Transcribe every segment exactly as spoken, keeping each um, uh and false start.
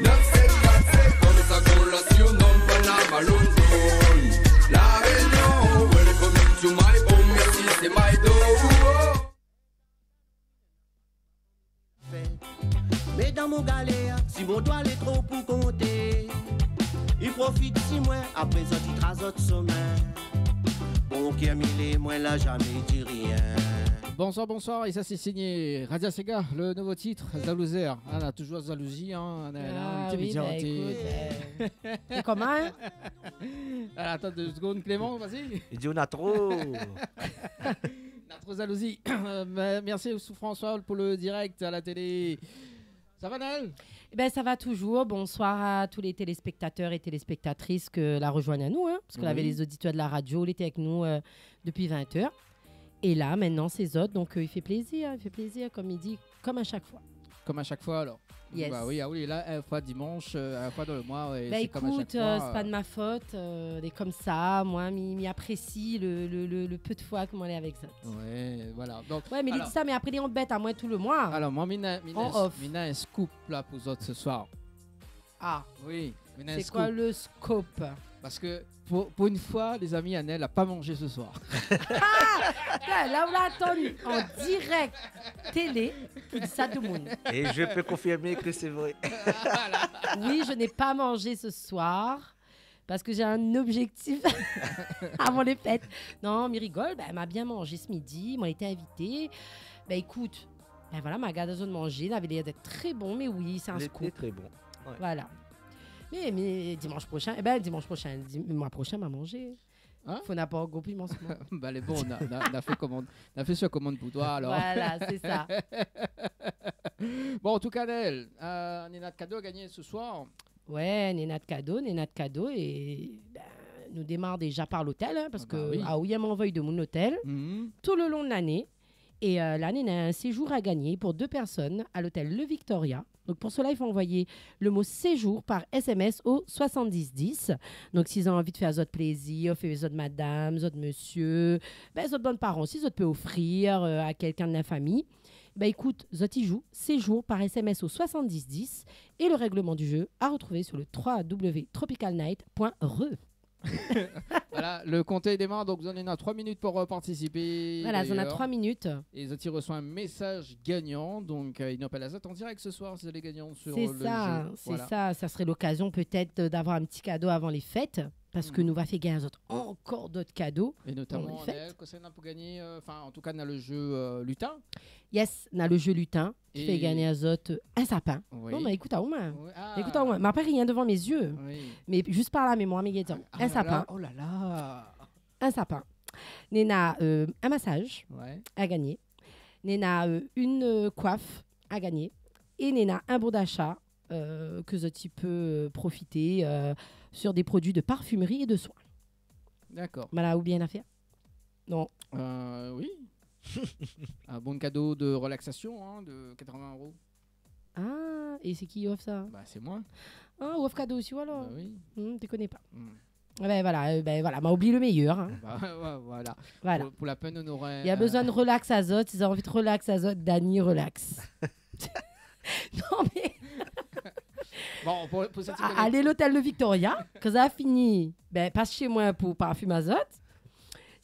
Nèf sèt kat sèt, konm sa kol la si ou nonm pa la malone. La Réunion, welcome to my home, ici c'est my door. Mé dan mon galèr, si mon doi lé tro pou konté, i profit si moin, apré sa ti tras zot somin. Mon kèr milé, moin la zamé di rien. Bonsoir, bonsoir, é sa sé signé Radia Sega, le nouvo tit, Zalouzèr. Ah, la toujour zalouzi, hein, la, la, in ti oui, bidian, bah, ti ékout, euh, sé koman, hein ? Ala, atann dé segonn, Clément, vas-y. I di, ou na tro. Na tro zalouzi. Euh, mé-, mèrsi François pou le dirèk a la télé. Sa va, Naël ? Eh ben, ça va toujours. Bonsoir à tous les téléspectateurs et téléspectatrices ke la rozoinn anou, hein, parske lavé lé zoditèr de la radio, lété avèk nou, euh, dopi vin èr. É la, mintnan, sé zot. Donk, euh, i fé plézir, i fé plézir, konm i di, konm a shak foi. Konm a shak foi, alor. Yes. Bah oui, ah oui, la, in foi dimansh, euh, in foi dan le moi, ouais, ben, sé konm a shak foi, euh, sé pa de ma fot, euh, lé konmsa, moin, mi, mi aprési le, le, le, le pé de foi ke moin lé avèk zot. Ouais, voilà. Donk, ouais, mé li di sa, mé apré, li anbèt amoin tout le moi. Alor, moin, mi na, mi na, mi na in scoop la pou zot se soir. Ah. Oui, mi na in scoop. Sé koi le scoop ? Parske pou, pou in foi, lézami, Naël la pa manzé se soir. Ah ! Putain, la ou la atann an dirèk télé, ki di sa tout le moun. Et je peux confirmer que c'est vrai. Oui, je n'ai pas mangé ce soir parce que j'ai un objectif avant les fêtes. Non, mi rigol, ben, ma bien manzé se midi, moin lété invité. Ben, ékout, ben voilà, ma gard azot manzé, lavé lèr d'èt tré bon, mé oui, sé in scoop. Lété tré bon. Ouais. Voilà. Mé, mé dimansh proshin, eh ben, dimansh proshin, dim-, moi proshin, ma manzé. Hein ? Fo na pa gro piman, soman. Bah, lé bon, na, na, na fé komann, na fé sur komann pou toi, alor. Voilà, sé sa. Bon, an tou ka, Naël, euh, néna de kado a gagné se soir. Ouais, néna de kado, néna de kado, é, ben, nou démar déza par lotèl, hein, parske, ah bah oui, ah oui, mi anvoy demoun lotèl. Mhm. Tout le long de lané, É, euh, la, néna in séjour a gagné pou dé pèrsone a lotèl Le Victoria. Donk, pou sela, i fo anvoy le mo séjour par S M S au soixante-dix dix. Donk, si zot la anvi fé zot plézir, fé zot madam, zot mésyé, ben, zot bann paran, si zot i pé ofrir, euh, a kèlkin de la fami, ben, ékout, zot i zoué séjour par S M S au soixante-dix dix et le règlement du jeu à retrouver sur le trois W tropical night point re. Voilà, le konté i démar, donk zot néna troi minit pou, euh, partisipé. Voilà, zot néna troi minit. É zot i resoi in mésaz gagnan, donk, euh, i apèl azot an dirèk se soir, sé lé gagnan sur le jeu. Sé sa, sé sa. Voilà. Ça serait l'occasion peut-être d'avoir un petit cadeau avant les fêtes, parske nou va fé gagn azot ankor d'ot kado. É notaman, Naël, kosa néna pou gagné, euh, anfin, an tou ka, néna le jeu, euh, lutin. Yes, néna le jeu lutin. Ki fé gagn azot in sapin. Oui. Non, mé ékout amoin. Oui, ah. Ékout amoin. Ma pa rien devan mé zié. Oui. Mé zis par la mémoir, mé gayar. Ah, in sapin. Oh la la. In sapin. Néna, euh, in masaz a gagné. Néna, euh, in, euh, koif a gagné. É néna in bon d'achat, euh, ke zot i pé, euh, profité, euh, sur des produits de parfumerie et de soins. D'accord. Voilà, ou bien afèr. Non. Euh, oui. Un bon cadeau de relaxation, hein, de quatre-vingts euros. Ah, é sé ki i ofr sa ? Bah, sé moin. Ah, ou ofr kado osi, alor ? Bah oui. Hmm, mi koné pa. Hmm. Ben voilà, euh, ben voilà, ma oubli le méyèr, hein. Bah, ouais, voilà. Voilà. Pou, pou la pèn, nou noré, euh, na bezoin relax azot, si zot la anvi relax azot, Dany relax. Non, mé bon, pou, pou sèt... A-, alé lotèl Le Victoria, kan zot la fini, ben, pas shé moin pou parfim azot.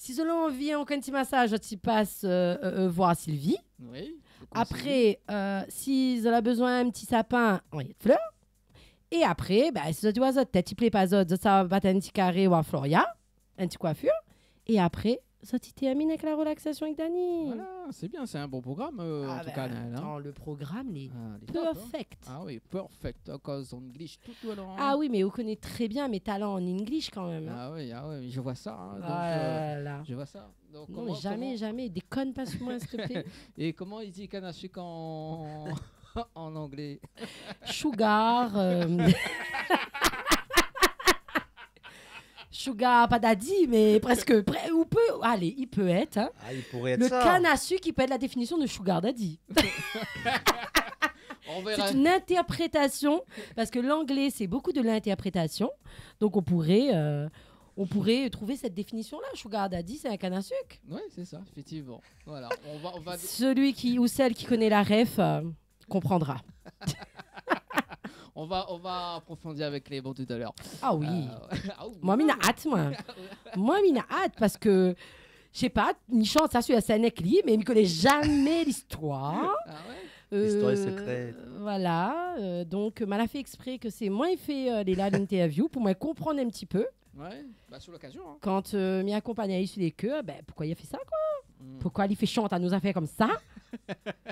Si zot la anvi ankor in ti masaz, zot i pas, euh, euh, euh, voir Sylvie. Oui, le conseiller. Apré, euh, si zot la bezoin in ti sapin, anvoy flèr. É apré, ben, si zot i oi zot tèt i plé pa zot, zot sa bat in ti karé oir Floria, in ti koifir. É apré, zot i tèrmine avèk la relaxation avèk Dany. Voilà, c'est bien, c'est un bon programme, euh, en tout cas, Naël, hein. Ah ben, attends, le programme, il est perfect. Ah oui, perfect, cause English tout, tout, alors, hein. Ah oui, mé ou koné trè bien mé talan an English kan mèm, hein. Ah oui, ah oui, je vois ça, hein, donc, euh, je vois ça. Ah là là. Donc, non, mais jamais, jamais. Déconne pas sur moi, s'il te plaît. Et comment i di canne à sucre en, en anglais ? Sugar, euh, sugar, pa daddy, mé prèsk, prè-, ou pé, alé, i pé èt, hein. Ah, i pouré èt sa. Le canne à sucre, i pé èt la définition de sugar daddy. On verra. C'est une interprétation, parce que l'anglais, c'est beaucoup de l'interprétation. Donc, on pourrait, euh, on pourrait trouver cette définition-là. Sugar daddy, c'est un canne à sucre. Oui, c'est ça, effectivement. Voilà, on va, on va... Celui qui, ou celle qui connaît la ref, euh, comprendra. On va, on va approfondir avec Clément tout à l'heure. Ah oui. Euh, ah oui. Moin, mi na at, moin. Moin, mi na at parske, mi koné pa, mi shant sa sur la scène avèk li, mé mi koné zamé listoir. Ah ouais ? Listoir lé sekré. Voilà, euh, donk, ma la fé èksprè ke sé moin i fé, euh, lé la l'interview pou moin konprann in ti pé. Ouais, bah, sur l'occasion, hein. Kan, euh, mi akonpagn ali sur lé kèr, bin, poukosa li la fé sa, koi ? Hmm. Poukosa li fé shant anou zafèr konmsa ?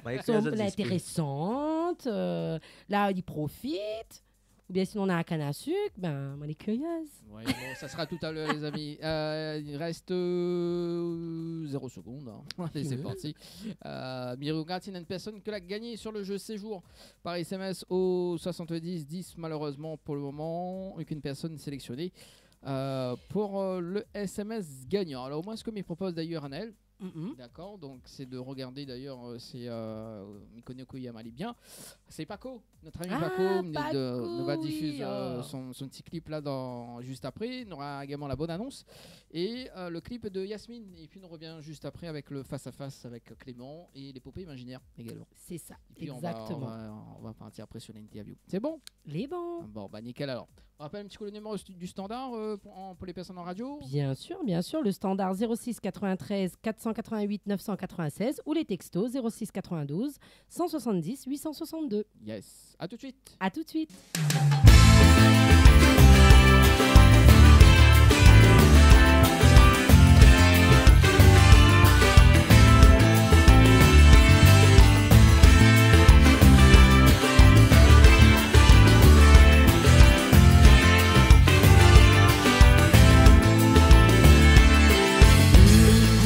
Bah, ékrir zot diskir. Son intéressant, euh, la, li profit. Oubien sinon, na la kann a sik, bin, moin lé curieuses. Ouais, bon, ça sera tout à l'heure, les amis. Euh, il reste, euh, zéro seconde, hein. Allez, c'est parti. Euh, mi rogard si néna in pèrsone ke la gagné sur le jeu séjour par S M S au soixante-dix dix, malheureusement, pour le moment, aucune personne sélectionnée, euh, pour, euh, le S M S gagnant. Alors, moi, ce que mi propose d'ailleurs, Anaël, Mhm. D'accord, donc c'est de regarder d'ailleurs, euh, c'est, euh, mi koné ke Yamali bien. C'est Paco, notre ami Paco, ah, nou va diffuser, euh, son, son petit clip là dans, juste après. On aura également la bonne annonce et, euh, le clip de Yasmine. Et puis on revient juste après avec le face-à-face avec Clément et l'épopée imaginaire également. C'est ça, exactement. Et puis on va, on va, on va partir après sur l'interview. C'est bon ? Lé bon. Bon, bah nickel alors. On rappelle un petit coup le numéro stu-, du standard, euh, pour, en, pour les personnes en radio ? Bien sûr, bien sûr. Le standard zéro six quatre-vingt-treize quatre cent quatre-vingt-huit neuf cent quatre-vingt-seize ou les textos zéro six quatre-vingt-douze cent soixante-dix huit cent soixante-deux. Yes. À tout de suite. À tout de suite.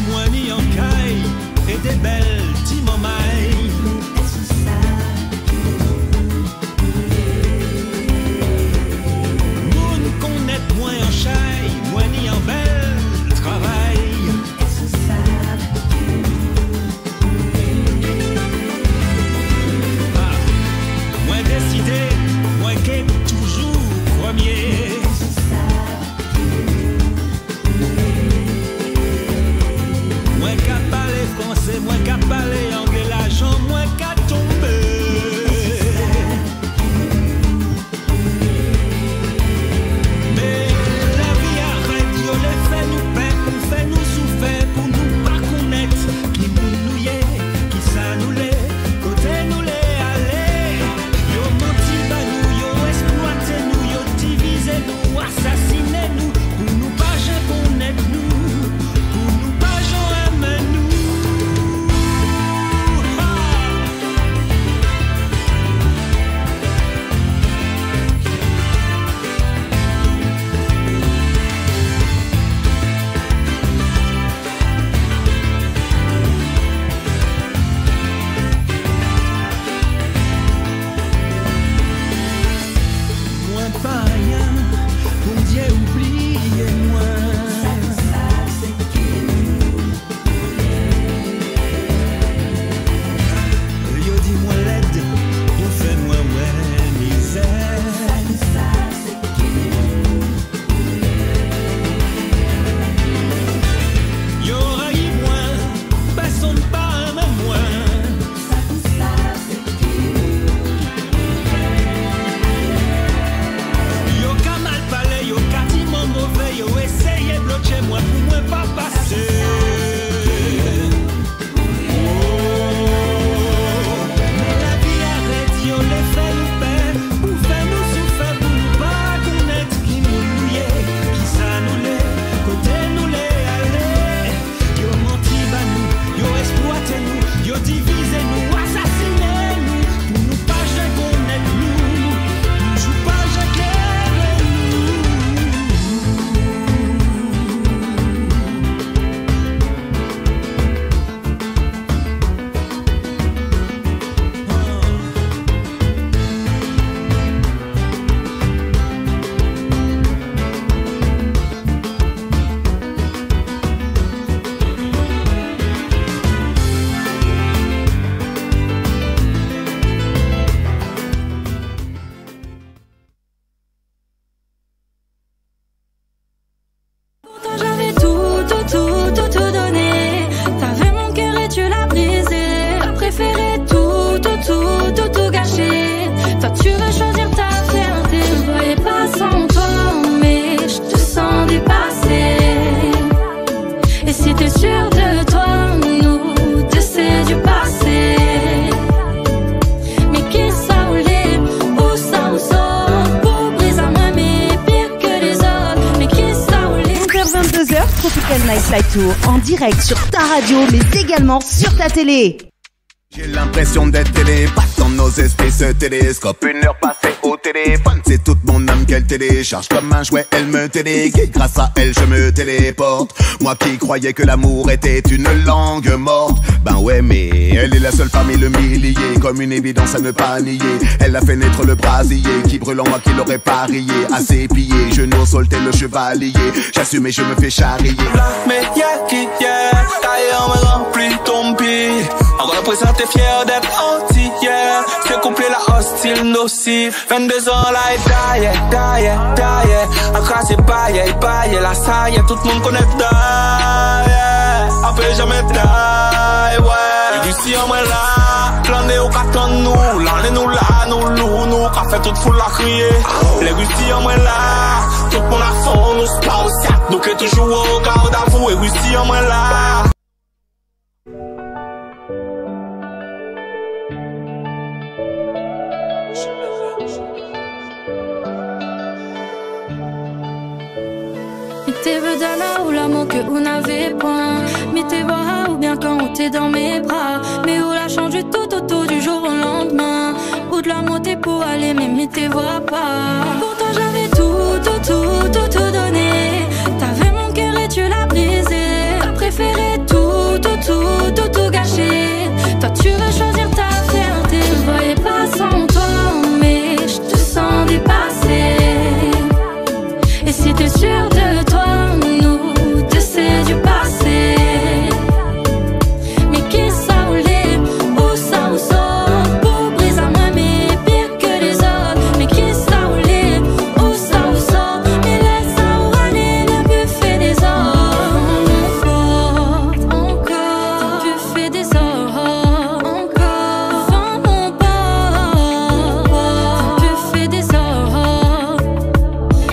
Moin ni an kay é dé bèl ti manmay. Night Fly Tour en direct sur ta radio, mais également sur ta télé. J'ai l'impression d'être télépathe dans nos esprits, ce télescope. Une heure passée au téléphone, c'est toute mon âme qu'elle télécharge comme un jouet. Elle me téléguide, grâce à elle, je me téléporte. Moi qui croyais que l'amour était une langue morte. Ben ouais, mais elle est la seule parmi le millier, comme une évidence à ne pas nier. Elle a fait naître le brasier qui brûle en moi, qui l'aurait parié. À ses pieds, je n'ose sauter le chevalier. J'assume et je me fais charrier. La méyèr ki yèr, tayèr mwen ranpli tonm pi. An réprézant fièr d'èt antiyé. Sé kouplé la ostil, nosif. Vinndé zan la, é dayèr, dayèr, dayèr. Akrazé, bayé, bayé, la sa yèr, tout moun koné dayèr. Apré zamé dayèr, ouais. Isi an mwen la, lanné ou ka tann nou, lanné nou la, nou lou, nou ka fé tout foul la kriyé. Lé isi an mwen la, tout moun a fon, nou spa o siat, nou ké toujour o gard a vou, é isi an mwen la. Mi té vé donn aou lamour ke ou navé poin. Mi té voi aou bien kan ou té dan mé bra. Mé ou la shanj tou, tou, tou du jour au lendemain. Ou de la monté pou alé, mé mi té voi pa. Pourtant j'avais tout, tout, tout, tout, tout donné. T'avais mon cœur et tu l'as brisé. T'as préféré tout, tout, tout, tout, tout gâcher. Toi tu veux choisir ta fierté. Je voyais pas sans toi, mais je te sens dépassé. Et si t'es sûr de toi, nous deux c'est du passé. Mé kisa ou lé, ousa ou sort, pou briz amoin, mé pir ke lézot. Mé kisa ou lé, ousa ou sort, mé lès aou alé, le bufé dé zor. Mon port, ankor, bufé dé zor, ankor, van mon port, bufé dé zor.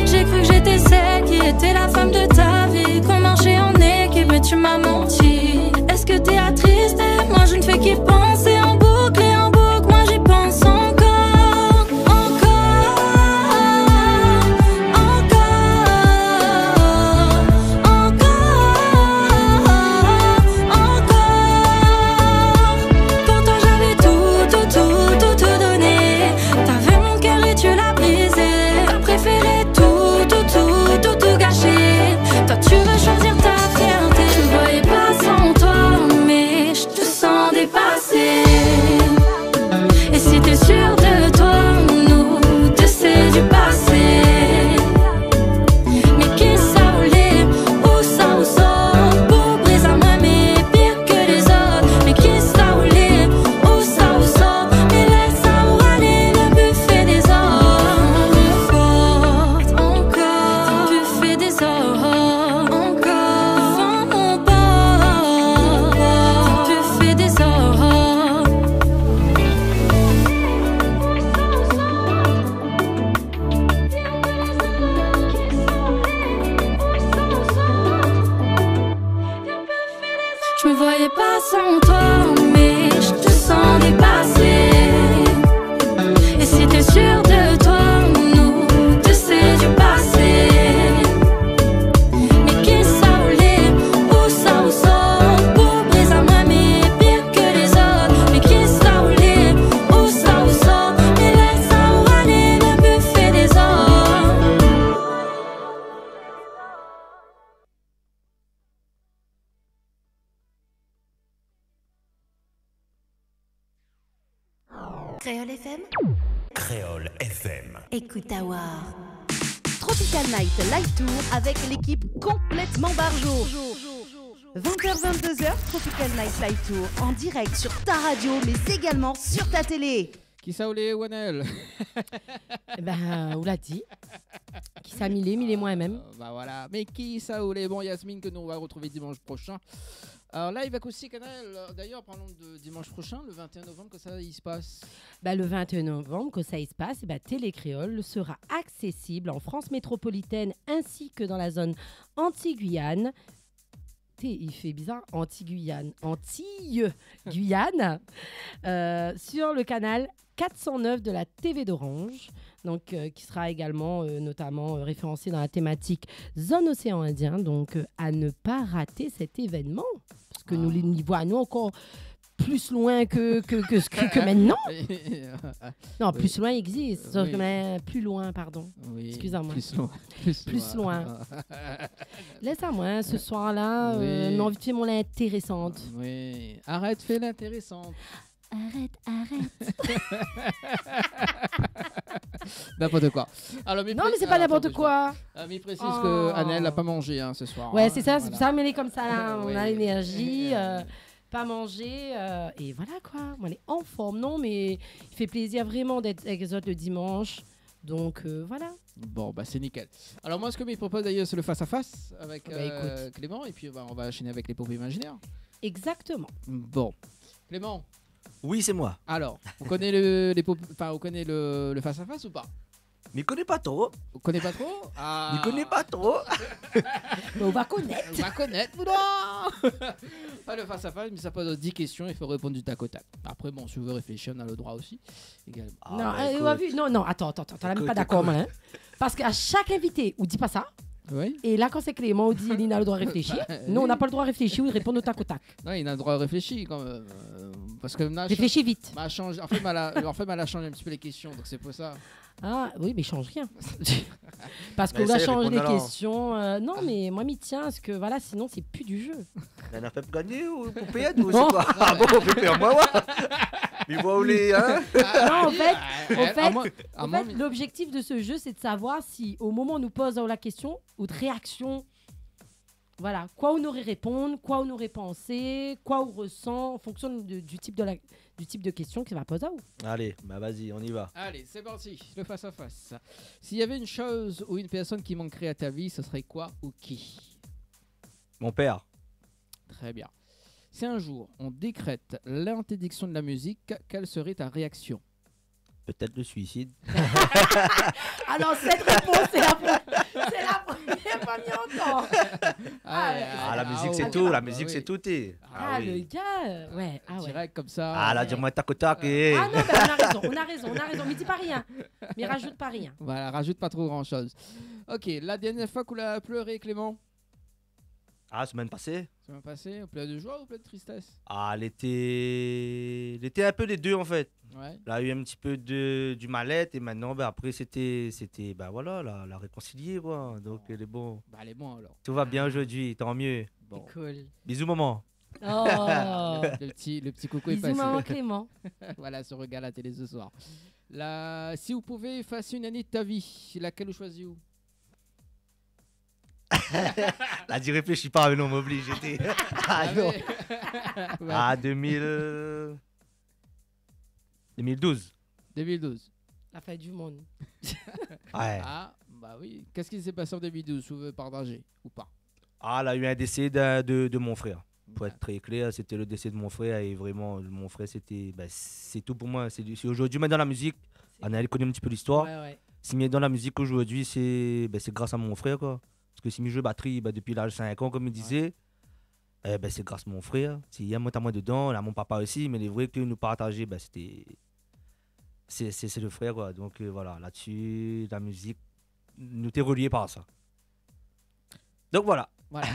J'ai cru que j'étais celle qui était la femme de ta vie, qu'on marchait en équipe, mais tu m'as menti. Est-ce que t'es attristé ? Moi, je ne fais qu'y penser en boucle et en boucle. Moi, j'y pense encore, encore, encore, encore, encore. Pourtant, j'avais tout, tout, tout, tout, tout donné. T'avais mon cœur et tu l'as brisé. T'as préféré tout, tout, tout, tout, tout gâcher. Toi, tu veux choisir ta fierté. Je voyais pas sans toi, mais je te sens dépassé. Et si t'es sûr de toi, nous deux, c'est du passé. Mé kisa ou lé, ousa ou sort, pou briz amoin, mé pir ke lézot. Mé kisa ou lé, ousa ou sort, mé lès aou alé, le bufé dé zor. Mon port, ankor, bufé dé zor, ankor, van mon port, bufé dé zor. Je me voyais pas sans toi, mais je te sens dépassé. Et si t'es sûr de toi, nous deux, c'est du passé. Mé kisa ou lé, ousa ou sort, pou briz amoin, mé pir ke lézot. Mé kisa ou lé, ousa ou sort, mé lès aou alé, le bufé dé zor. Kréol F M. Kréol F M. Ékout awa. Tropical Night Live Tour avec l'équipe complètement barjo. Vingt heures, vingt-deux heures, Tropical Night Live Tour en direct sur ta radio, mais également sur ta télé. Kisa ou lé, Wanel ? Eh ben, ou la di. Kisa mi lé, mi lé moin mèm. Euh, bah voilà. Mé kisa ou lé ? Bon, Yasmine, ke nou va retrouver dimanche prochain. Alors, live Acoustique Kanal. D'ailleurs, parlons de dimanche prochain, le vingt et un novembre, kosa i se passe ? Bah, le vingt et un novembre, kosa i se passe, bah, Télé Kréol sera accessible en France métropolitaine ainsi que dans la zone Antilles-Guyane. Té, i fé bizar, Antilles-Guyane. Antilles-Guyane, euh, sur le canal quatre cent neuf de la T V d'Orange. Donc, euh, qui sera également, euh, notamment, euh, référencé dans la thématique Zone Océan Indien. Donc, euh, à ne pas rater cet événement. Parce que nou, ah, nou i voi anou ankor pli loin ke, ke, ke, ke, ke mintnan. Non, pli loin i égzis. Sof ke, mé pli loin, pardon. Oui, excusez-moi. Pli loin. Pli loin. Lès amoin, se soir-la, euh, mi anvi fé mon intérésant. Oui. Arèt fé l'intérésant. Arèt, arèt. N'importe quoi. Non, mé sé pa n'importe quoi. Mi présiz ke Anaël la pa manzé, hein, se soir, hein. Ouais, sé sa, sé pou sa, mé lé konmsa la, nou na lénèrzi, euh, pa manzé, euh, é voilà koi. Moin lé an form, non, mé i fé plézir vréman d'èt avèk zot le dimansh. Donc, euh, voilà. Bon, bah, c'est nickel. Alors, moi, ce que je propose d'ailleurs, c'est le face-à-face avec, bah, euh, écoute, Clément, et puis, bah, on va enchaîner avec les poupées imaginaires. Exactement. Bon. Clément. Oui, c'est moi. Alors, vous connaissez le, les pop-, enfin, vous connaissez le, le face-à-face ou pas ? Mi koné pa tro. Ou koné pa tro ? Ah. Mi koné pa tro. Mé ou va konèt. Ou va konèt, ou non ? Pas le face-à-face, mais ça pose dix questions, il faut répondre du tac au tac. Après, bon, si vous voulez réfléchir, on a le droit aussi. Également. Ah, non, bah, euh, écoute. Non, non, atann, atann, atann, la, mi lé pa dakor, moin, hein. Parske a shak invité, ou di pa sa. Oui. É la, kan sé Clément, ou di, li na le droi réfléshi. Bah, oui. Nou, nou na pa le droi réfléshi, ou réponn o tak o tak. Non, li na le droi réfléshi kan mèm, euh, parske ma la shanz, ma la shanz in ti pé lé késtion, donk sé pou sa. Réfléshi vit. Ah, oui, mé i shanz rien. Parske ou la shanz lé késtion, euh, non, mé moin, mi tien, parske, voilà, sinon, sé pi du jeu. Mé nou la fé pou gagné ou pou pèrd ou sé koi ? Ah bon, ou vé pèrd moin, ouais. Mi voi ou lé, hein ? Non, an fèt, an fèt, an fèt, lobzéktif de se jeu, sé de savoir si, o moman nou poz aou la késtion, out réaksion, voilà, koi ou noré réponn, koi ou noré pansé, koi ou resan, an fonksion de, du tip de la, du tip de késtion ke va poz aou. Allez, bah vas-y, on y va. Allez, c'est parti, le face-à-face. S'il y avait une chose ou une personne qui manquerait à ta vie, ce serait quoi ou qui ? Mon père. Très bien. Si un jour on décrète l'interdiction de la musique, quelle serait ta réaction ? Peut-être le suicide. Alors, cette réponse, c'est la pre-, c'est la première fois que j'entends. Ah, ouais, ah, la musique, c'est tout, la musique, c'est tout, é. Ah, le gars, euh, ouais, ah ouais. Direct comme ça. Ah, la, di amoin tak o tak, é. Ah non, ben, on a raison, on a raison, on a raison. Mi di pa rien. Mi rajout pa rien. Voilà, rajout pas trop grand-chose. Ok, la dernière fois que vous avez pleuré, Clément ? Ah, semaine passée. Semaine passée, ou plèr de joie ou plèr de tristesse ? Ah, lété, lété in pé lé dé, an fèt. Ouais. La u in ti pé de, du mal-èt, é mintnan, ben, apré, sété, sété, ben, voilà, la, la rékonsilié, koi. Donk, lé bon. Bah, lé bon, alors. Tout va bien aujourd'hui, tant mieux. Bon. Cool. Bisous, maman. Oh. Le, le petit, le petit coucou est passé. Bisous, maman Clément. Voilà, ce regard à la télé ce soir. La, si vous pouvez effacer une année de ta vie, laquelle vous choisissez ? La di réfléshi pa, mé non, m'oblij, lété. Ah, non. Ah, ouais. Ah, deux mille, deux mille douze. Deux mille douze. La fin du monde. Ouais. Ah, bah oui. Qu'est-ce qui s'est passé en deux mille douze, si vous voulez partager ou pas ? Ah, la u in désé de, de, de mon frèr. Pou èt trè klèr, sété le désé de mon frèr é vréman, mon frèr, sété, ben, sé tout pou moin. Sé, sé zordi, mèm dan la mizik, Anaël i koné in ti pé listoir. Ouais, ouais. Si mi lé dan la mizik zordi, sé, ben, sé gras a mon frèr, koi. Parske si mi zoué batri, ben, dopi laz sink an, konm mi dizé, eh ben, sé gras a mon frèr. Si i èm amoin dedan, la mon papa osi, mé lé vré ke nou partajé, ben, sété, sé, sé, sé le frèr, koi. Donk, euh, voilà, la-dsi, la mizik, nou té relié par sa. Donk voilà. Voilà.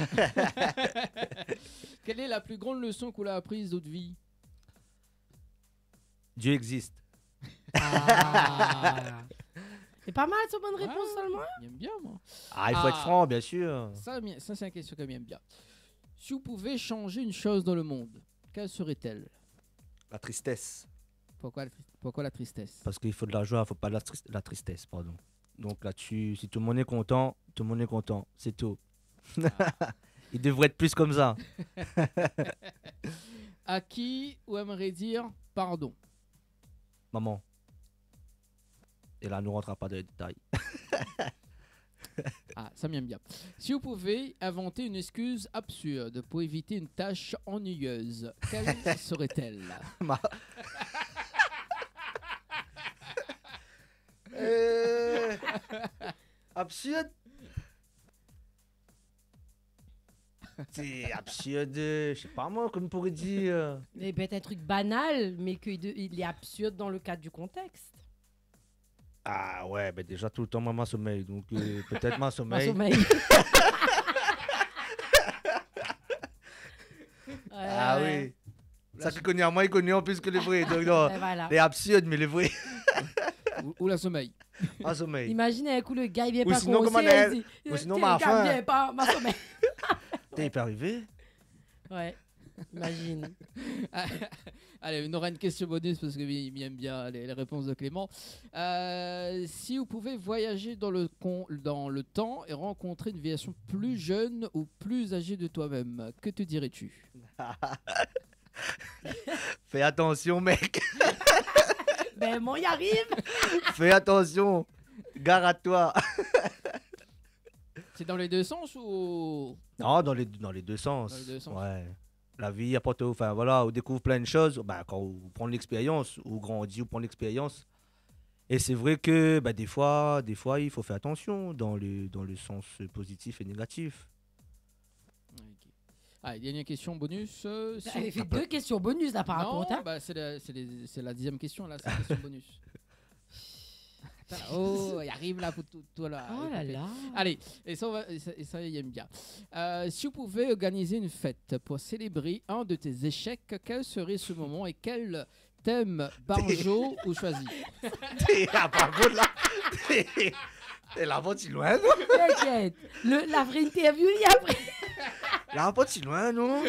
Quelle est la plus grande leçon que vous avez apprise de votre vie ? Dieu existe. Ah. Sé pa mal, sa, bonne réponse seulement, hein ? Ouais, j'aime bien, moi. Ah, il faut être franc, bien sûr. Ça, mi-, ça, c'est une question que j'aime bien. Si vous pouvez changer une chose dans le monde, quelle serait-elle ? La tristesse. Pourquoi la tris-, pourquoi la tristesse ? Parce qu'il faut de la joie, faut pas de la tris-, la tristesse, pardon. Donc là-dessus, si tout le monde est content, tout le monde est content, c'est tout. Ah. Il devrait être plus comme ça. À qui ou aimerais dire pardon ? Maman. Et là, nous rentrons pas dans les détails. Ah, ça m'aime bien. Si vous pouvez inventer une excuse absurde pour éviter une tâche ennuyeuse, quelle serait-elle ? Ma-, Euh, absurde. C'est absurde, je sais pas moi, comme on pourrait dire. Mais peut-être un truc banal, mais que de, il est absurde dans le cadre du contexte. Ah ouais, ben déjà tout le temps, moin, ma somèy. Donc, euh, peut-être ma somèy. Ma somèy. Ouais, ouais. Sa ki koné amoin, li koné an plis ke lé vré. Donc, non, lé absurd, mé lé vré. Ou, ou la somèy. Ma somèy. Imagine, in kou, le gars, li vien pa konmsi, li di, ou sinon, ma fin. Gars, vien pa, ma somèy. Té, i pé arivé. Ouais. Imagine. Allez, on aura une question bonus parce que mi, mi èm bien les, les réponses de Clément. Euh, si vous pouvez voyager dans le con-, dans le temps et rencontrer une version plus jeune ou plus âgée de toi-même, que te dirais-tu ? Fais attention, mec. Ben, moin i ariv. Fais attention. Gare à toi. C'est dans les deux sens ou ? Non, dans les, dans les deux sens. Dans les deux sens. Ouais. La vi i aport, enfin, voilà, ou dékouv plin de shoz, ben, kan ou pran l'expérience, ou grandi, ou pran l'expérience. Et c'est vrai que, ben, des fois, des fois, il faut faire attention dans le, dans le sens positif et négatif. Ok. Allez, dernière question bonus, euh, si... Bah, il fait deux questions bonus, là, par contre, hein. Non, bah, c'est la, c'est les, c'est la dixième question, là, c'est la question bonus. Attends, oh, i ariv la pou tout, tout la, la pépé. Oh là là. Allez, et ça, on va, et ça, et ça, i èm bien. Euh, si vous pouvez organiser une fête pour célébrer un de tes échecs, quel serait ce moment et quel thème banjo ou choisi ? Té, ah, par contre, là, té, té, la parti loin, non ? T'inquiète. Le, la vraie interview, il y a après. La parti loin, non ?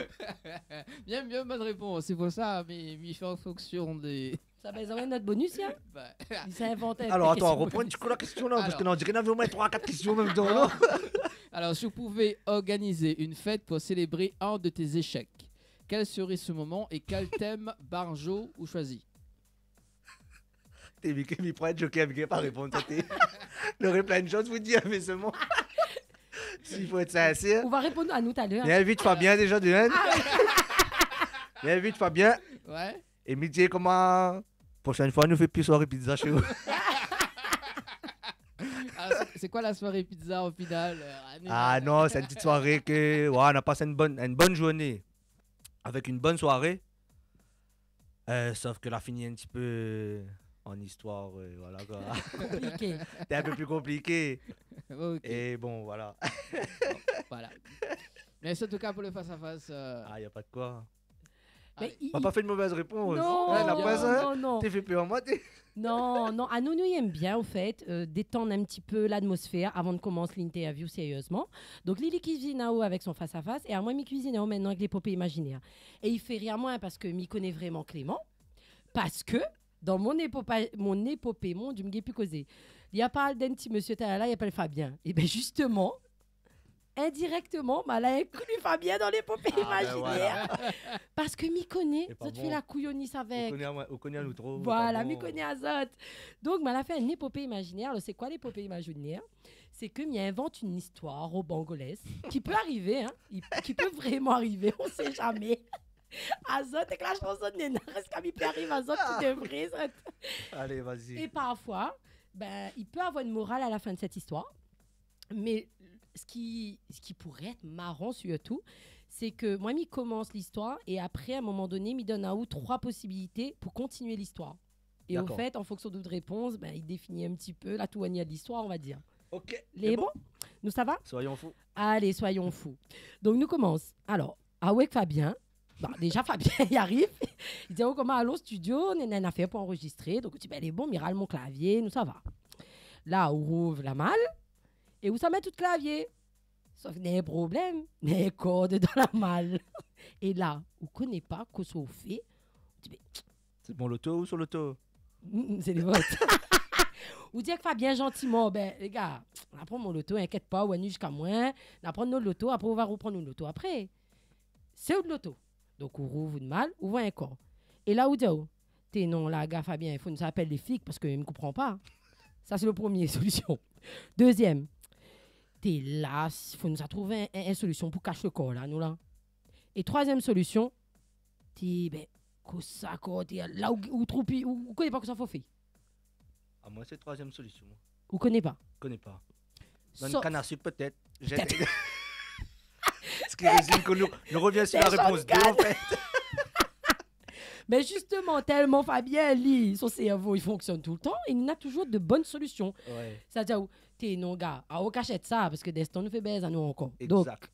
Bien, bien, bonne réponse. C'est pour ça, mais, mais il fait en fonction des... Sa, ben, sa va èt nout bonus, hein ? Bah. Li sa invant in... Alors, attends, reprends un petit coup la question, là, parce que là, on dirait qu'il y en avait au moins trois, quatre questions en même temps, non ? Alors, si vous pouvez organiser une fête pour célébrer un de tes échecs, quel serait ce moment et quel thème banjo ou choisi ? Té, Mickey, mi pran joker, Mickey, pa répond, sa, té. J'aurais plein de choses à vous dire, mais seulement, s'il faut être sincère. On va répondre à nous tout à l'heure. Mi invit Fabien déjà, de un. Ah. Mi invit Fabien. Ouais. É mi di koman, prochaine fois, nou fé pi soirée pizza chez vous. Ah, c'est, c'est quoi la soirée pizza au final, euh, Annie ? Ah non, c'est une petite soirée que, ouais, on a passé une bonne, une bonne journée avec une bonne soirée. Euh, sauf que la fini un petit peu en histoire, euh, voilà, quoi. Compliqué. C'était un peu plus compliqué. Ok. Et bon, voilà. Bon, voilà. Merci en tout cas pour le face-à-face, euh. Ah, y a pas de quoi. Mé i, i... Papa fé une mauvaise réponse. Non, non, non. Té fé pèr amoin, té. Non, non, anou, nou èm bien, au fait, euh, détann in ti pé l'atmosfèr avan de komans l'interview, sériezman. Donk, li, li kuizine aou avèk son face-à-face, é amoin, mi kuizine aou mintnan avèk lépopé imaginèr. É i fé rir amoin, parske mi koné vréman Clément, parske dan mon épopa-, mon épopé, mon Dieu, mi gingn pi kozé. Li la parl d'in ti mésyé talèr la, li apèl Fabien. É ben, justement, indirectement, ma la inklu Fabien dan lépopé imaginèr. Ah, ben voilà. Parske mi koné, zot i fé la kouyonniss avèk. Ou koné amoin, ou koné anou tro, pardon. Voilà, mi koné azot. Donk, ma la fé in épopé imaginèr. Alor, sé koi lépopé imaginèr ? Sé ke mi invant in istoir rokambolisk ki pé arivé, hein, i, ki pé vréman arivé, on sait jamais. Azot, èk la shans zot néna, èske i pé ariv azot, tout de vré, zot. Allez, vas-y. É parfoi, ben, i pé avoir in moral a la fin de sèt istoir. Mé sak i, sak i pouré èt maran sirtou, sé ke moin, mi komans listoir é apré, a in moman doné, mi donn aou troi posibilité pou kontinié listoir. É au fait, an fonksion de out répons, ben, i défini in ti pé la tournir de listoir, on va dir. Dakor. Ok, lé bon. Lé bon ? Nou sava ? Soyons fous. Alé, soyons fous. Donk, nou komans. Alor, avèk Fabien, bon, déza, Fabien, li ariv. Li di aou koman, alon studio, néna in afèr pou anrozistré. Donk, ou di, ben, lé bon, mi ral mon klavié, nou sava. La, ou rouv la mal, é ou sa mèt out klavié. Sof néna in problèm, néna in kord dan la mal. É la, ou koné pa kosa ou fé. Ou di, ben, sé mon loto ou son loto ? Mm, mm, sé le vot. Ou di avèk Fabien zantiman, ben, lé gars, na pran mon loto, inkièt pa, ou vien ziska moin, na pran nout loto, apré ou va ropran nout loto apré. Sé out loto. Donk, ou rouv out mal, ou voi in kord. É la, ou di aou, té non, la, gars Fabien, i fo nou apèl lé flik parske mi konpran pa. Sa, sé le promié solision. Dezièm, té la, i fo nou trouv in, in, in solision pou kash le kord la, nou la. É troizièm solision, té, ben, kosa kor, té la, ou, ou trouv pi, ou, ou koné pa kosa fo fé. Amoin, sé troizièm solision. Ou koné pa ? Koné pa. Dann kann a sik, pétèt. Pétèt. Sak i rézime ke nou, nou revien sur la répons dé, an fèt. Mé zisteman, tèlman Fabien, li, son sèrvo i fonksionn toultan, li néna touzour de bone solision. Ouais. Sétadir, ou, té non, gars, a, ou kashèt sa, parske dèstan nou fé bèz anou ankor. Donk, exact.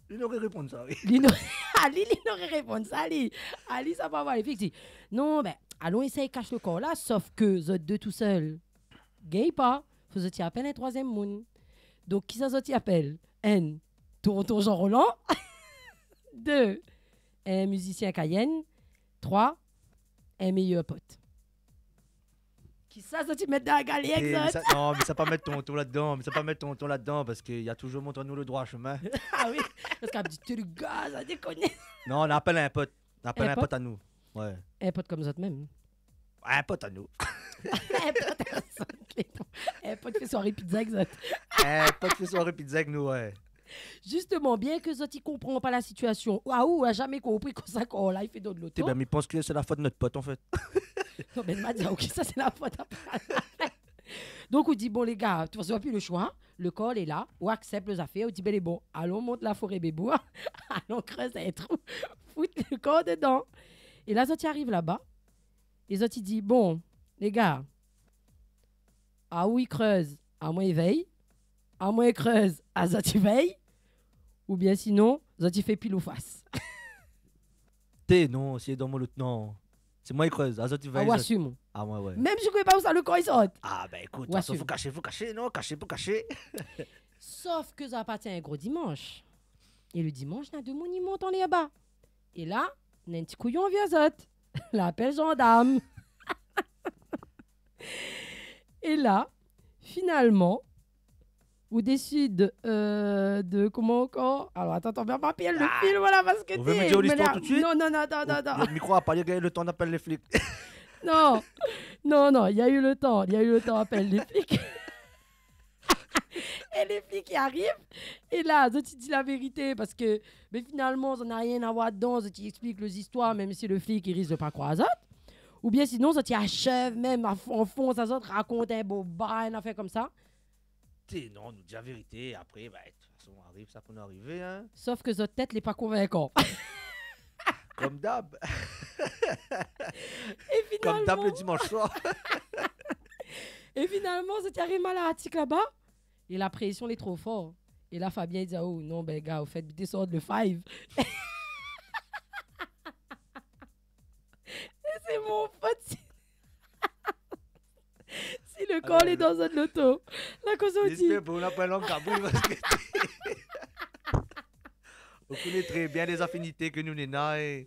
Li noré réponn sa, oui. Li no-, a li, li noré réponn sa, li. A li, sa pa va, li fé di, non, bin, alon éséy kash lo kor la, sof ke zot dé tousèl i gingn pa, fo zot i apèl in troizièm moun. Donk, kisa zot i apèl ? Inn, tonton Jean Roland. Dé, in mizisien Cayenne. Troi, in méyèr pot. Kisa zot i mèt dan la galèr, é, mé zot ? Sa, non, mé sa pa mèt tonton ladan, mé sa pa mèt tonton ladan, parske li la touzour mont anou lo droi shomin. A oui, parske la di, té lé gaz, sa dékone. Non, nou apèl in pot. Nou apèl in pot ? In pot anou. Ouais. In pot konm zot mèm. In pot anou. In pot a zot, lé bon. In pot i fé soiré pizza èk zot. In pot i fé soiré pizza èk nou, ouais. Zisteman, bien ke zot i konpran pa la sitiasion, ou, a ou, ou la zamé konpri kosa kor la i fé dan loto. Ében, mi pans ke sé la fot nout pot, an fèt. Non, bin, ma di, a, OK, sa sé la fot a pa. Donk, ou di, bon, lé gars, de tout fason, na pi lo shoi, lo kor lé la, ou aksèp lo zafèr, ou di, bin, lé bon, alon mont la foré Bébour, alon krèz in trou, fout lo kor dedan. É la, zot i ariv laba, é zot i di, bon, lé gars, a ou i krèz, amoin i vèy, amoin i krèz, a zot i vèy, oubien sinon, zot i fé pil ou fas. Té, non, si dan mon lot, non. Sé moin i krèz, a zot i vèy, a, ou zot asim. A, ouais, ouais. Mèm si ou koné pa ousa lo kor i sort. A, bin, ékout, ou asim. Fo kashé, fo kashé, non, kashé pou kashé. Sof ke sa la parti in gro dimansh. É lo dimansh, na demoun i mont anlèr laba. É la, na in ti kouyon vié zot. La apèl zandarm. É la, finalman, ou désid, euh, de, koman ankor ? Alor, atann, atann, mi va pa pèrd lo fil, voilà, parske ou vé mi di listoir tout suit ? Non, non, non, atann, atann, atann. Lo mikro la pa gingn lo tan d'apèl lé flik. Non, non, non, na u lo tan, na u lo tan apèl lé flik. É lé flik i ariv, é la, zot i di la vérité, parske, mé finalman, zot na rien a voir dedan, zot i éksplik lo zistoir, mèm si lo flik i risk de pa kroir azot. Oubien sinon, zot i ashèv mèm a fon, an fon, sa zot rakont in boba, in afèr konmsa. Té, non, nou di la vérité, apré, ba, de tout fason, ariv sa pou nou arivé, in. Sof ke zot tèt lé pa konvinkan. Konm dab. É finalman, konm dab lo dimansh soir. É finalman, zot i ariv mal a artik laba. É la présion lé tro for. É la, Fabien i di, a, o non, bin, gars, o fèt, mi désann lo five. É sé mon fot si, si lo kor lé dan zot loto. La, kosa ou di ? Alor, mi éspèr pou nou la pa lang kabri, parske ou koné trè bien lé zafinité ke nou néna é,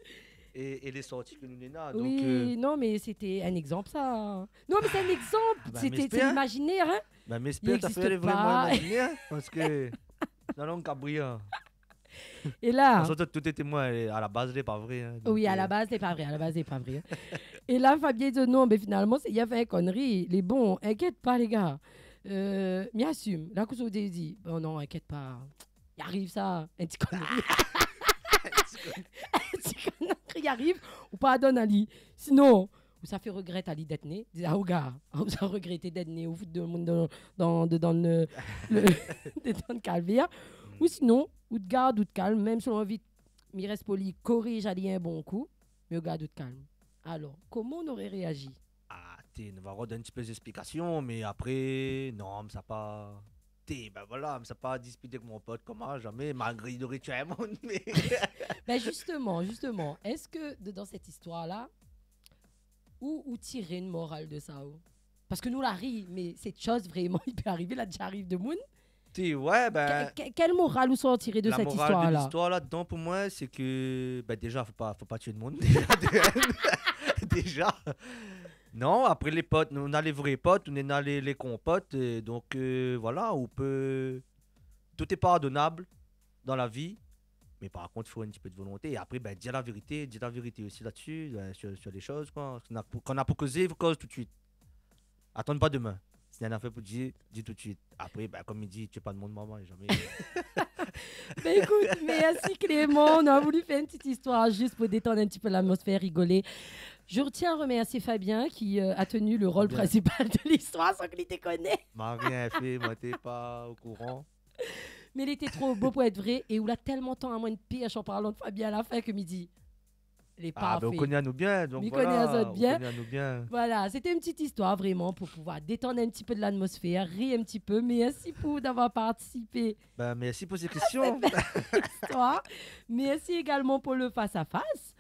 é, é lé sorti ke nou néna. Donk, oui, euh, non, mé sété in égzanp, sa. Non, mé sé in égzanp. Bin, sété, mi éspèr, sé imazinèr, in. Bin, mi éspèr ke sa i égzis pa. Lé vréman imazinèr, in, parske dan lang kabri, in. É la, an sort, tout lété moin, é, a la baz, lé pa vré, in, donk, oui, a la, euh, baz, lé pa vré, a la baz, lé pa vré, in. É la, Fabien i di, non, mé finalman, sé, li la fé in konri. Lé bon, inkièt pa, lé gars. Euh, mi asim. La, kosa ou di, di, bon, non, inkièt pa. I ariv sa, in ti konri. In ti konri i ariv, ou pardone ali. Sinon, ou sa fé regrèt ali d'èt né. Di, a, o gars, ou sa regrété d'èt né, ou fout demoun dan, dan, dan, dan lo, lo, dedan lo kalvèr. Mm. Ou sinon, ou té gard out kalm, mèm si ou anvi, mi rès poli, koriz ali in bon kou, mé ou gard out kalm. Alor, koman ou noré réazi ? A, té, nou va rod in ti pé zésplikasion, mé apré, non, mé sa pa, té, bin voilà, mé sa pa dispit èk mon pot, koman, zamé, malgré li noré tié in moun, mé... Bin, zisteman, zisteman, èske de, dan sèt istoir-la, ou, ou tir in moral de sa, ou ? Parske nou la ri, mé sé shoz vréman i pé arivé, la déza ariv demoun. Té, ouais, bin, ke-, ke-, kèl moral ou sort tiré de sèt istoir-la ? La moral de listoir ladan, pou moin, sé ke, bin, déza, fo pa, fo pa tié demoun. Déza, de inn. Déza. Non, apré, lé pot, nou néna lé vré pot, nou néna lé, lé kon pot, é donk, euh, voilà, ou pé, tout est pardonnable dans la vie. Mé par kont, fo in ti pé de volonté. É apré, bin, dir la vérité, dir la vérité osi la-dsi, euh, sur, sur les choses, koi. Kan na pou, kan na pou kozé, fo koz tout suit. Atann pa domin. Si néna in afèr pou dir, di tout suit. Apré, bin, konm i di, tié pa demoun, momon, zamé. Bin, ékout, mèrsi Clément. Nou la voulu fé in ti istoir zis pou détann in ti pé latmosfèr, rigolé. Je tiens à remercier Fabien qui, euh, a tenu le rôle principal de l'histoire, san ke li té koné. Ma rien fé, moin té pa o kouran. Mé lété tro bo pou èt vré, é ou la tèlman tann amoin in pèrsh an parlan de Fabien a la fin ke mi di, Lé parfé. Ah, ben, ou koné anou bien, donk voilà, ou koné anou bien. Voilà, sété in ti istoir vréman pou pouvoir détann in ti pé de latmosfèr, ri in ti pé. Mèrsi pou d'avoir partisipé. Ben, mèrsi pou sé késtion. Istoir. Mèrsi égalman pou le fas-a-fas,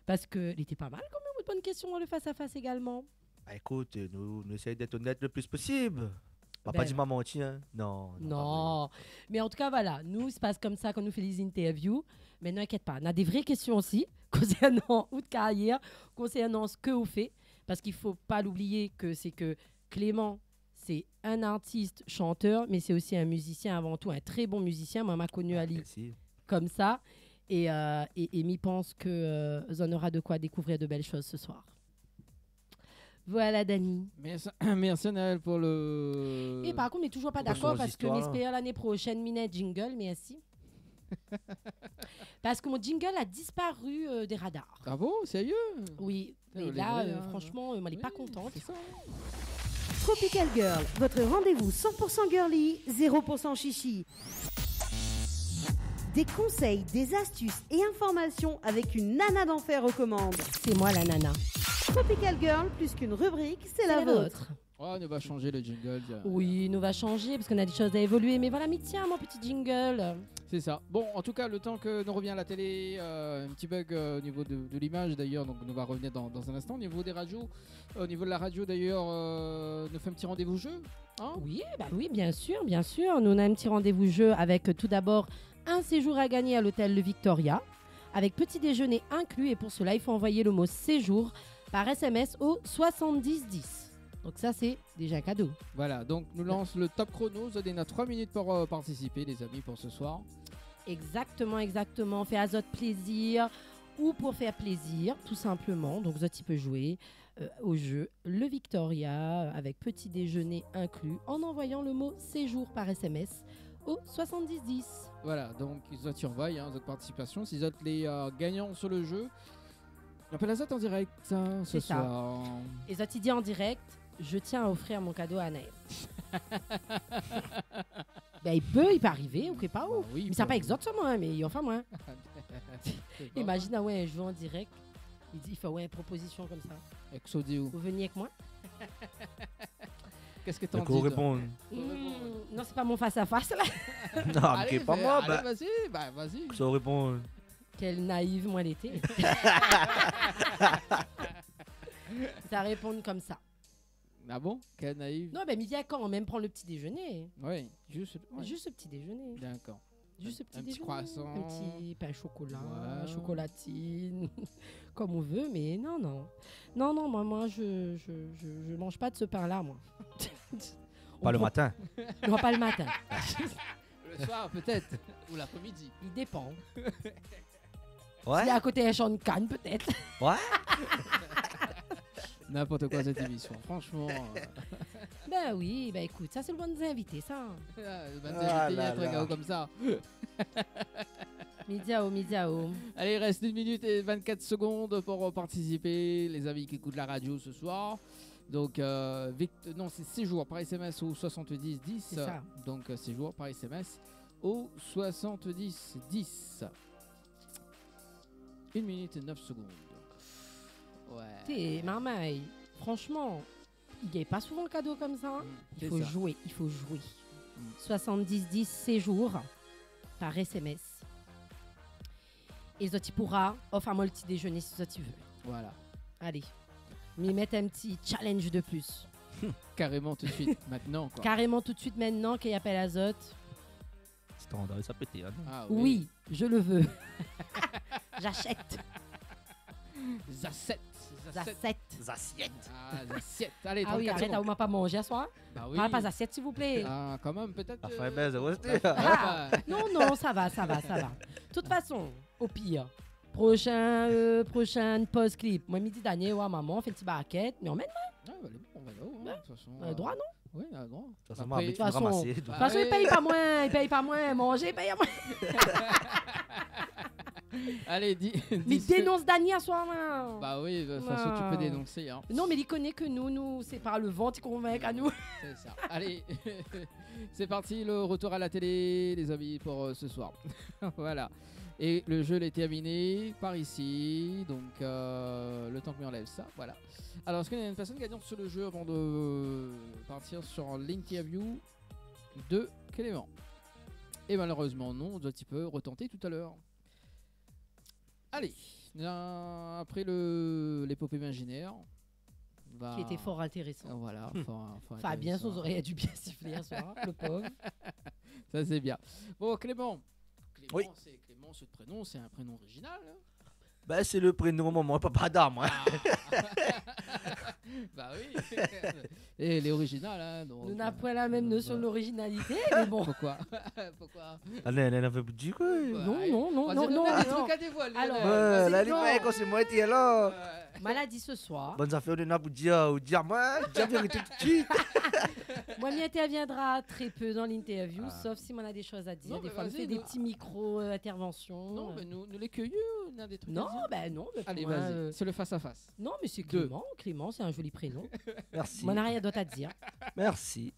parske lété pa mal kan mèm, out bann késtion dan le fas-a-fas égalman. Ba, ékout, nou, nou éséy d'èt onèt le plis posib. Ba, pa di manti, hein. Non, non, pa vré. Non. Mé an tou ka, voilà, nou, i spas konmsa kan nou fé lé interview. Mé non, inkièt pa, na dé vré késtion osi konsèrnan out karyèr, konsèrnan sak ou fé, parske i fo pa oublié ke sé ke Clément, sé in artis, shantèr, mé sé osi in mizisien avan tou, in trè bon mizisien. Moin, ma koni ali konmsa. Ah, mèrsi. É, euh, é, é mi pans ke, euh, zot nora de koi dékouvrir de bèl shoz se soir. Voilà, Dany. Mèrsi, mèrsi, Anaël, pou le... É par kont, mi lé toujour pa dakor, parske mi éspèr lané proshèn mi néna in jingle, mèrsi. Parske mon jingle la disparu, euh, dé radar. Ah bon, sérieux ? Oui. Putain, é la, euh, hein, fransheman, euh, moin lé pa kontan. Oui, sé sa, hein. Tropical Girl, votre rendez-vous cent pour cent girly, zéro pour cent chichi. Des conseils, des astuces et informations avec une nana d'enfer aux commandes. C'est moi la nana. Tropical Girl, plus qu'une rubrique, c'est la vôtre. Oh, nou va shanj le jingle, tiens. Oui, nou va shanj, parske na dé shoz a évolué. Mé voilà, mi tien mon ti jingle. Sé sa. Bon, an tou ka, le tan ke nou rovien a la télé, euh, in ti bug, euh, o nivo de, de limaz, d'ayèr, donk nou va rovnir dan, dan in instan. O nivo dé radio, o nivo de la radio, d'ayèr, euh, nou fé in ti randévou jeu, hein ? Oui, ba oui, bien sûr, bien sûr. Nou néna in ti randévou jeu avèk, euh, tou dabor, in séjour a gagné a l'hôtel Le Victoria, avèk ti déjeuner inklu. É pou sela, i fo anvoy le mo séjour par S M S au soixante-dix dix. Donk sa, sé déja in kado. Voilà, donk nou lans le top chrono. Zot néna troi minit pou, euh, partisipé, lézami, pou se soir. Exactement, exactement. Fé azot plézir ou pou fé plézir, tou sinpleman. Donk zot i pé joué, euh, au jeu Le Victoria, avèk ti déjeuner inklu, an anvoyan le mo séjour par S M S au soixante-dix dix. Voilà, donk zot i anvoy, hein, zot partisipasion. Si zot lé, euh, gagnan sur le jeu, nou apèl azot an dirèk, hein, se soir. Sé sa. É zot i di an dirèk : « Je tiens à offrir mon cadeau à Anaël. » Ben, i pé, i pé arivé, ou ké pa, ou. Ba oui, i pé. Mé sa pa arivé. Égzak, sa, moin, mé anfin, moin. Sé pa mal. Imazine, ah ouais, in jour an dirèk, i di, i fé, ouais, in propozision konmsa. Èk Sodiou. Ou vni èk moin ? Kosa ou di, toi ? Kosa ou réponn ? Hmm, non, sé pa mon fas-a-fas, la. Non, mé ké pa moin, ba. Alé, vas-y, ba, vas-y. Kosa ou réponn ? Kèl naïv moin lété. Sa réponn konmsa. Ah bon ? Kèl naïv ? Non, ben, mi vien kan mèm pran le ti déjeuner. Oui, juste, ouais. Juste le ti déjeuner. D'accord. Juste le ti déjeuner. Un, un petit croissant. In ti pin shokola, ouais, chocolatine, konm ou vé, mé non, non. Non, non, moin, moin, je, je, je, je manj pa de se pin-la, moin. Pa le matin. Non, pa le matin. Le soir, peut-être. Ou l'après-midi. I dépan. Ouais. Si lé a koté in shann kann, pétèt. Ouais. N'importe quoi, cette émission, franchement, euh. Ben oui, ben ékout, sa sé le bann zinvité, sa. Ah, le bann zinvité, ah la la, i fé in truk konmsa. Midiao, midiao. Allez, il reste une minute et vingt-quatre secondes pour participer, les amis qui écoutent la radio ce soir. Donc, euh, Vict-, non, c'est séjour par S M S au soixante-dix dix. C'est ça. Donc, euh, séjour par S M S au soixante-dix dix. Une minute et neuf secondes. Ouais. Té, marmay, fransheman, i gingn pa souvan kado konmsa, hein. Mm, sé sa. I fo joué, i fo joué. Mm. Soixante-dix dix séjour par S M S. É zot i poura ofèr amoin le ti déjeuner si zot i vé. Voilà. Alé. Mi mèt in ti challenge de plus. Carrément tout de suite, maintenant, quoi. Carrément tout de suite, maintenant, k'i apèl azot. Standard, sa pété, hein. Ah oui. Oui, je le veux. J'achète. Zasièt. Zasièt. Zasièt. Ah, zasièt. Allez, ah oui, trente-quatre arèt, secondes. Ou ma pa manjé aswar ? Bah oui. Ah, pa zasièt, s'il vous plaît. Ah, quand même, peut-être, ah, euh, ouais, bah, non, non, ça va, ça va, ça va. De toute façon, au pire, prochain, euh, prochaine pause clip. Moin, mi di Dany, ouais, maman, fé in ti barkèt, mé emmèn amoin. Ah, bah, allez, on va là-haut, hein, de toute façon, euh, droit, non ? Oui, na le droit. De toute façon, après, ma ramasé, de toute façon, i pèy pa moin, i pèy pa moin, manjé, i pèy pa moin. Allez, dis, mi dénons Dany aswar, moin. Bah oui, de toute façon, tu peux dénoncer, hein. Non, mé li koné ke nou, nou, sé par le vant i konvink anou. C'est ça. Allez, c'est parti, le retour à la télé, les amis, pour, euh, ce soir. Voilà. Et le jeu, il est terminé par ici. Donc, euh, le temps que mi anlèv sa, voilà. Alors, est-ce qu'il y a une personne gagnante sur le jeu avant de partir sur l'interview de Clément ? Et malheureusement, non, on doit un petit peu retenter tout à l'heure. Allez, euh, après le, l'épopée imaginaire, va- Qui était fort intéressant. Voilà, fort, fort intéressant. Fabien, son oreille a dû bien siffler hier soir, le pauvre. Ça, c'est bien. Bon, Clément. Oui. Clément, c'est, Clément, ce prénom, c'est un prénom original, hein ? Bah, sé le prénom momon é papa d'am, in. Ah. Bah oui. É lé original, in, donk, euh, nou na poin la mèm nosion de l'originalité, mé bon. Pourquoi ? Pourquoi ? Ah non, non, non, non, non, non, non. Vas-y, donn anou dé trik a dévoilé, la. Alors, ouais, vas-y, la, non. Lé vré, kan sé moin té la. Ouais. Maladi ce soir. Bann zafèr ou néna pou dir, ou dir amoin, dir la vérité tout de suite. Moin, mi interviendra très peu dans l'interview, sauf si moin néna dé shoz a dir. Non, mé vas-y, fé dé ti mikro, euh, intervention. Non, mé nou, nou lé kirié, nou néna dé trik a dir. Non, ben non, mé pou moin, euh, allez, vas-y, c'est le face à face. Non, mé sé Clément. Clément, c'est un joli prénom. Merci. Moin, na rien d'ot a dir. Merci.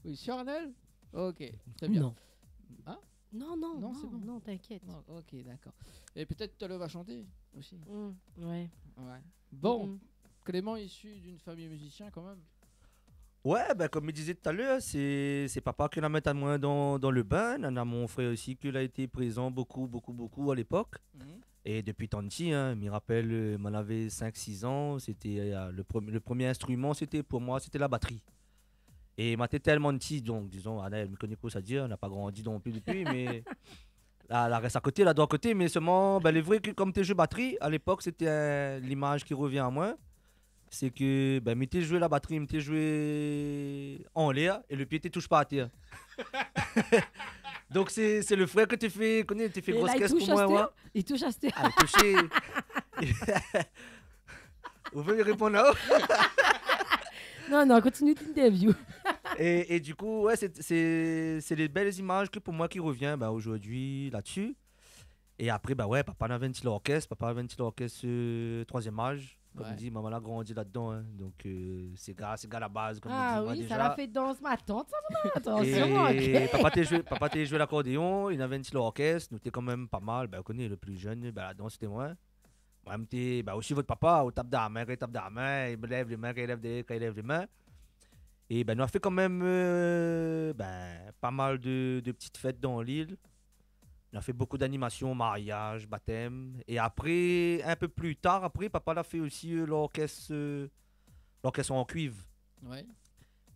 Oui, sur Arnel ? Ok, très bien. Non. Hein ? Non, non, non, c'est bon. Non, t'inquiète. Non, ok, d'accord. Et peut-être tout à l'heure va chanter aussi. Mm, ouais. Ouais. Bon, Clément, issu d'une famille musicien quand même. Ouais, ben, konm mi dizé talèr, sé, sé papa ki la mèt amoin dan, dan le bin. Néna mon frèr osi ki la été prézan bokou, bokou, bokou a lépok. Mhm. É dopi tan ti, in, mi rapèl, euh, moin lavé sink, sis an, sété, euh, le premi-, le promié instriman, sété, pou moin, sété la batri. É moin té tèlman ti, donk, dizon, ah, mi koné kosa dir, na pa grandi non pli dopi, mé la, la rès a koté, la, d'in koté, mé solman, ben, lé vré ke konm té zoué batri, a lépok, sété, euh, limaz ki revien amoin, sé ke, ben, mi té zoué la batri, mi té zoué anlèr, é le pié té toush pa atèr. Donk, sé, sé le frèr ke té fé, koné, té fé gro kès pou moin, ouais. É la, i toush astèr. I toush astèr. Ah, i toush. Ou vé réponn la-o ? Non, non, kontinié l'interview. É, é du kou, ouais, sé, sé, sé lé bèl imaz ke pou moin ki revien, ben, zordi, la-dsi. É apré, ben ouais, papa lavé in ti lorkès, papa lavé in ti lorkès, euh, troizièm az. Konm i di, momon la grandi ladan, in. Donk, euh, sé ga, sé ga la baz, konm i di, moin, déza. Ah oui, sa la fé dans ma tante, sa, momon. Atansion, ok. É papa té zoué, papa té zoué lakordéon, li lavé in ti lorkès, nou té kan mèm pa mal, ben, ou koné, le pli jenn, ben, ladan, sété moin. Moin, mi té, ben, osi vot papa, ou tap dan la min, kan i tap dan la min, i lèv lé min, kan i lèv lé, kan i lèv lé min. É ben, nou la fé kan mèm, euh, ben, pa mal de, de ti fèt dan lil. Nou la fé bokou d'animasion, mariaz, batèm. É apré, in pé pli tar, apré, papa la fé osi, euh, lorkès, euh, lorkès an kuiv. Ouais.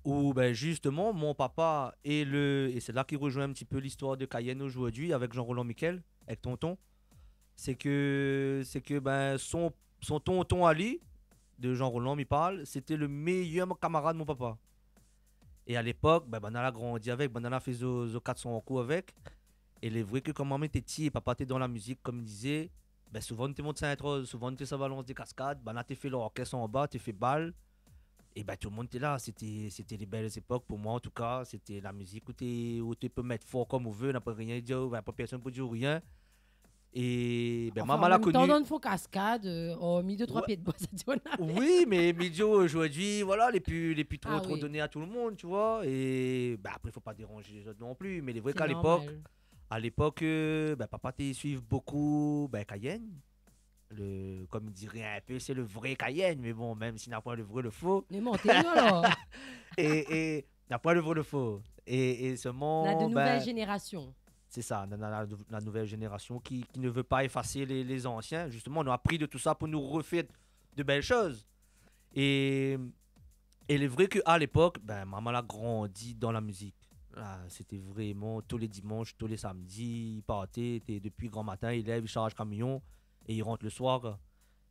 Ou, ben, zistoman, mon papa é le, é sé la ki rezoin in ti pé listoir de Cayenne zordi avèk Jean-Roland Miquel, avèk tonton. Sé ke, sé ke, ben, son, son tonton ali, de Jean-Roland, mi parl, sété le méyèr kamarad mon papa. É a lépok, ben, banna la grandi avèk, banna la fé zo, zo kat san kou avèk. É lé vré ke kan moin té ti, papa té dan la mizik, konm i dizé, ben, souvan nou té mont Sainte-Rose, souvan nou té sa balans dé kaskad, banna té fé lorkès anba, té fé bal. É ben, tout le moun té la, sété, sété lé bèl épok pou moin, an tou ka, sété la mizik ou té, ou té pé mèt for konm ou vé, na pa rien i di, ben, pa pèrsone pou di rien. É, ben, anfin, momon la koni. An mèm tan, dan fon kaskad, euh, ormi dé troi pié d'boi, sa di, on a. Oui, mé mi di, zordi, voilà, lé pi, lé pi tro, tro doné a tout le moun, tu vois. Ah oui. É, ben, apré, fo pa déranzé lézot non pli. Mé lé vré k'a lépok, a lépok, euh, ben, papa té suiv bokou, ben, Cayenne. Le, konm i di, in pé, sé le vré Cayenne. Mé bon, mèm si na poin le vré, le fo. Mé bon, té nou, alor. É, é, na poin le vré, le fo. É, é solman, ben, la nouvèl zénérasion. Sé sa, la, la, la, la nouvèl zénérasion ki, ki ne vé pa éfasé lé, lé zansien. Zistoman, nou la apri de tout sa pou nou refé de bèl shoz. É, é lé vré ke a lépok, ben, momon la grandi dan la mizik. La, sété vréman tou lé dimansh, tou lé samdi, i parté, té dopi gran matin, i lèv, i sharz kamion é i rant le soir, koi.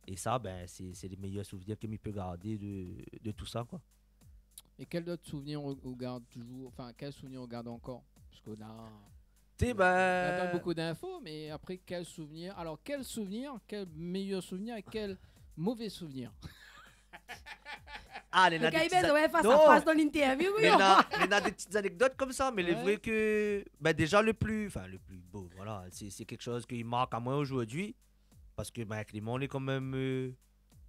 É sa, ben, sé, sé lé méyèr souvenir ke mi pé gardé de, de tout sa, koi. Et quel autre souvenir on, on garde toujours, enfin, quel souvenir on garde encore ? Parce qu'on a, on a donné beaucoup d'infos, mais après, quel souvenir ? Alors, quel souvenir, quel meilleur souvenir et quel mauvais souvenir ? Ah, néna dé ti, ouais, fas a fas dan l'interview, oui, néna, néna dé ti zanekdot konmsa, mé lé vré ke, ben, déza le pli, enfin, le pli bo, voilà, sé, sé kékshoz ki mark amoin zordi, parske, ben, Clément, li lé kan mèm, euh,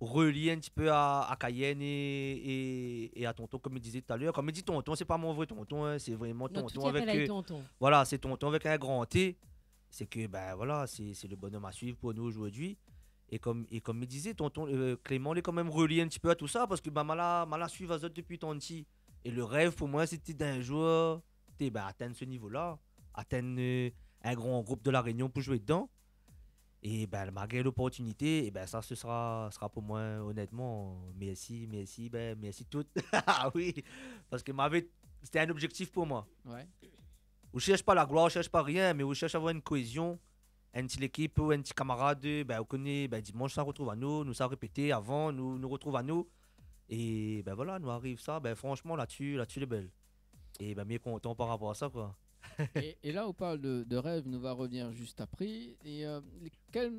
relié in ti pé a, a Cayenne é, é, é a tonton, konm mi dizé talèr. Kan mi di tonton, sé pa mon vré tonton, in, sé vréman tonton avèk, euh, tonton. Non, tout à fait, la, tonton. Voilà, sé tonton avèk in gran T. sé ke, bin, voilà, sé, sé le bonom a suiv pou nou zordi. É kom, é kom mi dizé, tonton, euh, Clément, li lé kan mèm relié in ti pé a tout sa, parske, bin, ma la, ma la suiv azot dopi tan ti. É le rèv pou moin, sété d'in zour, té, bin, atinn se nivo-la, atinn, euh, in gran group de La Rényon pou zoué dedan. É bin, ma gingn loportinité, é bin, sa, se sra, sra pou moin, onètman, mèrsi, mèrsi, bin, mèrsi tout. Ah oui, parske mavé, sété in objèktif pou moin. Ouais. Ou shèrsh pa la gloir, ou shèrsh pa rien, mé ou shèrsh avoir in koézion, in ti lékip, ou in ti kamarad, bin, ou koné, bin, dimansh sa rotrouv anou, nou sa répété avan, nou, nou rotrouv anou. É bin voilà, nou ariv sa, bin, franshman, la-dsi, la-dsi lé bèl. É bin, mi lé kontan par rapor a sa, koi. Et, et là, on parle de, de rêve, nous va revenir juste après. Et, euh, quel,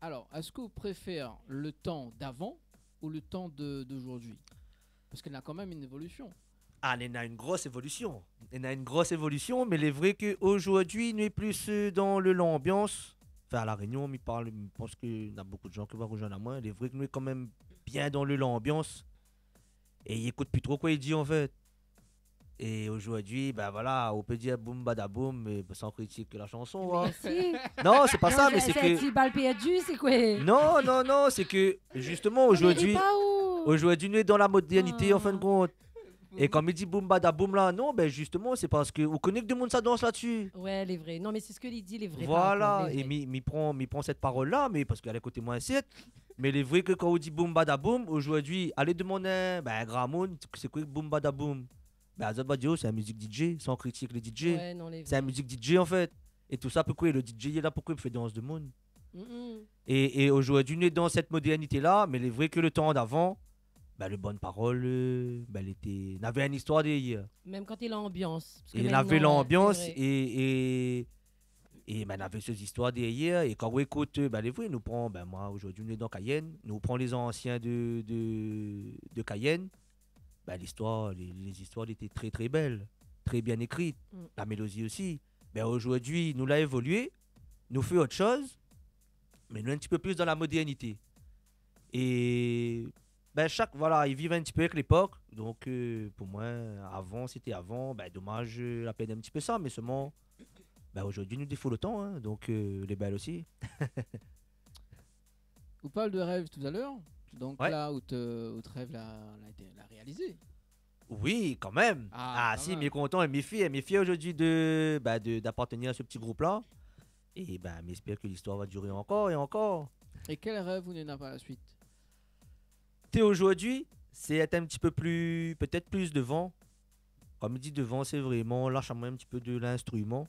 alors, est-ce que vous préférez le temps d'avant ou le temps de, d'aujourd'hui ? Parce qu'il y a quand même une évolution. Ah, néna in gro évolision. Néna in gro évolision, mé lé vré ke zordi, nou lé plis, euh, dan le, lanbians. Anfin, a La Rényon, mi parl, mi pans ke na bonpé de jan ki va rozoinn amoin. Lé vré ke nou lé kan mèm bien dan le, lanbians. É i ékout pi tro kosa i di, an fèt. É zordi, bin voilà, ou pé dir boum badaboum, mé san kritik la shanson, hein. Mé si. Non, sé pa sa, mé sé ke... Sé in ti bal pèrdi, sé koi ? Non, non, non, sé ke, zistoman, zordi, nou lé dan la modèrnité, an fin de kont. É kan mi di boum badaboum la, non, bin zistoman, sé parske ou koné ke demoun sa dans la-dsi. Ouais, lé vré. Non, mé sé sak li di, lé vré, par kont, lé vré. Voilà, é mi, mi pran, mi pran sèt parol-la, mé parske alé koté moin, sèt. Mé lé vré ke kan ou di boum badaboum, zordi, alé domann in, bin, in gramoun, sé koi boum badaboum ? Bin, azot va dir, oh, sé in mizik DJ, san kritik le DJ. Ouais, non, lé vré. Sé in mizik DJ, an fèt. É tout sa, pou koi le DJ lé la, pou koi ? Pou fé dans demoun. Mm, mm. É, é zordi, nou lé dan sèt modèrnité-la, mé lé vré ke le tan d'avan, bin, le bann parol, euh, bin, lété, navé in zistoir dèrièr. Mèm kan té lanbians, parske... É navé lanbians, sé vré. É, é, é, bin, navé sé zistoir dèrièr. É kan ou ékout, euh, bin, lé vré, nou pran, bin, moin, zordi, nou lé dan Cayenne, nou pran lé zansien de, de, de Cayenne, bin, listoir, lé, lé zistoir lété trè, trè bèl, trè bien ékri, la mélodi osi. Bin, zordi, nou la évolié, nou fé ot shoz, mé nou in ti pé plis dan la modèrnité. É, bin, shak, voilà, i viv in ti pé avèk lépok. Donk, euh, pou moin, avan, sété avan, bin, domaz, euh, la pèrd in ti pé sa, mé solman, bin, zordi, nou défoul le tan, hein, donk, euh, lé bèl osi. Ou parl de rèv talèr, donk la, out, out rèv la, la été, la réalizé. Oui, kan mèm. Ah, kan mèm. Ah, si, mi lé kontan é mi lé fièr. Mi lé fièr zordi de, bin, de, d'apartenir a se ti group-la. É bin, mi éspèr ke listoir va diré ankor é ankor. É kèl rèv ou néna par la suit ? Té, zordi, sé èt in ti pé plis, pétèt plis devan. Kan mi di devan, sé vréman lash amoin in ti pé de linstriman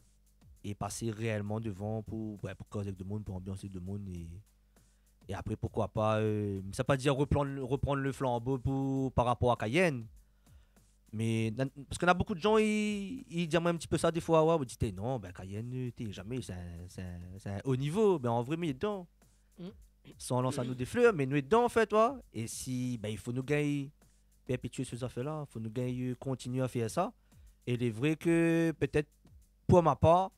é pasé réèlman devan pou, ouais, pou koz avèk demoun, pou anbiansé demoun é, é apré, poukoi pa, euh, sa pa dir reprann, reprann le flanbo pou, par rapor a Cayenne. Mé na, parske na bonpé de jan i, i di amoin in ti pé sa défoi, ouais, ou di, té, non, bin, Cayenne, té, zamé, sé in, sé in, sé in o nivo. Bin, an vré, mi lé dedan. Mm. San lans anou dé flèr, mé nou lé dedan, an fèt, ouais. É si, bin, i fo nou gingn pèrpétié se zafèr-la, fo nou gingn kontinié a fé sa. É lé vré ke pétèt, pou ma par,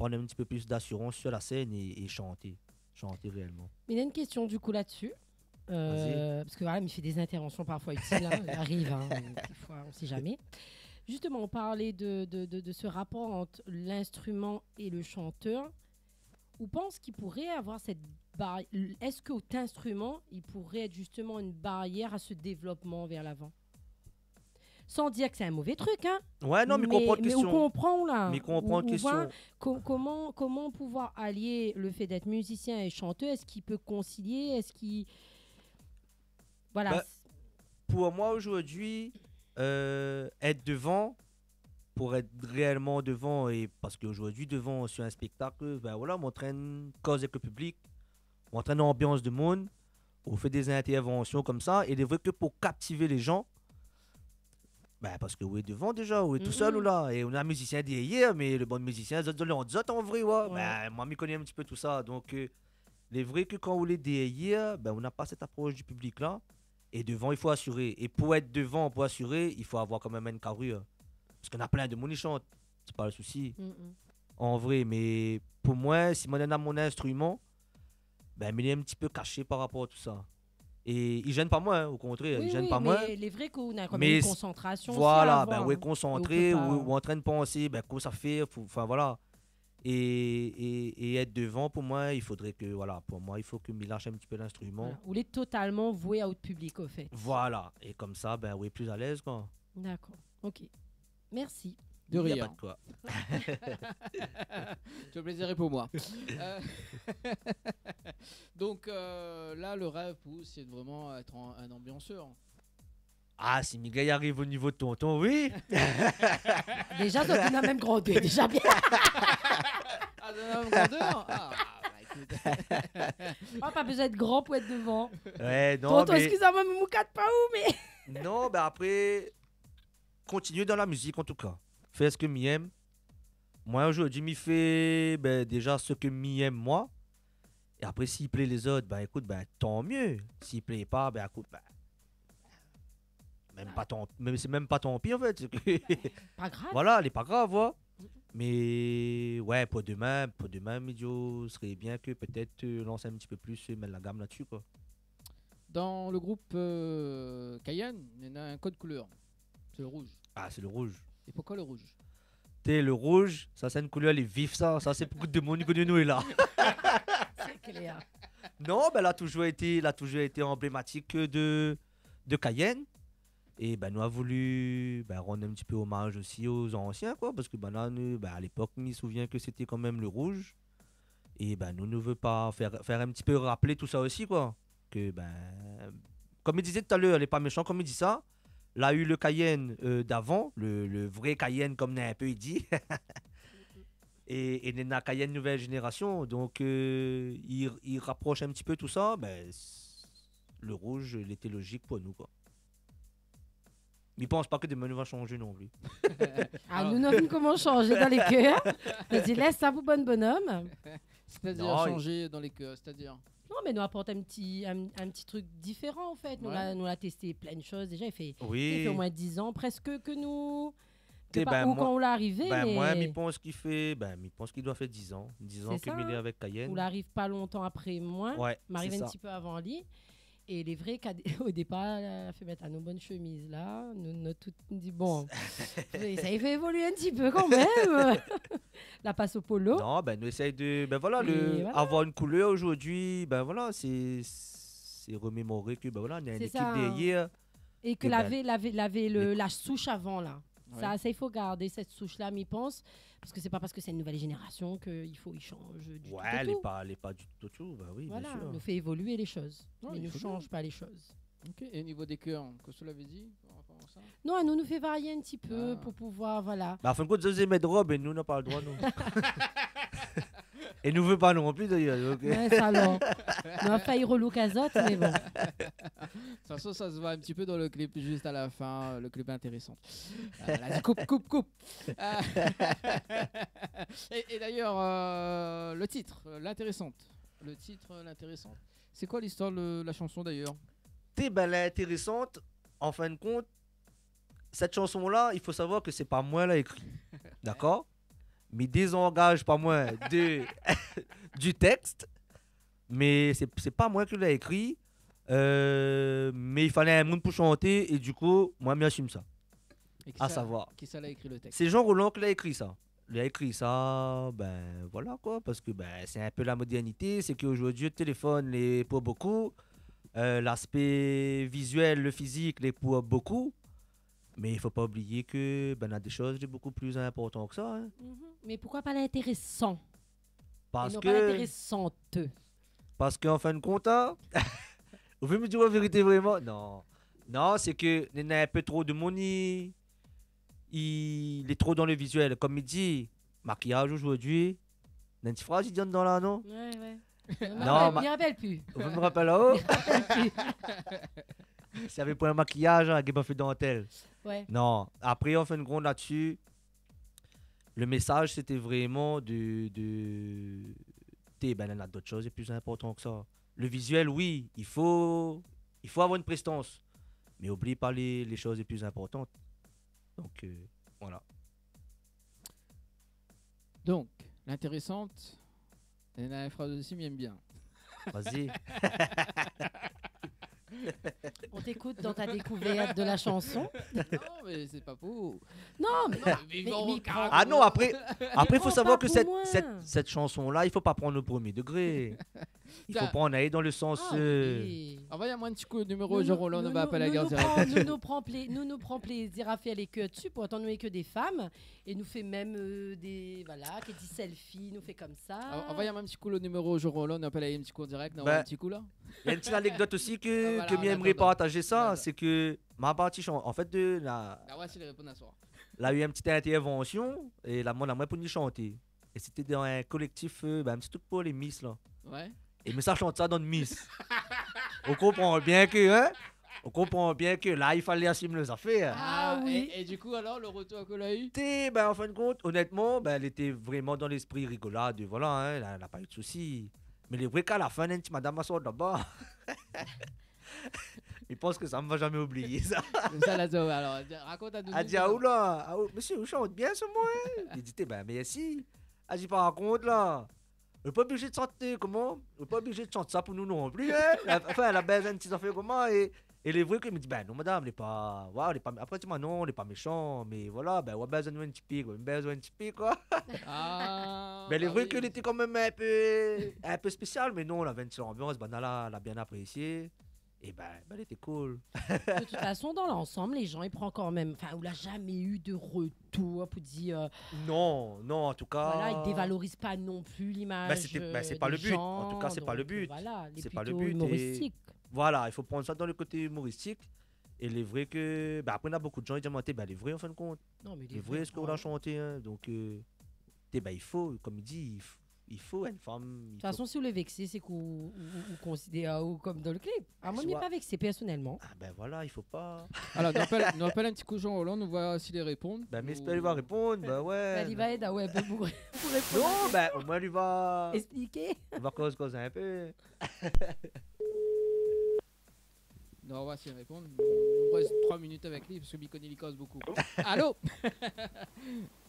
pran in ti pé plis d'asirans su la sèn é, é shanté, shanté réèlman. Mé néna in késtion, du kou, la-dsi. Vas-y. Euh, parske, voilà, mi fé dé intèrvansion parfoi itil, hein, i ariv, hein, défoi, on sait jamais. Justement, on parlait de, de, de, de ce rapport entre l'instrument et le chanteur. Ou pans k'i pouré avoir sèt bar-, èske out instriman, i pouré èt zistoman in barièr a se dévlopman vèr lavan ? San dir ke sé in mové trik, hein. Ouais, non, mé, mé ou konpran késtion. Mi konpran la. Mi konpran késtion. Ou, ou voi ko-, koman, koman pouvoir alié le fé d'èt mizisien é shantèr, èske i pé konsilié, èske i, voilà. Bin, pou moin, zordi, euh, èt devan, pou èt réèlman devan, é parske zordi, devan, su in spèktak, bin voilà, ou antrinn koz avèk le piblik, ou antrinn anbians demoun, ou fé dé intèrvansion konmsa, é lé vré ke pou kaptiv lé jan, bin, parske ou lé devan déza, ou lé tousèl, ou la, é ou na mizisien dèrièr, mé le bann mizisien, zot, zot lé an zot, an vré, ouais. Ouais. Bin, moin, mi koné in ti pé tout sa, donk, euh, lé vré ke kan ou lé dèrièr, bin, ou na pa sèt aprosh du piblik-la. É devan, i fo asiré. É pou èt devan, pou asiré, i fo avoir kan mèm in karir. Parske na plin demoun i shant. Sé pa le sousi. Mm, mm. An vré, mé pou moin, si moin néna mon instriman, bin, mi lé in ti pé kashé par rapor a tout sa. É i zèn pa moin, hein, o kontrèr, i zèn pa moin. Oui, oui, mé lé vré k'ou na kan mèm in konsantrasion osi, voilà, bin, ou lé konsantré, ou, ou antrinn pansé, bin, kosa fé, fo, anfin, voilà. É, é, é èt dovan, pou moin, i fodré ke, voilà, pou moin, i fo ke mi lash in ti pé linstriman. Voilà. Ou lé totalman voué a out piblik, o fèt. Voilà. É konmsa, bin, ou lé pli alèz, koi. Dakor. Ok. Mèrsi. De rien. Na pa de koi. Tout le plaisir est pour moi. Euh, donc, euh, là, le rêve pour vous, c'est de vraiment être en- un ambianceur. Ah, si Miguel i ariv o nivo de tonton, oui. Déza, zot na mèm grandèr, déza bien. Ah, zot na mèm grandèr ? Ah, bah, écoute. Ah, pa bezoin èt gran pou èt dovan. Ouais, non, tonton, mé eskiz amoin, mi moukat pa ou, mé non, bin apré, kontinié dan la mizik, an tou ka. Fé sak mi èm. Moin, zordi, mi fé, bin, déza sak mi èm, moin. É apré, si i plé lézot, bin, ékout, bin, tan mié. Si i plé pa, bin, ékout, bin, mèm pa tan, mèm, sé mèm pa tan pi, an fèt. Pa grav. Voilà, lé pa grav, ouais. Mé, ouais, pou domin, pou domin, mi di, o, sré bien ke pétèt, euh, lans in ti pé plis, euh, mèt la gam la-dsi, koi. Dans le groupe, euh, Cayenne, néna in kod koulèr. Sé le rouj. Ah, sé le rouj. É poukoi le rouj ? Té, le rouj, sa, sé in koulèr, lé vif, sa. Sa, sé pou tout demoun i koné nou lé la. Sé klèr. Non, bin, la touzour été, la touzour été anblématik de, de Cayenne. É bin, nou la voulu, bin, rann in ti pé omaz osi o zansien, koi, parske, bin, la, nou, bin, a lépok, mi souvien ke sété kan mèm le rouj. É bin, nou, nou vé pa fé, fé in ti pé rapèl tousa osi, koi. Ke, bin, konm mi dizé talèr, lé pa méshan konm mi di sa. La u le Cayenne, euh, davan, le, le vré Cayenne, konm néna in pé i di. É, é néna Cayenne nouvèl zénérasion. Donk, euh, i, i raprosh in ti pé tousa. Bin, s-, le rouj, lété lozik pou nou, koi. Mi pans pa ke domin nou va shanjé non pli. Ah, nou, nou, nou komans shanjé dan lé kèr. Nou di, lès sa pou bann bonom. Sétadir, non, shanjé dan lé kèr, sétadir ? Non, mé nou aport in ti, in, in ti trik diféran, an fèt. Nou la, nou la tèsté plin de shoz déza. I fé, i fé omoin diz an prèsk ke nou, ke pa, bin, ou moin, kan ou la arivé, bin, mé moin, mi pans ke i fé, bin, mi pans ke i doi fé diz an. Diz an ke mi lé avèk Cayenne. Ou la ariv pa lontan apré moin. Ouais, mi ariv in ti pé avan li. É lé vré k'a, o dépar, la fé mèt anou bann shemiz la, nou, nou tout, nou di, bon, sa i fé évolié in ti pé kan mèm. La pas o polo. Non, bin, nou éséy de, bin voilà, avoir in koulèr zordi, bin voilà, sé, sé remémoré ke, bin voilà, néna in ékip dèrièr. É ke lavé, bin, lavé, lavé le, la soush avan la. Ouais. Sa, sa, i fo gardé sèt soush la, mi pans, parske sé pa parske sé in nouvèl zénérasion ke i fo i shanj du tout au tout. Ouais, lé pa, lé pa du tout au tout, bin oui, bien sir. Voilà, nou fé évolié lé shoz. Ouais, mé nou shanj pa lé shoz. Ok, é o nivo dé kèr, kosa ou lavé di par rapor a sa ? Non, nou, nou fé varié in ti pé pou pouvoir, voilà. Bin, an fin de kont, zot i mèt rob é nou, nou na pa le droi, nou. É nou vé pa non pli, dayèr, donk. Ouais, sa alor. Nou la fé relook azot, mé bon. De tout fason, sa se voi in ti pé dan le klip, zis a la fin, euh, le klip Intéressante. Euh, la di, koup, koup, koup. Euh, é, é dayèr, euh, le tit, euh, L'Intéressante. Le tit, euh, L'Intéressante. Sé koi listoir de la shanson, dayèr ? Té, bin, L'Intéressante, an fin de kont, sèt shanson la, i fo savoir ke sé pa moin la ékri. Dakor ? Mi dézangaz pa moin de, du tèks, mé sé, sé pa moin ki la ékri, euh, mé i falé in moun pou shanté, é du kou, moin, mi asim sa. É kisa, kisa la ékri le tèks ? A savoir, sé Jean Rolland ki la ékri sa. Li la ékri sa, bin, voilà koi, parske, bin, sé in pé la modèrnité, sé ke zordi, téléfone lé pou bokou, euh, l'aspé vizièl, le fizik, lé pou bokou, mé i fo pa oublié ke, bin, na dé shoz lé bokou pli inportan ke sa, hein. Mhm. Mé poukoi pa l'intérésan ? É non pa l'intéressante. Parske, an fin de kont, hein, ou vé mi di la vérité vréman ? Non. Non, sé ke néna in pé tro de moun i, i, lé tro dan le vizièl. Konm mi di, makiyaz zordi, néna in ti fraz i di andan la, non ? Ouais, ouais. Non, mi rapèl pi. Ou vé mi rapèl aou ? Mi rapèl pi. Si lavé poin makiyaz, hein, la gingn pa fé dantèl. Ouais. Non. Apré, an fin de kont, la-dsi, le mésaz, sété vréman de, de, té, bin, néna dot shoz lé pli inportan ke sa. Le vizièl, oui, i fo, i fo avoir in préstans. Mé oubli pa lé, lé shoz lé pli inportan. Donk, euh, voilà. Donk, L'Intéressante, néna in fraz osi, mi èm bien. Vas-y. On t'écoute dans ta découverte de la chanson. Non, mais c'est pas pour. Non, mais, non, mais, mais bon, mais il prend, ah non, après, après, il faut savoir que cette, cette, cette chanson-là, il faut pas prendre au premier degré. Il faut prendre, aller dans le sens, ah, euh, oui. Anvoy amoin in ti kou lo niméro Jean Roland, nou va apèl la gardien. Nou, nou pran, nou, nou pran plé-, nou, nou pran plézir a fé lé kèr dsi, pourtan nou lé ke dé fanm, é nou fé mèm, euh, dé, voilà, ke dé selfie, nou fé konmsa. Anvoy amoin in ti kou lo niméro Jean Roland, nou apèl ali in ti kou an dirèk, nou anvoy in ti kou la. Néna in ti anekdot osi ke, ah, voilà, ke mi émré partajé sa, sé ke ma parti chan-, an fèt, de la, la, ouais, sé lé répon aswar. La u in ti intèrvansion, é la, mon amoin pou ni shanté. É sété dan in kolèktif, euh, bin, in ti trik pou lé Miss, la. Ouais. É mi sa shant sa dan Miss. Ou konpran bien ke, hein, ou konpran bien ke la, i falé asim lé zafèr. Ah, ah oui. É, é du kou, alor, lo retour ke la u ? Té, bin, an fin de kont, onètman, bin, lété vréman dan léspri rigolad, voilà, hein, la, la pa u de sousi. Mé lé vré k'a la fin, néna in ti madam la sort laba. Mi pans ke sa, mi va zamé oublié sa. Sa la, sa, alor, rakont anou. La di, ah, oula, ah, ou-, mésyé, ou shant bien solman, hein. Li di, té, bin, mèrsi. La di, par kont, la, ou lé pa oblizé de shant, koman ? Ou lé pa oblizé de shant sa pou nou non pli, hein. La, anfin, la bézoin in ti zafèr koman, é, é lé vré ke mi di, bin non, madam, lé pa, voilà, lé pa, apré, di amoin non, lé pa méshan, mé voilà, bin, ou la bézoin in ti pé, koi, ou la bézoin in ti pé, koi. Ah, bin, lé vré ke lété kan mèm in pé, in pé spésial, mé non, lavé in ti lanbians, banna la, la bien aprésié. É bin, bin, lété cool. De tout fason, dan lansanm, lé jan i pran kan mèm, anfin, ou la zamé u de retour pou dir, euh, non, non, an tou ka, voilà, i dévaloriz pa non pli limaz, bin, sété, bin, sé pa le but. An tou ka, sé pa le but. Sé pa le but, é voilà, i fo pran sa dan le koté imoristik. É lé vré ke, bin, apré, néna bonpé de jan i di amoin, té, bin, lé vré, an fin de kont. Non, mé lé vré, sak ou la shanté, hein. Donk, euh, té, bin, i fo, kom i di, i f-, i fo in fanm, i fo. De tout fason, si ou lé vèksé, sé ke ou, ou, ou konsidèr aou kom dan le klip. Ah, moin, mi lé pa vèksé pèrsonèlman. Ah, bin voilà, i fo pa. Alor, nou apèl, nou apèl in ti kou Jean Roland, nou voi si li répon. Bin, mi éspèr li va répon, bin ouais. Bin, li va èd, ah ouais, bin, pou, pou répon. Non, bin, omoin li va, li va koz, koz in pé. Nou va oir si li répon. Nou rès troi minit avèk li, parske mi koné li koz bokou. Allô ?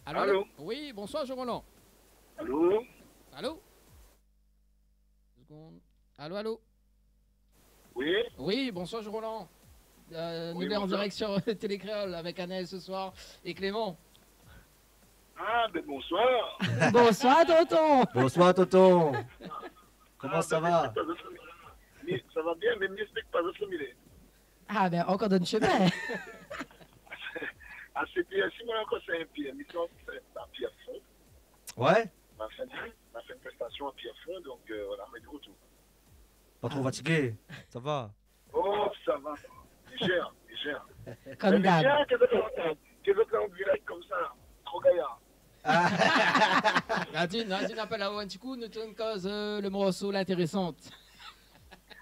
Allô, allô ? Allô ? Oui, bonsoir, Jean Roland. Allô ? Allô ? Deux secondes. Allô, allô ? Oui ? Oui, bonsoir, Jean Roland. Euh, nou lé an dirèk sur Télé Kréol avèk Anaël ce soir et Clément. Ah, bin, bonsoir. Bonsoir, tonton. Bonsoir, tonton. Koman sa va ? Ah, bin, mi éspèk pa zot la, mi, sa va bien, mé mi éspèk pa zot la, mi lé. Ah, bin, ankor dan le shemin. Ah, sé Pierre, si moin ankor, sé in Pierre, mi sort, sé in Pierrefonds. Ouais. Ma fé, ma fé in prestasion a Pierrefonds, donk, euh, voilà, mé de retour. Pa tro fatigé, sa va ? Oh, sa va, sa va. Lézèr, lézèr. Kom dab. Mé lézèr, ke zot la, ke zot la an dirèk konmsa, tro gayar. Ah. Nadine, Nadine apèl aou in ti kou, nou tourn koz, euh, le morso L'Intéressante.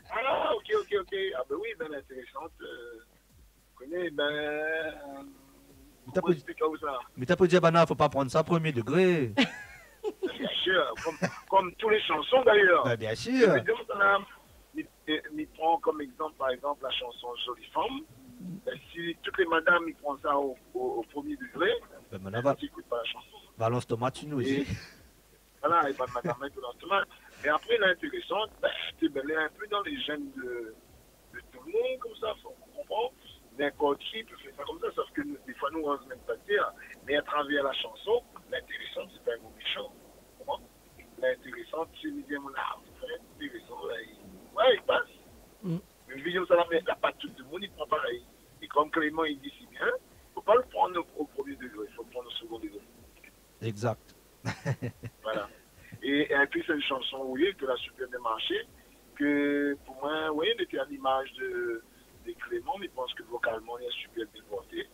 Ah, ok, ok, ok. Ah, bin oui, bin, L'Intéressante, euh, ou koné, bin, euh, koman ésplik aou sa ? Mé ta pou dir, banna, fo pa pran sa premier degré. Bien sûr, comme, comme toutes les chansons d'ailleurs. Bin, bien sûr. Je veux dire, ça n'a, mi, mi pran kom égzanp, par égzanp, la shanson Jolie Femme. Bin, si tout lé madam i pran sa o, o, o premier degré, bin, banna va, zot i ékout pa la shanson. Balans tomat si nou osi. É voilà, é bann madam i balans tomat. Mé apré, L'Intéressante, bin, té, bin, lé in pé dan lé gènes de, de tout le monde, konmsa, fo konprann. N'importe qui peut faire ça comme ça, sauf que nous, des fois, nous, on se met pas de terre. Mais à travers la chanson, L'Intéressante, c'est pas un mot méchant. Comment ? L'Intéressante, c'est bien mon âme, c'est très intéressant, là, il, ouais, il passe. Mm. Une vidéo, ça va, mais la, pas tout le monde, il prend pareil. Et comme Clément, il dit si bien, faut pas le prendre au, au premier degré, il faut le prendre au second degré. Exact. Voilà. Et, et en plus, c'est une chanson, oui, que la super bien marché, que pour moi, oui, elle était à l'image de, de Clément, mais je pense que vocalement, elle est super bien portée.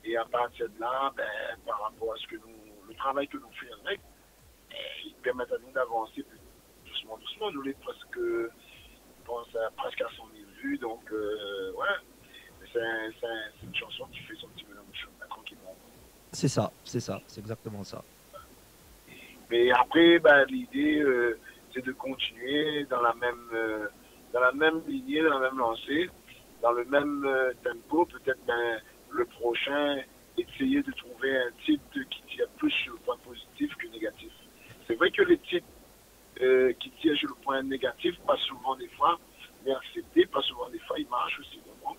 Et à partir de là, ben, par rapport à ce que nous, le travail que nous faisons avec, eh, il permet à nous d'avancer plus doucement, doucement. Nous, on est presque, je pense, à presque à cent mille vues, donc, euh, ouais. Mais c'est un, c'est un, c'est une chanson qui fait son petit bonhomme de chemin, tranquillement. C'est ça, c'est ça, c'est exactement ça. Mais après, ben, l'idée, euh, c'est de continuer dans la même, euh, dans la même lignée, dans la même lancée, dans le même, euh, tempo. Peut-être, ben, le prochain, essayer de trouver un titre qui tire plus sur le point positif que négatif. C'est vrai que les titres, euh, qui tirent sur le point négatif, pas souvent des fois, aksepté, pa souvan défoi i marsh osi, ou konpran.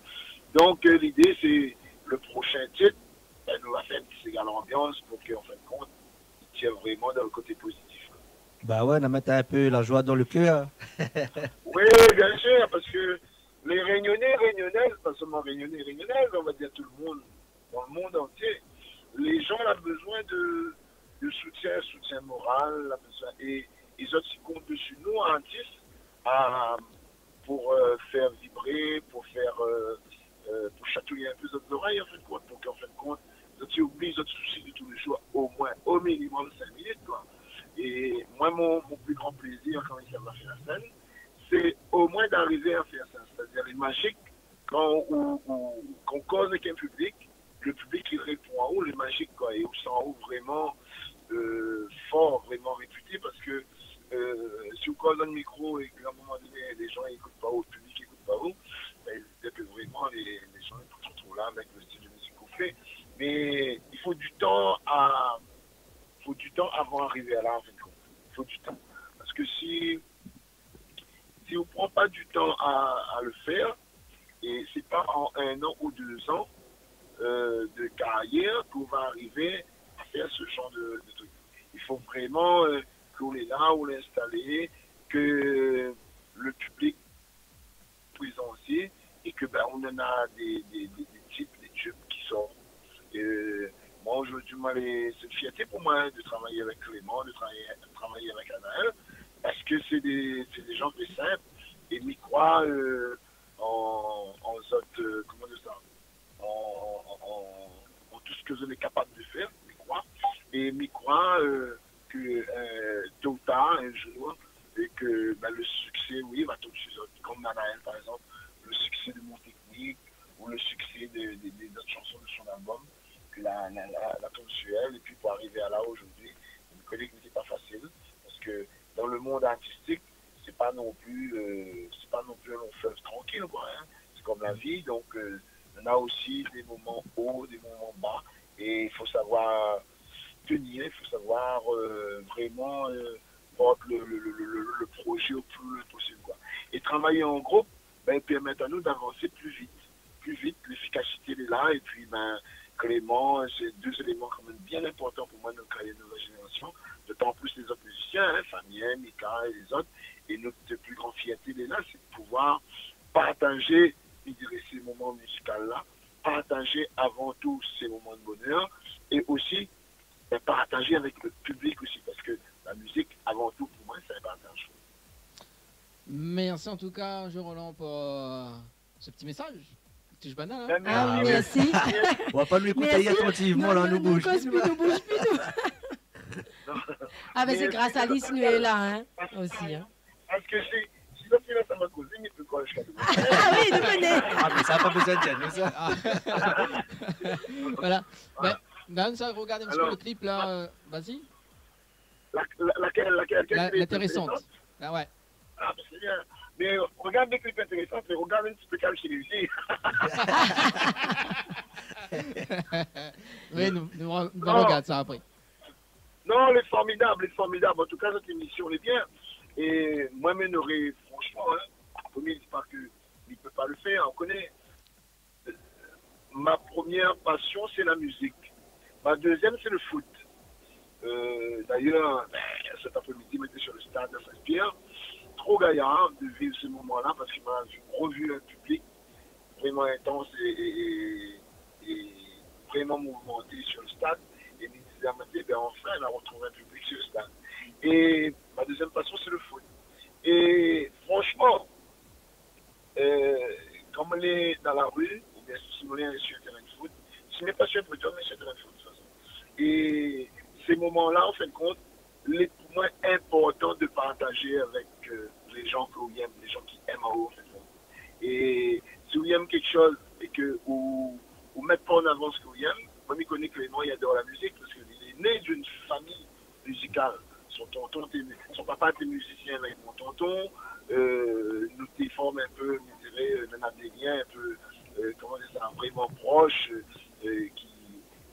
Donk, euh, lidé sé le proshin tit, bin, nou va fé in ti séga lanbians pou ke, an fin de kont, i tir vréman dan le koté pozitif, koi. Ba ouais, nou mèt in pé la joi dan le kèr. Oui, bien sir, parske lé Rényoné, Rényonèz, pa solman Rényoné, Rényonèz, on va dir tout le monde, dan le monde antié, lé jan la bezoin de, de soutien, soutien moral, la bezoin, é, é zot i kont dési nou, artis, a, pou, euh, fé vibré, pou fé, euh, euh, pou shatouy in pé zot zorèy, an fin de kont, pou ke, an fin de kont, zot i oubli zot sousi de tou lé jour, omoin, o minimum sink minit, koi. É moin, mon, mon pli gran plézir kan mi sava fé la sèn, sé omoin d'arivé a fé sa. Sétadir, lé mazik, kan ou, ou, kan ou koz avèk in piblik, le piblik i répon aou, lé mazik, koi, é ou san aou vréman, euh, for, vréman répité, parske, euh, si ou koz dan le mikro é ke a in moman doné, lé jan i ékout pa ou, le piblik i ékout pa ou, bin, sé ke vréman lé, lé jan i pé pa tro la avèk le stil de mizik k'ou fé. Mé i fo du tan a, fo du tan avan arivé a la, an fin de kont. I fo du tan. Parske si si ou pran pa du tan a, a le fèr, é sé pa an in an ou dé zan, euh, de karyèr ke ou va arivé a fé se jan de, de trik. I fo vréman, euh, ke ou lé la, ou lé instalé, ke le piblik prézan osi, é ke, bin, ou néna dé, dé, dé, dé tit, dé tub ki sort. Euh, moin, zordi, moin, lé, sé in fièrté pou moin de travay avèk Clément, de travay, travay avèk Anaël, parske sé dé, sé dé jan tré sinp, é mi kroi, euh, an, an zot, euh, koman dir sa, an, an, an, an tout sak zot lé kapab de fèr, mi kroi. É mi kroi, euh, ke, euh, to ou tar, in jour, é ke, bin, le siksé, oui, va tonm si zot. Kom Anaël, par égzanp, le siksé de Mon Technique, ou le siksé de, de, de, dé zot shanson de son album, ke la, la, la, la tonm si èl, épi pou arivé a la, zordi, mi koné ke sé pa fasil, parske dan le mond artistik, sé pa non pli, euh, sé pa non pli in lon flev trankil, koi, in. Sé kom la vi, donk, euh, néna osi dé moman o, dé moman ba, é i fo savoir tenir, i fo savoir, euh, vréman, euh, port le, le, le projé o pli loin posib, koi. É travay an group, bin, i pèrmèt anou d'avansé pli vit, pli vit, léfikasité lé la, épi, bin, Clément, sé dé zéléman kan mèm bien inportan pou moin dan le karyèr de Nouvelle Génération, dotan plis lé zot mizisien, in, Fabien, Mika é lé zot, é nout pli gran fièrté lé la, sé de pouvoir partazé, mi diré, sé moman mizikal la, partazé avan tou sé moman de bonèr, é osi, bin, partazé avèk le piblik osi, parske la mizik, avan tou, pou moin, sé in partaz. Merci en tout cas, Jean Roland, pour, euh, ce petit message. Touche banane, hein ? Bin, ah, mèrsi, mèrsi. Ou va pa nou ékout atantivman, la, nou bouz pi, nou bouz pi, nou. Ah, bin, sé gras a li si nou lé la, hein, osi, hein. Parske si, si sa, si la, sa va kozé, mi pé koi ziska domin. Ah oui, nou koné. Ah, mé sa, pa bezoin dir anou sa. Voilà. Voilà. Bin, Dan, sa, regard in ti pé le clip, la, euh, vas-y. La, la, lakèl, lakèl, lakèl clip ? L'intéressante. Ah ouais. Ah, bin, sé bien. Mé regard le clip intéressant, mé regard in ti pé Kalchili osi. Oui, nou, nou, nou regard sa apré. Non, lé formidab, lé formidab. An tou ka, sèt émision lé bien. É moin, mi noré, franshman, in, promié, mi di pa ke mi pé pa le fèr, ou koné. Ma première passion, c'est la musique. Ma deuxième, c'est le foot. Euh, d'ailleurs, bin, cet après-midi, mi té sur le stade Saint-Pierre. Trop gaillard de vivre ce moment-là parce que m'a revu un public vraiment intense et, et, et, et vraiment mouvementé sur le stade. É mi té di amoin, bin, enfin, nou la retrouv in piblik sur le stade. É ma deuxième passion, c'est le foot. É franshman, euh, kan mi lé dan la ri, oubien si mi lé sur in térin de foot, si mi lé pa sur in podium, mi lé sur in térin de foot, de tout fason. É sé moman-la, an fin de kont, lé pou moin inportan de partazé avèk, euh, lé jan ke ou yèm, lé jan ki èm aou, an fin de kont. É si ou yèm kékshoz é ke ou, ou mèt pa an avan sak ou yèm, moin, mi koné Clément, li ador la mizik, parske li lé né d'une famille musicale. Son tonton té, son papa té mizisien avèk mon tonton. Euh, nou té form in pé, mi diré, euh, nou néna dé lien in pé, euh, koman dir sa, vréman prosh, euh, ki,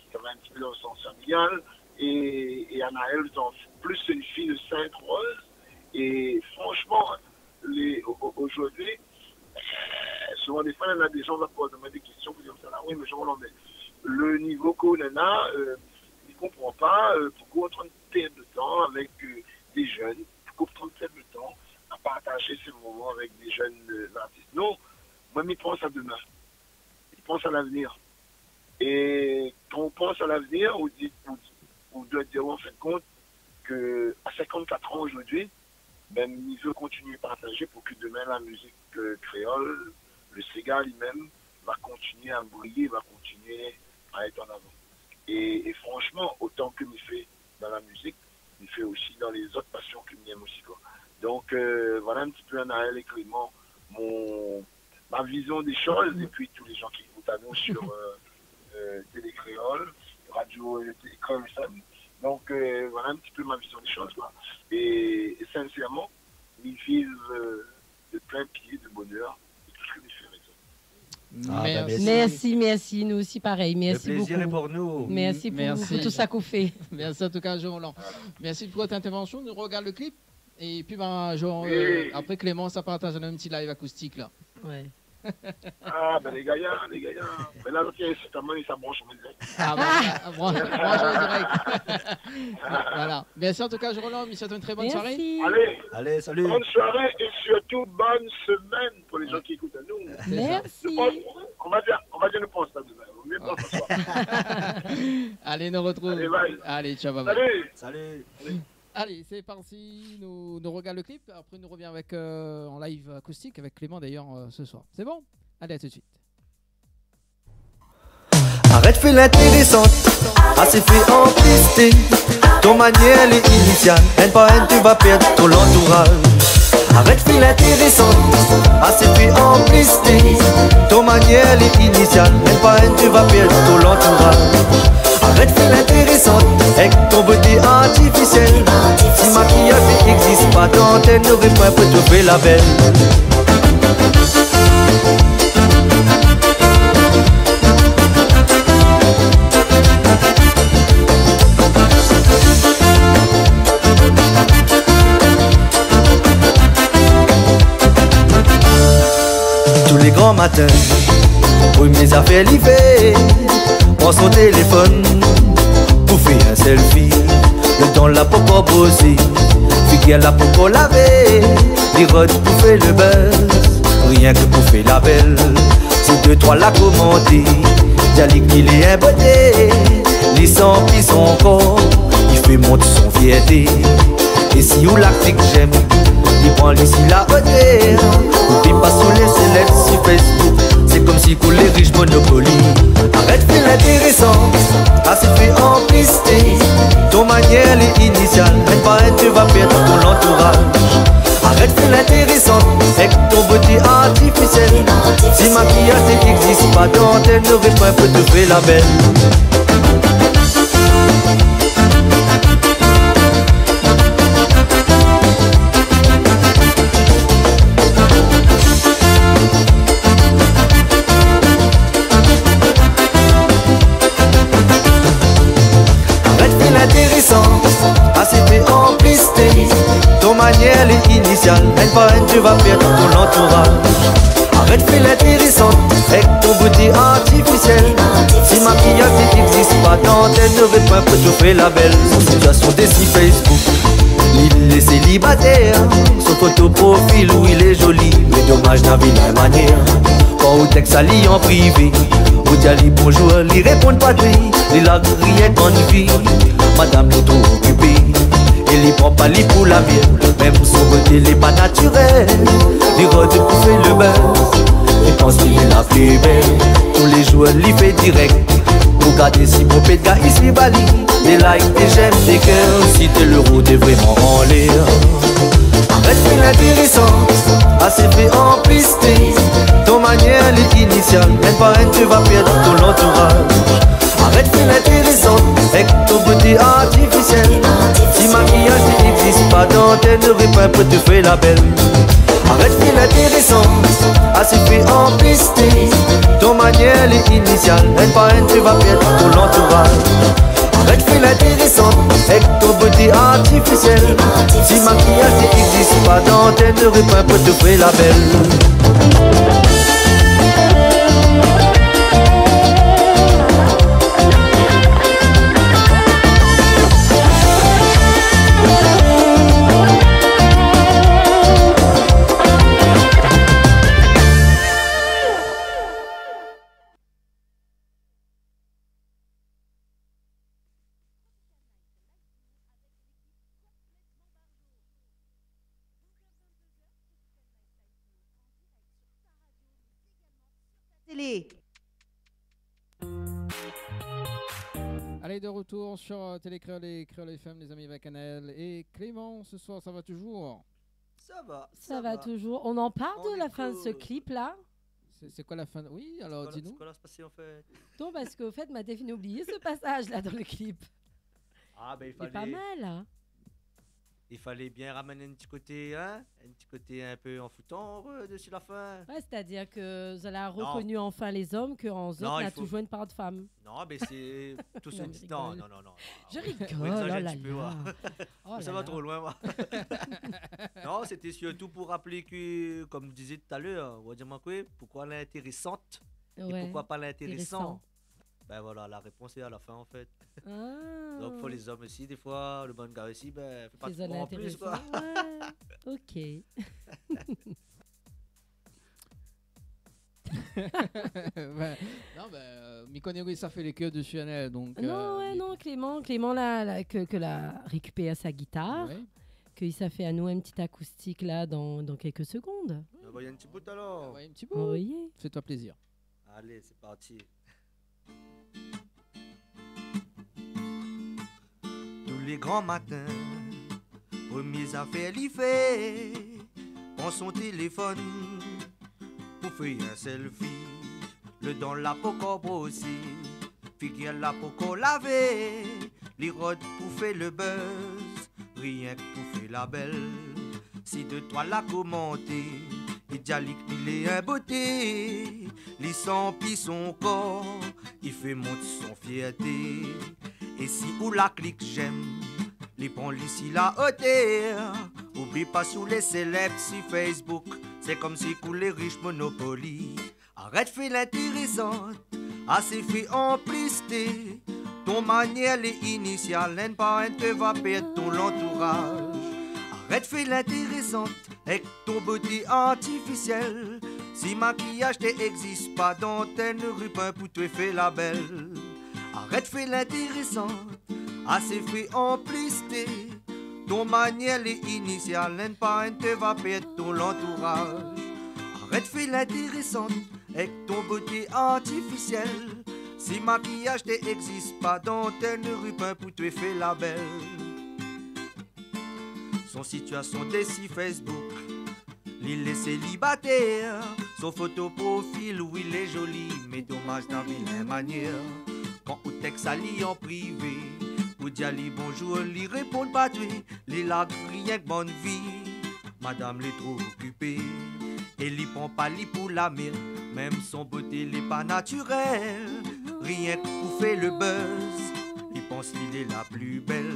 ki travay in ti pé dan le sans familial. É, é Anaël, étan plis une fille de Sainte-Rose. É franshman, lé, o-, o-, aujourd'hui, Souvan défoi, néna dé zan va poz amoin dé késtion, pou dir konmsa la, wi, mé Jean-Roland, mé lo nivo ke ou néna, euh, mi konpran pa, euh, poukosa ou lé antrin pèrd lo tan avèk, euh, dé jenn, poukosa ou lé antrin pèrd lo tan a partaz sé moman avèk dé jenn, euh, artis. Non, moin, mi pans a domin. Mi pans a lavenir. É kan ou pans a lavenir, ou di, ou, ou doi dir, an fin de kont, ke a sinkant-kat an zordi, bin, mi vé kontinié partazé pou ke domin la mizik, euh, kréol, lo séga li mèm, va kontinié a briyé, va kontinié a èt an avan. É, é fransman, otan ke mi fé dan la mizik, mi fé osi dan lézot pasion ke mi èm osi, koi. Donk, euh, voila in ti pé, Anaël é Clément, mon, ma vizion dé shoz, épi tout lé zan ki ékout anou sur, euh, euh, Télé Kréol, radio, euh, Télé Kréol F M. Donk, euh, voila in ti pé ma vizion dé shoz, koi. É, é sinsèrman, mi viv, euh, de plin pié, de bonèr, de tout sak mi fé avèk zot. Ah, bin, mèrsi. Mèrsi, mèrsi, nou osi parèy. Mèrsi bokou. Lo plézir lé pou nou. Mèrsi pou, pou tout sak ou fé. Mèrsi an tou ka, Jean-Roland. Mèrsi pou out intervansion. Nou rogard lo klip. Épi, bin, Jean, euh, apré Clément sa partaz in ti live akoustik la. Wé. Ah, bin, lé gayar, lé gayar. Mé la, lo tienn, sé tèlman, sa i bransh, on dirait. Ah, bin, ah, bransh, bransh an dirèk. Voila. Mèrsi an tou ka, Jean-Roland. Mi souèt aou in trè bone soiré. Mèrsi. Alé. Alé, salu. Bone soiré é sirtou bone semèn pou lé zan ki ékout anou. Mèrsi. Nou pans, on va dir, on va dir nou pans la domin. Vo mié pans aswar. Alé, nou artrouv. Alé, bye. Alé, ciao, bye bye. Salu. Salu. Alé, sé parti, nou, nou rogard lo klip, apré nou rovien avèk, euh, an live akoustik avèk Clément d'ayèr, euh, se soir. Sé bon ? Alé, a tout de suit. Arèt fé lintérésant, asé fé anplisté. Ton manièr lé inisial, ène par ène tu vas pèrd ton lantouraz. Arèt fé lintérésant, asé fé anplisté. Ton manièr lé inisial, ène par ène tu vas pèrd ton lantouraz. Arèt fé lintérésant èk ton boté artifisièl. Si makiyaz i égzis pa, dantèl noré poin pou trouv la bèl. Tou lé gran matin, promié zafèr li fé, pran son téléfone pou fé in selfie. Lo dan la pankor brosé, figir la pankor lavé, li rod pou fé lo buzz, rienk pou fé la bèl. Si dé troi la komanté, di ali ki lé in boté, li san pli son kor, li fé mont son fièrté. É si ou la klik j'aime, li pran li si la otèr. Oubli pa sou lé sélèb si Facebook, sé konmsi kou lé rich Monopoly. Arèt fé lintérésant, asé fé anplisté. Ton manièr lé inisial, ène par ène tu vas pèrd ton lantouraz. Arèt fé lintérésant èk ton boté artifisièl. Si makiyaz i égzis pa, dantèl noré poin pou trouv la bèl. Arèt fé lintérésant, asé fé anplisté. Ton manièr lé inisial, ène par ène tu vas pèrd ton lantouraz. Arèt fé lintérésant èk ton boté artifisièl. Si makiyaz i égzis pa, dantèl noré poin pou trouv la bèl. Son sitiasion dési Facebook, li lé sélibatèr. Son foto profil, wi, lé zoli, mé domaz, na vilin manièr. Kan ou tèks ali an privé, ou di ali bonzour, li réponn pa, li larg rienk anvi. Madam lé tro okipé, é li pran pa li pou la bèl. Mèm son boté lé pa natirèl, li rod pou fé lo buzz, li pans li lé la pli bèl. Tou lé zour li fé dirèk pou gardé si bonpé gars i suiv ali. Dé like, dé j'aime, dé kèr, si té lé ro, té vréman anlèr. Arèt fé lintérésant, asé fé anplisté. Ton manièr lé inisial, ène par ène tu vas pèrd ton lantouraz. Arèt fé lintérésant èk ton boté artifisièl. Si makiyaz i égzis pa, dantèl noré poin pou trouv la bèl. Arèt fé lintérésant, asé fé anplisté. Ton manièr lé inisial, ène par ène tu vas pèrd ton lantouraz. Arèt fé lintérésant èk ton boté artifisièl. Si makiyaz i égzis pa, dantèl noré poin pou trouv la bèl. Allez. Allez, de retour sur, euh, Télé Kréol et Kréol F M, les amis, avec Anaël et Clément. Ce soir, ça va toujours ? Ça va, ça va. Ça va toujours. On en parle de la fin de ce clip-là ? C'est, c'est quoi la fin ? Oui, alors dis-nous. C'est quoi la, c'est quoi la spasé, en fait ? Non, parce qu'au fait, ma té fine oublié ce passage-là dans le clip. Ah, ben, il fallait, il est pas mal, hein. Il fallait bien ramener un petit côté, hein, un petit côté un peu enfoutant, euh, dessus la fin. Ouais, c'est-à-dire que zot la reconnu enfin les hommes, que an zot, na toujours une part de femme. Non, il faut, non, mais c'est tout ce... Non, je rigole. Non, non, non, non. Je rigole, oh là là. Ou exagère un petit peu, ouais. Oh là là. Ça va trop loin, ouais. Non, c'était surtout pour rappeler que, comme je disais tout à l'heure, on va dire, moi, quoi, pourquoi elle est intéressante et pourquoi pas l'intéressant. Ouais. Intéressant. Ben voilà, la réponse est à la fin, en fait. Ah. Donc, pour les hommes aussi, des fois, le bon gars aussi, ben, fais pas trop en plus, quoi. Fais-en intéressant. Ouais. Ok. Ben, non, ben, euh, mi koné, oui, sa fé lé kèr de Chanel, donc, euh, non, ouais, non, Clément, Clément, la, la, ke, ke la rékupèr sa gitar, ouais, ke li sa fé anou in ti akoustik la dan, dan kèk segonn. Ah, ben, il y a un petit bout alors. Ah ouais, un petit bout. Oui. Fais-toi plaisir. Allez, c'est parti. Tou lé gran matin, premyé zafèr li fé, pran son téléfone pou fé in selfie. Lé dan la pokor brosé, figir la pokor lavé, li rod pou fé le buzz, rienk pou fé la bèl. Si dé trwa la komanté, i di ali ke li lé in boté, li sanpi son kor, i fé mont son fièrté. É si ou la klik j'aime, li pran li si la otèr. Oubli pa sou lé sélèb si Facebook, sé konmsi kou lé rich Monopoly. Arèt fé lintérésant, asé fé anplisté. Ton manièr lé inisial, inn par inn té va pèrd ton lantouraz. Arèt fé lintérésant èk ton boté artifisièl. Si makiyaz té égzis pa, dan tèl ripin pou té fé la bèl. Arèt fé lintérésant, asé fé anplisté. Ton manièr lé inisial, inn par inn té va pèrd ton lantouraz. Arèt fé lintérésant èk ton boté artifisièl. Si makiyaz té égzis pa, dan tèl ripin pou té fé la bèl. Son sitiasion dési Facebook, li lé sélibatèr. Son foto profil, oui, lé zoli, mé domaz, dan vilin manièr. Kan ou tèks ali an privé pou di ali bonzour, li réponn pa twé, li larg rienk bann vi. Madam lé tro okipé é li pran pa li pou la mèr. Mèm son boté lé pa natirèl, rienk pou fé le buzz, li pans li lé la pli bèl.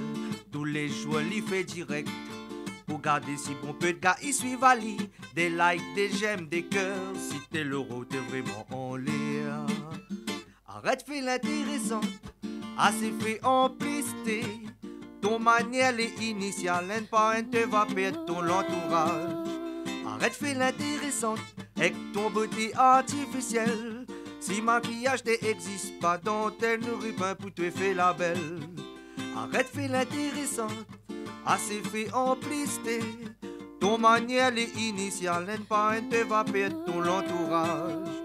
Tou lé zour li fé dirèk pou gard si bonpé de gars i suiv ali. Dé like, dé j'aime, dé kèr, si té loro, té vréman anlèr. Arèt fé lintérésant, asé fé anplisté. Ton manièr lé inisial, inn par inn té va pèrd ton lantouraz. Arèt fé lintérésant èk ton boté artifisièl. Si makiyaz té égzis pa, dan tèl ripin pou té fé la bèl. Arèt fé lintérésant, asé fé anplisté. Ton manièr lé inisial, inn par inn té va pèrd ton lantouraz.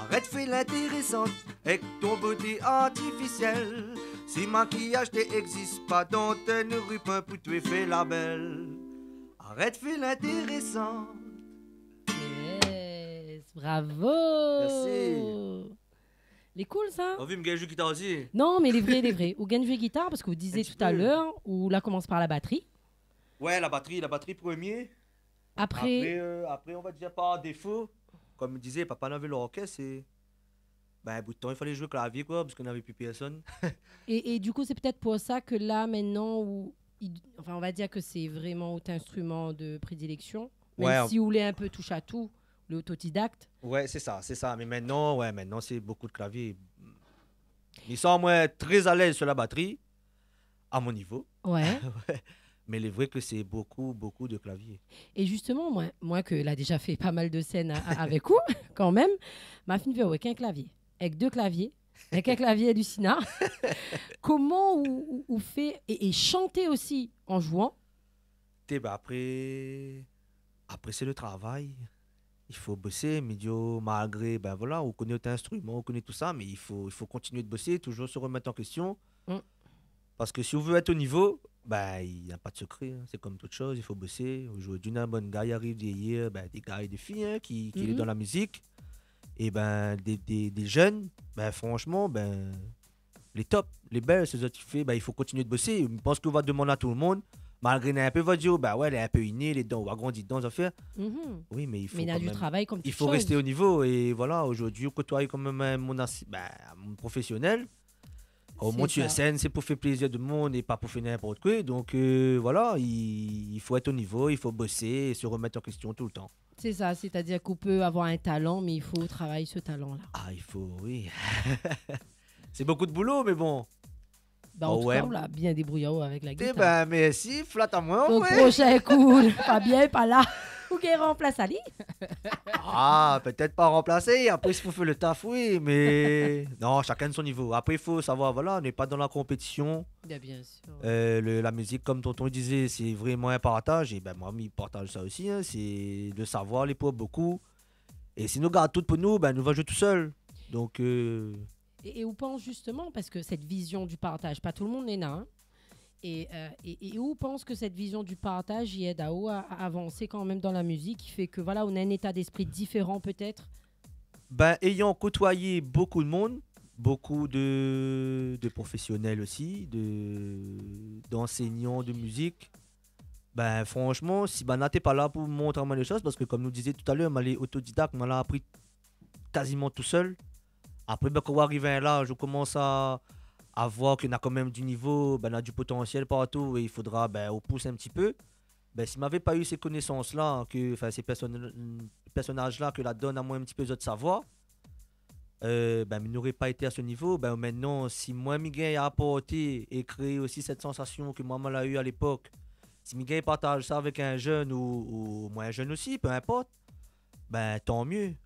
Arèt fé lintérésant èk ton boté artifisièl. Si makiyaz té égzis pa, dan tèl ripin pou té fé la bèl. Arèt fé lintérésant. Yes, bravo. Merci. Lé cool, sa. Ou la vi, mi gingn zoué gitar osi. Non, mé lé vré, lé vré. Ou gingn zoué gitar parske ou dizé talèr, ou la komans par la batri. In ti pé. Ouais, la batri, la batri premyé. Apré, apré, euh, apré, on va dir par défo, konm mi dizé, papa navé lorkès é, ben, in bout tan, i falé zoué klavié, koi, parske navé pi pèrsone. É, é du kou, sé pétèt pou sa ke la, mintnan, ou, i, anfin, on va dir ke sé vréman out instriman de prédilèksion, mèm si ou lé in pé touch-à-tout, ou lé otodidakt. Ouais, sé sa, sé sa. Mé mintnan, ouais, mintnan, sé bokou de klavié. Mi san amoin tré alèz su la batri, a mon nivo. Ouais. Ouais. Mé lé vré ke sé bokou, bokou de klavié. É zisteman, moin, moin ke la déza fé pa mal de sèn a, a, avèk ou, kanmèm, ma fine vèr, ouais, k'in klavié, èk dé klavié, èk in klavié alusinan. Koman ou, ou, ou fé, é, é shanté osi an zouan ? Té, ben, apré, apré, sé le travay. i fo bosé, mi di, o, malgré, bin voilà, ou koné out instriman, ou koné tousa, mé i fo, i fo kontinié de bosé, toujour se remèt an késtion. Mm. Parske si ou vé èt o nivo, bin, i na pa de sekré, in. Sé kom tout shoz, i fo bosé. Zordi, na bann gars i ariv dèrièr, bin, dé gars é dé fiy, in, ki, ki lé dan la mizik. É bin, dé, dé, dé jenn, bin, fransheman, bin, lé top, lé bèl, sak zot i fé, bin, i fo kontinié de bosé. Mi pans ke ou va domann a tout le moun, malgré néna inpé va dir, o, bin ouais, lé inpé iné, lé dan, ou la grandi dan, zafèr. Mhm. Oui, mé i fo kan mèm, i fo rès o nivo. Mé na du travay kom tout shoz. É voilà, zordi, ou kotoiy kan mèm in moun asé, bin, in moun profésionèl. Kan ou mont su sèn, sé pou fé plézir de moun é pa pou fé ninport koi. Donk, euh, voilà, i, i fo èt o nivo, i fo bosé é se remèt an késtion toultan. Sé sa, sétadir ke ou pé avoir in talan, mé i fo travay se talan-la. A, i fo, oui. Sé bonpé de boulo, mé bon. Bin, an tou ka, ou la bien débrouyé avèk la gitar. É bin, mèrsi, flat amoin, ouais. Proshin kou, Fabien lé pa la. Ou gingn ranplas ali. A, pétèt pa ranplasé, apré, si ou fé le taf, oui, mé non, shakinn son nivo. Apré, i fo savoir, voilà, nou lé pa dan la konpétision. Bin, bien sir. Euh, le, la mizik, kom tonton i dizé, sé vréman in partaz. É bin, moin, mi partaz sa osi, in. Sé le savoir, lé pou bonpé. É si nou gard tout pou nou, bin, nou va zoué tousèl. Donk, euh, É, é ou pans zistoman, parske sèt vizion du partaz, pa tout le moun néna, in. É, euh, é, é ou pans ke sèt vizion du partaz i èd aou a, a avansé kan mèm dan la mizik, ki fé ke, voilà, ou néna in éta d'èspri diféran, pétèt ? Bin, ayan kotoiy bonpé de moun, bonpé de, de profésionèl osi, de, d'ansègnan de mizik, bin, fransheman, si banna té pa la pou mont amoin dé shoz, parske kom nou dizé talèr, moin lé otodidak, moin la apri kaziman tousèl. Apré, bin, kan ou ariv a in laz, ou komans a, a voir ke na kan mèm du nivo, bin, na du potansièl partou, é i fodra, bin, ou pous in ti pé. Bin, si mi navé pa u sé konésans-la, ke, anfin, sé pèrsone-, pèrsonaz-la ke la donn amoin in ti pé zot savoir, euh, bin, mi noré pa été a se nivo. Bin, mintnan, si moin, mi gingn aporté é kréé osi sèt sansasion ke moin, moin la u a lépok, si mi gingn partaz sa avèk in jenn ou, ou moin jenn osi, pé inport, bin, tan mié.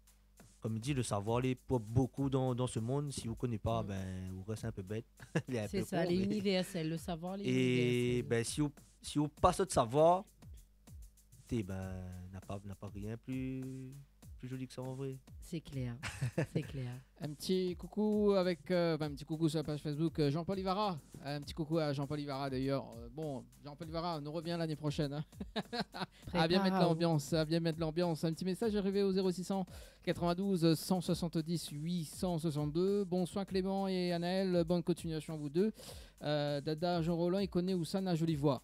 Kom i di, le savoir lé pou bonpé dan, dan se monn, si ou koné pa, bin, ou rès in pé bèt. Lé in pé kon, mé... Sé sa, lé inivèrsèl, le savoir lé inivèrsèl. É bin, si ou, si ou pas out savoir, té, bin, na pa, na pa rien pli, pli zoli ke sa, an vré. Sé klèr, sé klèr. Un petit coucou avec, euh, enfin, un petit coucou sur la page Facebook, euh, Jean-Paul Ivara. Un petit coucou à Jean-Paul Ivara, d'ailleurs. Euh, bon, Jean-Paul Ivara, nou revien l'année prochaine, hein. Prépar aou. Ah, viens mettre l'ambiance, hein, viens mettre l'ambiance. Un petit message arrivé au zéro six cent quatre-vingt-douze cent soixante-dix huit cent soixante-deux. Bonsoir Clément et Anaël, bonne continuation à vous deux. Euh, Dada Jean Roland, i koné ousa na zoli voi.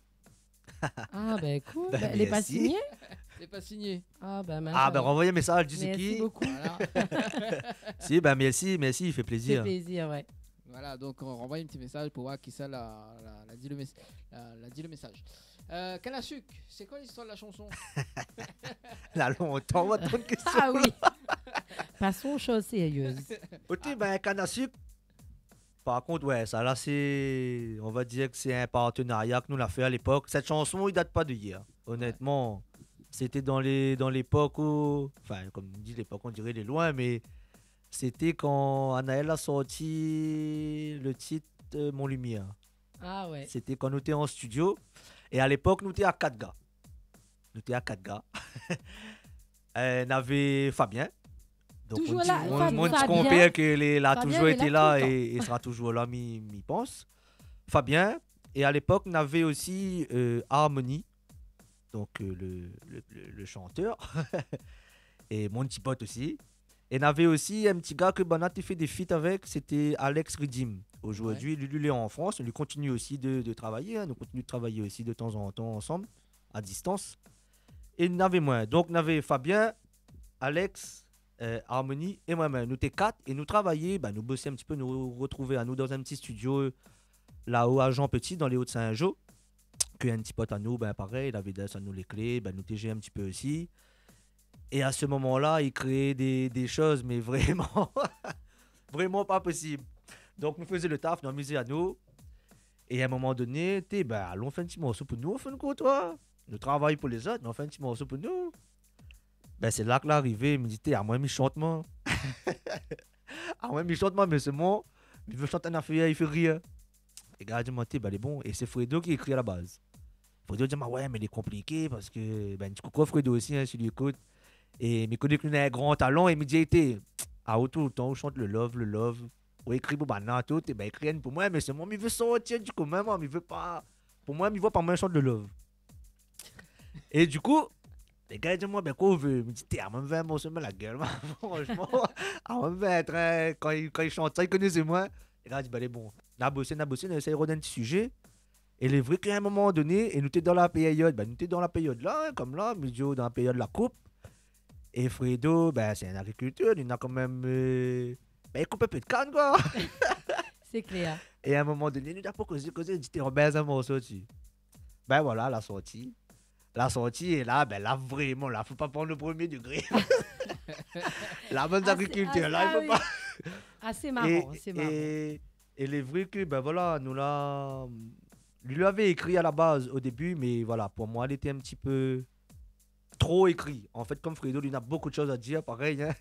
Ah, bin, ékout, bin, bin, lé pa signé ? Mèrsi. Lé pa signé. Ah, bin, mince, alor. Ah, bin, ranvoy in mésaz, di sé ki. Mèrsi bonpé. Voilà. Si, bin, mèrsi, mèrsi, i fé plézir. Fé plézir, ouais. Voilà, donk, ranvoy in ti mésaz pou voir kisa la, la, la di le més-, la, la di le mésaz. Euh, Canne à sucre, c'est quoi l'histoire de la chanson ? La lontan, ou va tann késtion. Ah oui. Passons aux choses sérieuses. Ok, bin, Canne à sucre, par kont, ouais, sa la, sé, on va dir ke sé in partenarya ke nou la fé a lépok. Sèt shanson, i dat pa de yèr, onètman. Ouais. Sété dan lé, dan lépok ou, anfin, kom i di lépok, on diré lé loin, mé sété kan Anaël la sorti le tit, euh, Mon Lumière. Ah ouais. Sété kan nou té an studio. É a lépok, nou té a kat gars. Nou té a kat gars. Euh, navé Fabien. Donk, toujour la, Fabien. Mon ti konpèr ke lé la, Fabien toujour été la é, é sra toujour la, mi, mi pans. Fabien. É a lépok, navé osi, euh, Harmonie. Donk, euh, le, le, le, le shantèr. É mon ti pot osi. É navé osi in ti gars ke banna té fé dé feat avèk, sété Alex Ridim. Zordi, ouais, li, li lé an Frans, li kontinié osi de, de travay, in, nou kontinié de travay osi de tanzantan ansanm, a distans. É navé moin. Donk, navé Fabien, Alex, euh, Harmonie é moin mèm. Nou té kat é nou travay, bin, nou bosé in ti pé, nou rotrouv anou dan in ti studio, euh, laò a Jean Petit, dan lé O de Sin-Jo. Ke in ti pot anou, bin, parèy, lavé done anou lé klé, bin, nou té zoué in ti pé osi. É a se moman-la, i kréé dé, dé shoz, mé vréman, vréman pa posib. Donk, nou fézé le taf, nou amizé anou. É a in moman doné, té, bin, alon fé in ti morso pou nou, an fin de kont, ouais. Nou travay pou lézot, mé an fé in ti morso pou nou. Bin, sé la ke la arivé, mi di, té, amoin, mi shant, moin. Amoin, mi shant, moin, mé sé moin, mi vé shant in afèr i fé rir. É gars la di amoin, té, bin, lé bon. É sé Fredo ki ékri a la baz. Fredo di amoin, ouais, mé lé konpliké parske, bin, ti koukou Fredo osi, in, si li ékout. É mi koné ke li néna in gran talan, é mi di, « Été, aou toultan ou shant le love, le love, ou ékri pou banna tout, é bin ékri inn pou moin, mé solman mi vé sortir du komin, moin, mi vé pa, pou moin, mi voi pa moin shant le love. » É du kou, lé gars i di amoin, « Bin, kosa ou vé ? » Mi di, « Té, amoin mi vé in morso, mé la gèl, moin, fransheman. Amoin mi vé in trin, kan li, kan li shant sa, li koné sé moin. » Lé gars i di, « Bin, lé bon. » Nou la bosé, nou la bosé, nou la éséy rod in ti sizé. É lé vré k'in moman doné, é nou té dan la périod, bin, nou té dan la périod la, in, konm la, mi di, dan la périod la koup. É Fredo, bin, sé in agrikiltèr, li na kanmèm, euh, bin, li koup in pé de kann, koi. Sé klèr. É a in moman doné, nou la pou kozé, kozé, li di, « Té, ou bèz in morso, ti. » Bin voilà, la sorti. La sorti, é la, bin la, vréman, la, fo pa prann le premié dégré. La bann agrikiltèr, la, i fo pa. Ah, sé maran, sé maran. É, é lé vré ke, bin voilà, nou la, li lavé ékri a la baz o débu, mé voilà, pou moin, li lété in ti pé tro ékri. An fèt, konm Fredo, li na bonpé de shoz a dir, parèy, in.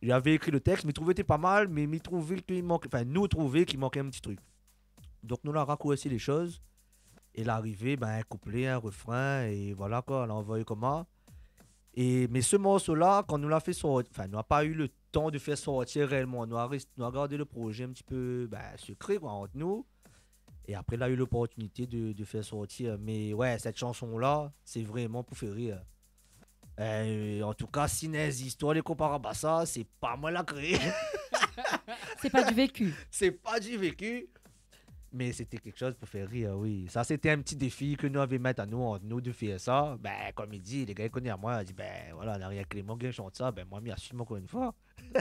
Li lavé ékri le tèks, mi trouvé té pa mal, mé mi trouvé ke i mank, anfin, nou trouvé k'i mank in ti trik. Donk nou la rakoursi lé shoz, é la arivé, bin, in kouplé, in refrin, é voilà koi, la anvoy konmsa. É, mé se morso-la, kan nou la fé sort-, anfin, nou la pa u le tan de fé sortir réèlman. Nou la rès-, nou la gard le projé in ti pé, bin, sekré, koi, ant nou. É apré, la u loportinité de, de fé sortir. Mé oué, sèt shanson-la, sé vréman pou fé rir. Euh, an tou ka, si néna zistoir lé konparab a sa, sé pa moin la kréé. Sé pa du vécu. Sé pa du vécu. Mé sété kékshoz pou fé rir, oui. Sa, sété in ti défi ke nou lavé mèt anou, ant nou, de fé sa. Bin, konm i di, lé gars i koné amoin, la di, bin, voilà, na rienk Clément ki shant sa, bin, moin, mi asim ankor in foi.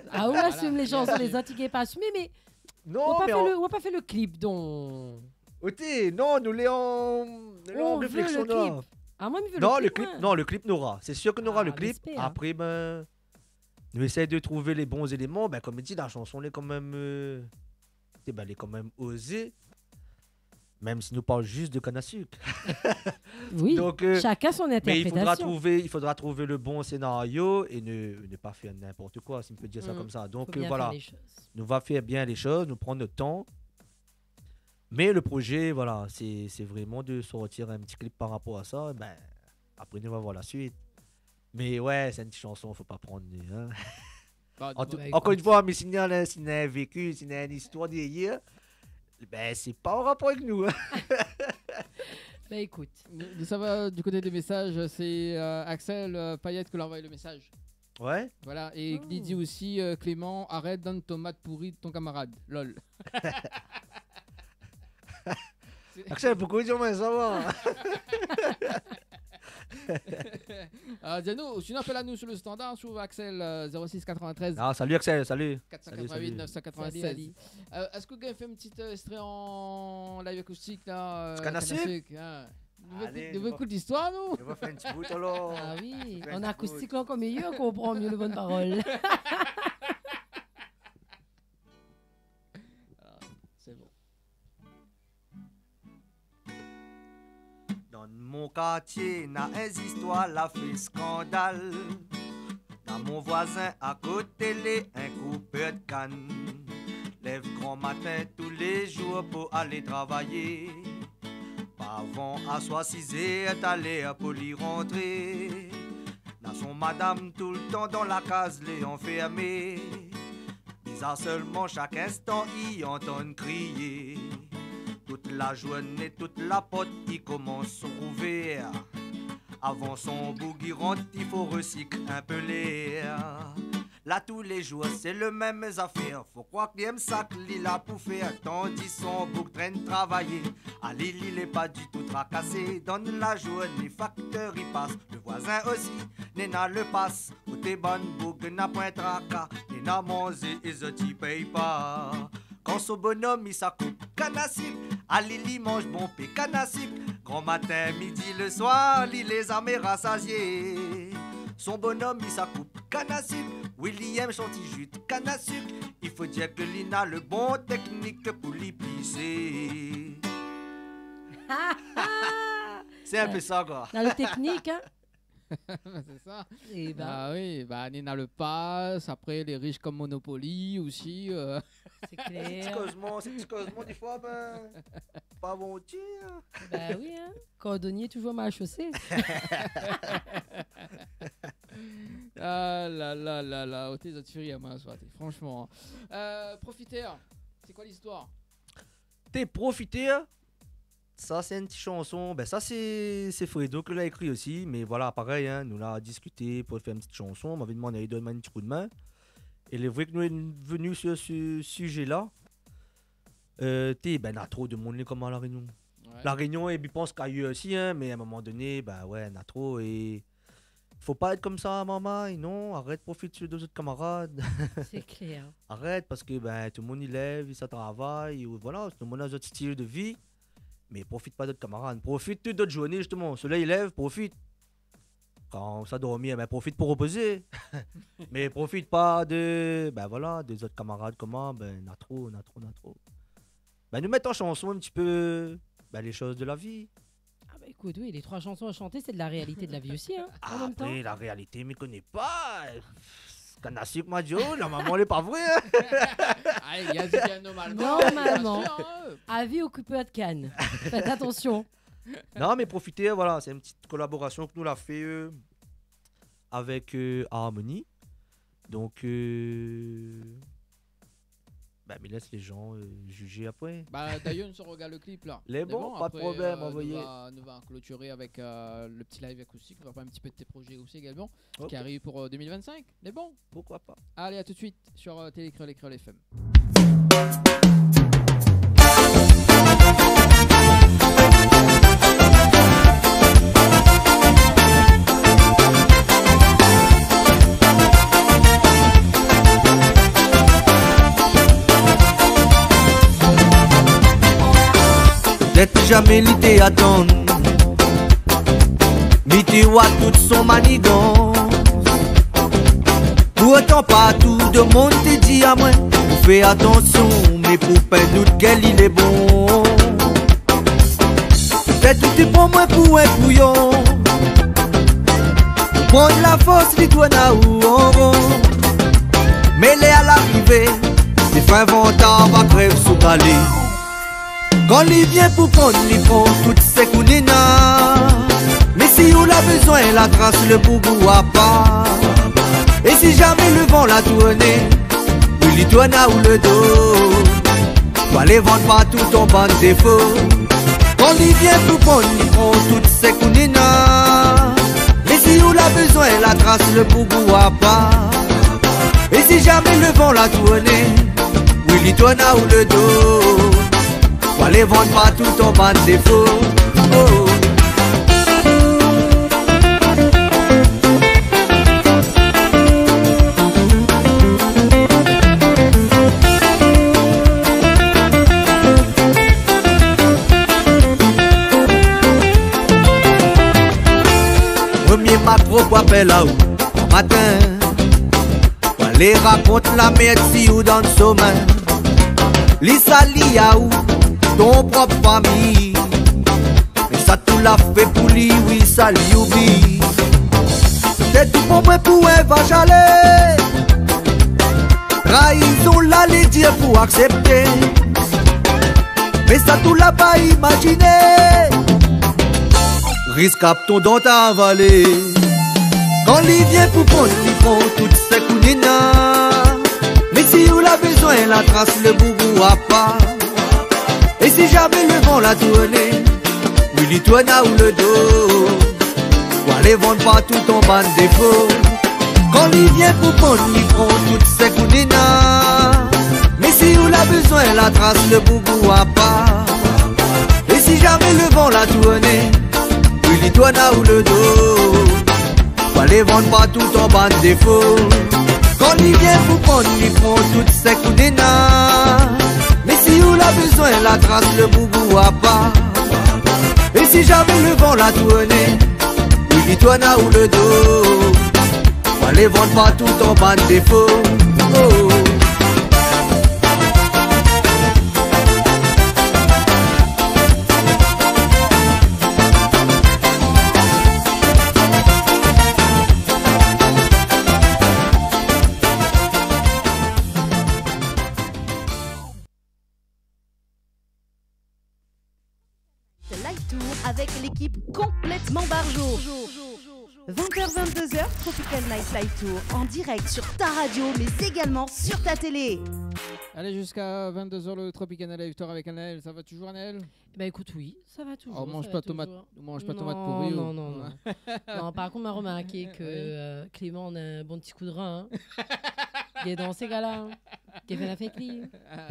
Ah, ou asim lé shanson, lé zot i gingn pa asimé, mé non, ou la pa fé le, ou la pa fé le clip, donk. Oté, non, nou lé an, nou lé an réfléksion, la. Ah, moin, mi vé le clip, moin. Non, le clip, non, le clip nora. Sé sir ke nora le clip. Ah, mi éspèr. Apré, bin, nou éséy de trouvé lé bon zéléman. Bin, konm i di, la shanson, lé kanmèm, euh, té, bin, lé kanmèm ozé. Mèm si nou parl zis de kann a sik. Oui, donk, euh, shakinn son interprétasion. Mé i fodra trouvé, i fodra trouvé le bon sénario é ne, ne pa fé ninport koi, si mi pé dir sa konmsa. Donk, euh, voilà. Fo bien fé lé shoz. Nou va fé bien lé shoz, nou pran nout tan. Mé le projé, voilà, sé, sé vréman de sortir in ti clip par rapor a sa. Bin, apré, nou va voir la suit. Mé oué, sé in ti shanson, fo pa prann, in. Ba, ankor in foi, mé si néna, si néna in vécu, si néna in zistoir dèrièr, bin, sé pa an rapor avèk nou, in. Ba, ékout. Nou, nou sava du koté dé mésaz, sé, euh, Axel, euh, Payet ki la anvoy le mésaz. Oué. Voilà, é li di osi, euh, Clément, arèt donn tomat pouri ton kamarad. Lol. Axel, poukosa ou di amoin sa, moin ? Ah, di anou, sinon apèl anou su le standar, si ou vé, Axel, euh, zéro six quatre-vingt-treize. Ah, salut Axel, salut. Salut, salut. Quatre cent quatre-vingt-huit neuf cent quatre-vingt-seize. Salut, Ali. Euh, èske ou gingn fé in ti, euh, èstré an live akoustik la, euh, Kann a sik ? Kann a sik, in. Alé, nou va ékout, nou va ékout listoir, nou. Nou va fé in ti bout, alor. Ah oui, an akoustik, la, ankor méyèr, ou konpran myé lé bone parol. Ah, sé bon. Dan mon kartié, na in zistoir la fé skandal. Na mon voizin akoté, lé in koupèr de kann. Lèv gran matin tou lé zour pou alé travayé. Pa avan aswar sizèr, talèr pou li rantré. Na son madam toultan dan la kaz, lé anfèrmé. Bizar sèlman, shak instan i antann kriyé. Tout la zourné, tout la port i komans rouvèr. Avan son boug i rant, i fo resik in pé lèr. La tou lé zour sé le mèm zafèr. Fo kroir ke li èm sak li la pou fèr, tandi son boug trènn travayé. Ali li lé pa ditou trakasé. Dan la zourné faktèr i pas, le voizin osi néna le pas. Koté bann boug na poin traka, néna manzé é zot i pèy pa. Kan son bonom i sa koup kann a sik, Ali li manz bonpé kann a sik. Gran matin, midi, le soir, li lé zamé rasazié. Son bonom i sa koup kann a sik, William son ti jus de kann a sik. I fo dir ke li na le bon tèknik pou li pisé. Sé in pé sa, koi. Na le tèknik, in. Sé sa. Eh ben. Ah oui, ba, néna le pas, apré, lé rish konm Monopoly osi, euh. Sé klèr. Sé ti kozman, sé ti kozman, défoi, ben, pa bon tir. Ben oui, in. Kordonié toujour mal shosé. Ah la la la la, oté zot firi amoin aswar, té, franshman, in. Euh, Profiter, sé koi listoir ? Té, Profiter, sa sé in ti shanson, bin sa sé, sé Fredo ki la ékri osi, mé voila, parèy, in, nou la diskité pou fé in ti shanson, moin la demann ali done amoin in ti koudmin. É lé vré ke nou lé vni su se sizé-la. Euh, té, bin, na tro de moun lé konmsa La Rényon. Ouais. La Rényon, é pi mi pans kayèr osi, in, mé a in moman doné, bin ouais, na tro, é fo pa èt konmsa, marmay, non, arèt, profit su dé zot kamarad. Sé klèr. Arèt, parske, bin, tout moun i lèv, i sa travay, é voila, tout moun na zot stil de vi, mé profit pa dé zot kamarad. Profit tout zot zourné, zistoman. Solèy i lèv, profit. Kan sa i dormi, bin, profit pou repozé. Mé profit pa de, bin voila, dé zot kamarad, koman, bin, na tro, na tro, na tro. Bin, nou mèt an shanson in ti pé, bin, lé shoz de la vi. Ah bah écoute, oui, les trois chansons à chanter, c'est de la réalité de la vie aussi, hein, en même temps. Apré, la réalité, mi koné pa. Kann a sik, moin la di, oh, normalman lé pa vré, in. Ah, i di bien normalman, bien sir, in. Avis aux coupeurs de canne. Faites attention. Non, mé Profiter, voila, sé in ti kolaborasyon ke nou la fé, euh, avèk, euh, Harmonie. Donk, euh, bin, mi lès lé jan, euh, jijé apré. Bah, d'ailleurs, nou sa rogard le clip la. Lé bon, pa de problèm, anvoyé. Mé bon, apré, euh, nou va, nou va klotiré avèk, euh, le ti live akoustik. Nou va parl in ti pé de tes projets aussi également, ki ariv pou, euh, deux mille vingt-cinq. Ok. Mé bon. Pourquoi pas. Allez, à tout de suite sur, euh, Télé Kréol et Kréol F M. Pétèt zamé li té atann, mi té oi tout son manigans. Pourtan partou demoun té di amoin pou fé atansyon, mé pou pèd out gèl, li lé bon. Pétèt ou té pran moin pou in kouyon, pou pran la fors, li tourn aou an ron. Mé lèr la arivé, sé fin vantar va krèv sou kalé. Kan li vien pou pran, li pran tout sak ou néna. Mé si ou la bezoin, la tras le boug ou apa. É si zamé le van la tourné, ou li tourn aou le do, ou alé vann pa tout ton bann défo. Kan li vien pou pran, li pran tout sak ou néna. Mé si ou la bezoin, la tras le boug ou apa. É si zamé le van la tourné, ou li tourn aou le do, ou alé vann pa tout ton bann défo. Oh. Promié makro pou apèl aou an matin, ou alé rakont la mèrd si ou dan somin. Li sali aou, ton prop fami. Mé sa tou la fé pou li, oui, sa li oubli. Pétèt ou pran moin pou in vach alé. Trayizon la lé dir pou aksèpté. Mé sa tou la pa imaziné. Risk ap ton dan ta avalé. Kan li vien pou pran, li pran tout sak ou néna. Mé si ou la bezoin, la tras le boug ou apa. É si zamé le van la tourné, ou li tourn aou le do, ou alé vann pa tout ton bann défo. Kan li vien pou pran, li pran tout sak ou néna. Mé si ou la bezoin, la tras le boug ou apa. É si zamé le van la tourné, ou li tourn aou le do, ou alé vann pa tout ton bann défo. Kan li vien pou pran, li pran tout sak ou néna. Mé si ou la bezoin, la tras le boug ou apa. É si zamé le van la tourné, ou li tourn aou le do, ou alé vann pa tout ton bann défo. Oh. Live Tour avec l'équipe complètement barjo. Vingt heures, vingt-deux heures, Tropical Night Live Tour, en direct sur ta radio, mais également sur ta télé. Allez, jusqu'à vingt-deux heures, le Tropical Night Live Tour avec Anaël. Ça va toujours, Anaël ? Ben, écoute, oui, ça va toujours, On mange ça pas va tomate, toujours. On mange pas tomate Non, pourrie, non, ou non, non. Non, par contre, ma remarké ke, Ouais. euh, Clément, na in bon ti kou d'rin, hein. Li lé dan sé gars-là, hein. Li fé la fèt, li.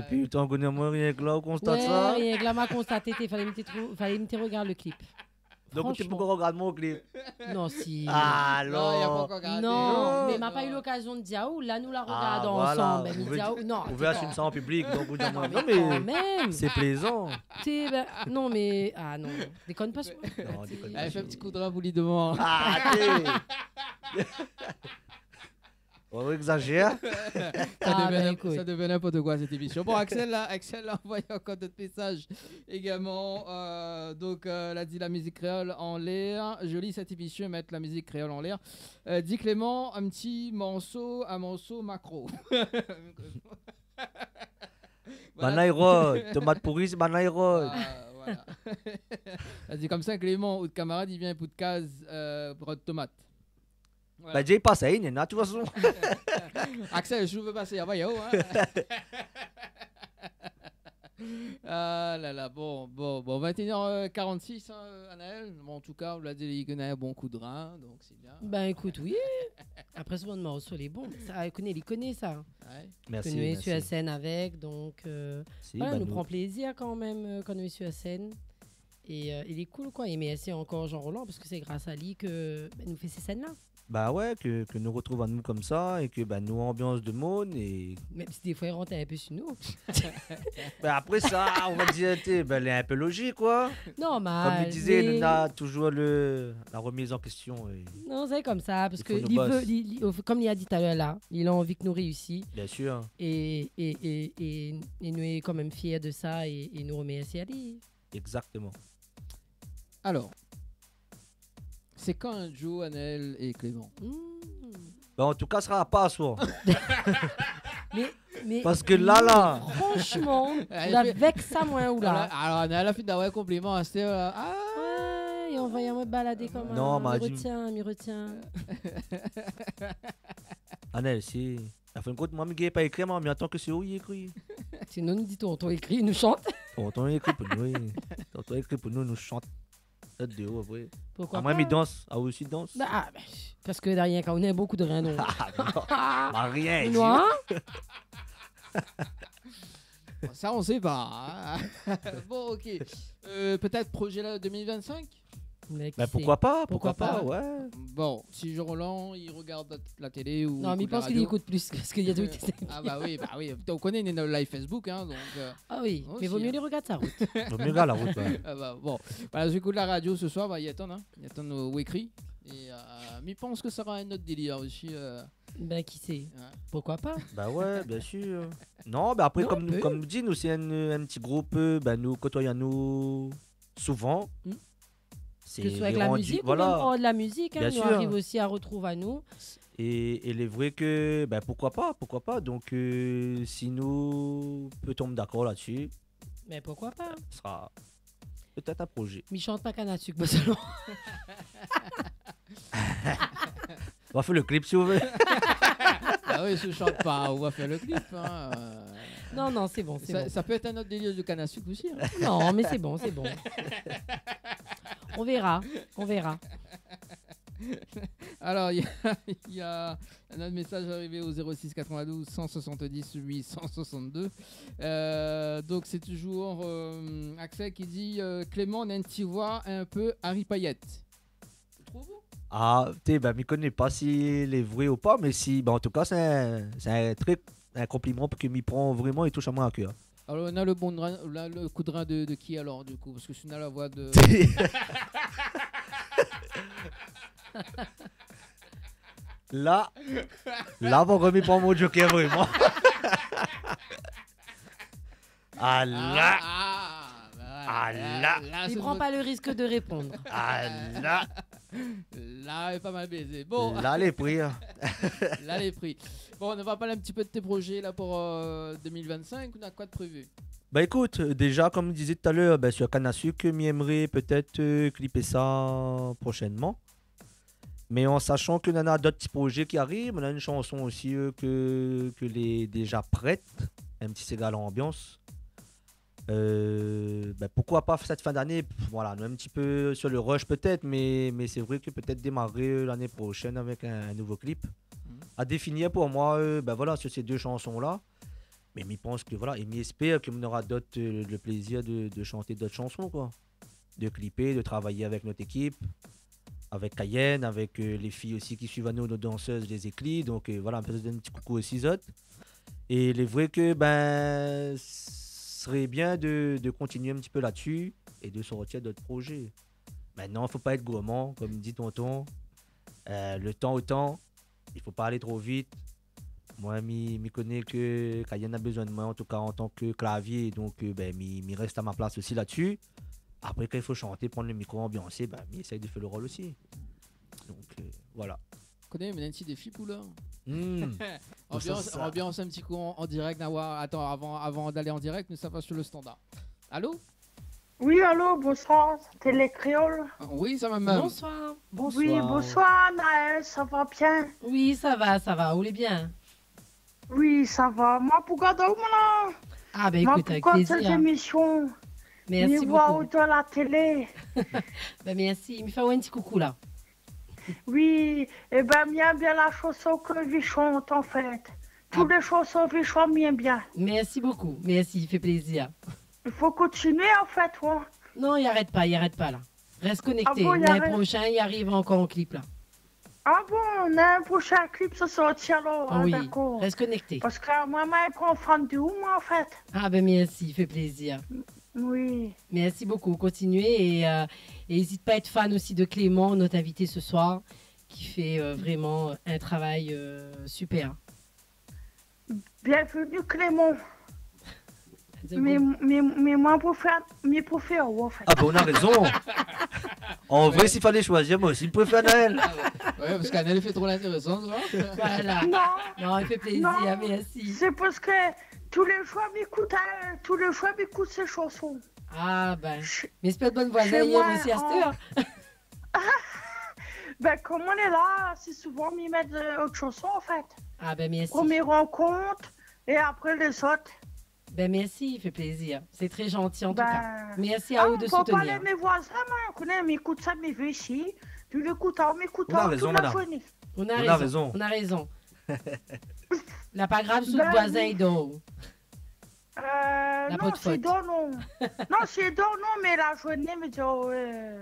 Épi, ou té angoné amoin, rienk la, ou konstat Ouais, sa ? rienk la, ma konstaté, té, falé mi té trou-, falé mi té regard le clip. Donk, ou té Franchement. Pokor regard mon clip. Non, si. Ah, Non, li la alor. pankor regardé. Non, Non. mé ma pa u lokazion de dir aou, la, nou la Ah, regard voilà. ansanm. Ben, Ou mi vé, di aou, non, ou té vé pa asim sa an piblik, donk ou di Non, amoin, mé non, mé kan mèm. sé plézan. Té, ben, non, mé, ah, non, non. Dékone pa su moin. Non, dékone pa Allez, su fé in ti kou d'rin pou li dovan. Ah, té. On exagère. Ça Ah, devient ben, n'im-, écoute. ça devient n'importe quoi, cette émission. Bon, Axel, là, Axel a envoyé encore d'autres messages également. Euh, donc, euh, elle a dit la musique créole en l'air. Jolie cette émission, mettre la musique créole en l'air. Euh, dis Clément, un petit morceau, un morceau macro. Voilà. Banane rod, tomate pourrie, sé banane rod. Ah, voilà. Elle dit comme ça, Clément, out kamarad, li vien pou out kaz, euh, rod tomat. Voilà. Bah, Jay passe à Inen, hein, de toute façon. Axel, si ou vé pasé, ah, bah, yo, hein. Ah là là, bon, bon, bon, vingt et une heures quarante-six, hein, Anaël. Bon, en tout cas, ou la di, li néna in bon kou d'rin, donk sé bien. Ben, écoute, oui. Apré, son morso lé bon. Sa, li koné, li koné sa. Ouais. Mèrsi, Ke nou lé mèrsi. Sur scène avec, donk, euh, Si, voilà, bah, nou nou pran plézir kan mèm, euh, kan nou lé sur scène. É, euh, lé cool, koi. É mèrsi ankor Jean-Roland, parske sé gras a li ke, ben, nou fé sé sèn-la. Bah ouais, ke, ke nou retrouv anou konmsa é ke, ben, nou anbians demoun é Mèm si défoi, li rant in pé su nou. Ben, apré sa, on va dire, té, ben, lé in pé lojik, koi. Normal, Konm li dizé, mé nou na toujour le, la remise en question é Non, sé konmsa, i parske fo nou li vé, bos. Li, li, o f-, konm li la di talèr la, li la anvi ke nou réisi. Bien sûr. É, é, é, é, é nou lé kan mèm fièr de sa é, é nou remèrsi ali. Exactement. Alors, c'est quand un duo, Anaël et Clément ? Hmm. Ben, en tout cas, sera pas aswar. Mé, mé, Parske la, la. Franchement, Ah, ou la vèks amoin, ou la. Alors, alors, Anaël la fine d'avoir un compliment, hein, c'était, euh, ah. Ouais, é anvoy amoin baladé konm Non, in, ma mi di retien, mi retien. Anaël, si. An fin de kont, moin, mi gingn pa ékri, moin, mi atann ke sé ou i ékri. Sinon, nou di tonton ékri, nou shant. Tonton ékri pou nou, oui. Tonton ékri pou nou, nou shant. Lot déor, apré. Pourquoi Amoin, mi pas dans. Ah, ou osi dans. Bah, ah, bah, parske la, rienk aou néna in bon kou d'rin, donk. Ah, non. Bah, rien, Noir. Sa, on sait pas, hein. Bon, ok. Euh, peut-être projet là, deux mille vingt-cinq ? Mec, Ben, c'est pourquoi pas, pourquoi Pourquoi pas, pas ? Ouais. Bon, si Jean-Roland, li regard la, la télé ou Non, mé mi pans ke li ékout plis, parske li ékout la radio. Ah, bah oui, bah oui. Ou koné, nou néna le live Facebook, hein, donk, euh, Ah oui, aussi, mé vo mié hein. Li regard sa rout. Vo mié gard la rout, ouais. Ah bah, bon. Voilà, si li ékout la radio ce soir, bah, li atann, hein. Li atann ou ékri. É, euh, mé mi pans ke sera in ot délir osi, euh, Ben, ki sé ? Ouais. Pourquoi pas ? Bah ouais, bien sûr. Non, ben apré, Non, konm, on peut. Konm nou di, nou, sé in, in ti group, euh, ben, nou kotoy anou souvan. Hmm. Sé Ke se soi avèk la mizik ou mèm an déor de la mizik, hein, Voilà. Bien sûr. Nou ariv osi a retrouv anou. É, é lé vré ke, ben, pourquoi pas, pourquoi pas. Donk, euh, si nou pé tonm dakor la-dsi, Ben, pourquoi pas ? Sera pétèt in projé. Mi shant pa Canne à sucre, moin sèlman. On va faire le clip, si vous voulez. Ah oui, si ou shant pa, on va faire le clip, hein, euh. Non, non, c'est bon, c'est Ça, bon. Ça peut être un autre délire de Canne à sucre aussi, hein. Non, mais c'est bon, c'est bon. On verra, on verra. Alors, il y a, il y a un autre message arrivé au zéro six quatre-vingt-douze cent soixante-dix huit cent soixante-deux. Euh, donc, c'est toujours, euh, Axel qui dit, euh, Clément, néna in ti voi in pé Harry Payet. Tu trouves ? Ah, té, ben, mi koné pa si lé vré ou pa, mé si, ben, en tout cas, sé in, sé in tré, in konpliman, parske mi pran vréman, li toush amoin a kèr. Alors, on a le bon drin, on a le kou d'rin de, de qui alors, du coup ? Parce que si on a la voix de La, la, mon ami, pran mon joker, vréman. Ah la. Ah, ah, bah ouais, Ah la. Là, là, Li pran pa le risk de répondre. Ah la. Là, lé pa mal baisé. Bon. La, lé pri, hein. Là, lé pri. Bon, on va parler un petit peu de tes projets là pour, euh, deux mille vingt-cinq. On a quoi de prévu ? Bah écoute, euh, déjà, comme je disais tout à l'heure, bah, sur Canne à sucre, mi èmré pétèt, euh, clipper sa prochainement. Mé an sashan ke nana dot ti projé ki ariv, nana in shanson osi, euh, ke, ke lé déza prèt, in ti séga lanbians. Euh, ben, poukoi pa fé sèt fin d'ané, pff, voilà, nou lé in ti pé sur le rush pétèt, mé, mé sé vré ke pétèt démaré, euh, l'ané proshèn avèk in, in nouvo klip. Mhm. A définir pou moin, euh, ben voilà, sur sé dé shanson-la. Mé mi pans ke, voilà, é mi èspèr ke nou nora dot, euh, le plézir de, de shanté dot shanson, koi. De klipé, de travay avèk nout ékip, avèk Cayenne, avèk, euh, lé fiy osi ki suiv anou, nout dansèz, lé Zékli. Donk, euh, voilà, in pé in ti koukou osi zot. É lé vré ke, ben, sré bien de, de kontinié in ti pé la-dsi é de sortir dot projé. Mintnan, fo pa èt gourman, kom di tonton. Euh, le tan o tan, i fo pa alé tro vit. Moin, mi, mi koné ke Cayenne la bezoin de moin, an tou ka, an tan ke klavié. Donk, euh, ben, mi, mi rès a mon plas osi la-dsi. Apré, kan i fo shanté, pran le mikro, anbiansé, ben, mi éséy de fé le rol osi. Donk, euh, voilà. Koné, mé néna in ti défi pou la. Hmm. Anbians, sa, sa. Anbians in ti kou an, an dirèk, na oir. Atann, avan, avan d'alé an dirèk, nou sava sur le standard. Allô ? Oui, allô, bonsoir, Télé Kréol. Oui, sa va, madame. Bonsoir. Oui, bonsoir. Bonsoir, Naël, sa va bien ? Oui, sa va, sa va, ou lé bien ? Oui, sa va. Moin, pou gard aou, moin la. Ah, ben, ékout, avèk plézir. Moin, pou gard sèt émisyon. Mèrsi bokou. Mi voi aou dan la télé. Ben, mèrsi. Mi fé aou in ti koukou, la. Oui, é ben, mi èm bien la shanson ke vi shant, an fèt. Tout lé shanson vi shant, mi èm bien. Mèrsi bokou. Mèrsi, i fé plézir. I fo kontinié, an fèt, oui. Non, i arèt pa, i arèt pa, la. Rès konèkté. Ah bon, i arèt ? L'an proshin, i ariv ankor an klip, la. Ah bon, na in proshin klip sa sorti alor. Ah oui, dakor. Rès konèkté. Parske moin, moin, lé gran fan de ou, moin, an fèt. Ah ben, mèrsi, i fé plézir. Oui. Mèrsi bokou. Kontinié é, euh, é ézit pa èt fan osi de Clément, nout invité se soir, ki fé, euh, vréman in travay, euh, super. Bienvenu, Clément. Mé, mé, mé moin, mi préfèr, mi préfèr aou, an fèt. Ah ben, ou na rézon. An vré, si falé shoizir, moin osi, mi préfèr Naël. Ah ouais. Ouais, parske Naël i fé tro l'intérésan, tu vois. Voilà. Non. Non, i fé plézir, mèrsi. Non. Sé parske tou lé zour, mi ékout, euh, tou lé zour, mi ékout sé shanson. Ah ben, mé sé pa de bone voizin, shé moin, osi, astèr. Ben, kom ou lé la, si souvan, mi mèt, euh, ot shanson, an fèt. Ah ben, mèrsi. Promié rankont, é apré lézot. Ben, mèrsi, i fé plézir. Sé tré zanti, an tou ka. Ben, mèrsi aou de soutenir. Ah, fo pa lé mé voizin, moin, ou koné, mi ékout sa, mi vi isi. Tou lé kou, mi ékout tout la zourné. Ou na rézon, madame. Ou na rézon. Ou na rézon. La pa grav si out voizin i dor. Ben oui. Euh, non, si i dor, non. Non, si i dor, non, mé la zourné, mi di, oh, euh,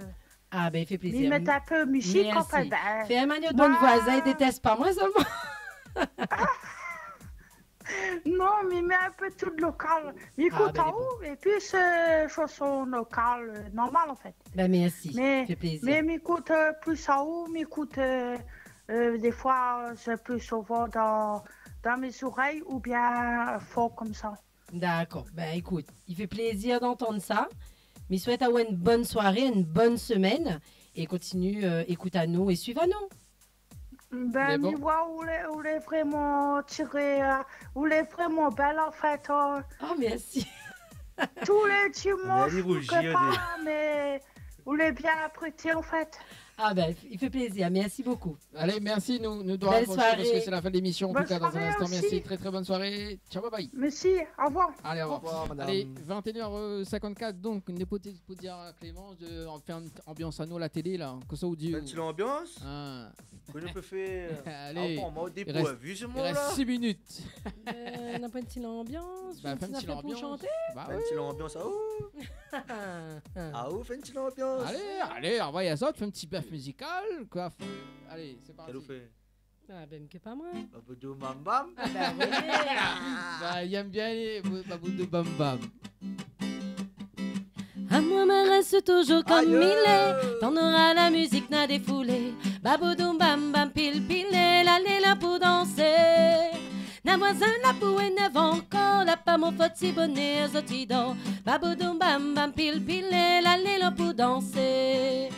Ah ben, i fé plézir. Mi mèt in pé mizik, an fèt, ben. Fé in manièr done voizin, i détès pa moin solman. Non, mi mèt in pé tout lokal. Mi ékout aou, épi sé shanson lokal, euh, normal, an fèt. Ben, mèrsi. Mé, i fé plézir. Mé mi ékout, euh, plis aou, mi ékout, euh, euh, défoi, euh, sé plis souvan dan, dan mé zorèy oubien, euh, for komsa. Dakor. Ben, ékout, i fé plézir d'antann sa. Mi souèt aou in bone soiré, in bone semèn. É kontinié, euh, ékout anou é suiv anou. Ben, mi voi ou lé, ou lé vréman tiré, euh, ou lé vréman bèl, an fèt, hein. Oh, mèrsi. Tou lé dimansh, ou ké pa, mé ou lé bien aprété, an fèt. Ah ben, i fé plézir. Mèrsi bokou. Allez, merci, nous, nous devons raccrocher parce que c'est la fin de l'émission. Belle soirée. En tout cas, dans un instant, merci. Bonne soirée aussi. Très, très bonne soirée. Ciao, bye bye. Merci, au revoir. Allez, au revoir. Au revoir, madame. Allez, vingt et une heures cinquante-quatre, donc, népoté pou dir à Clément de, on fait une ambiance à nous, la télé, là. Kosa ou di ? Fé in ti lanbians ? Hein. Kosa nou pé fé ? Allez. Ah, bon, moin, i rès, i rès six minutes. Euh, na pa in ti lanbians, ou na in ti zafèr pou shanté ? Bah, fé in ti lanbians. Bah ouais. Fé in ti lanbians, ah, oh. Ah, oh, fé in ti lanbians. Allez, allez, anvoy azot, fé in ti bèf mizikal, koi. Allez, c'est parti. Kèl ou fé ? Ah ben, mi ké pa moin. Baboudou bam bam. Ah ben oui. Bah, i èm bien lé baboudou bam bam. Amoin, ma rès toujour kom mi lé. Aïe. Tan nora la mizik na défoulé. Baboudou bam bam, pil pilé, la lé la pou dansé. Na voizin la pou énèrv ankor, la pa mon fot si bonèr zot i dor. Baboudou bam bam, pil pilé, la lé la pou dansé.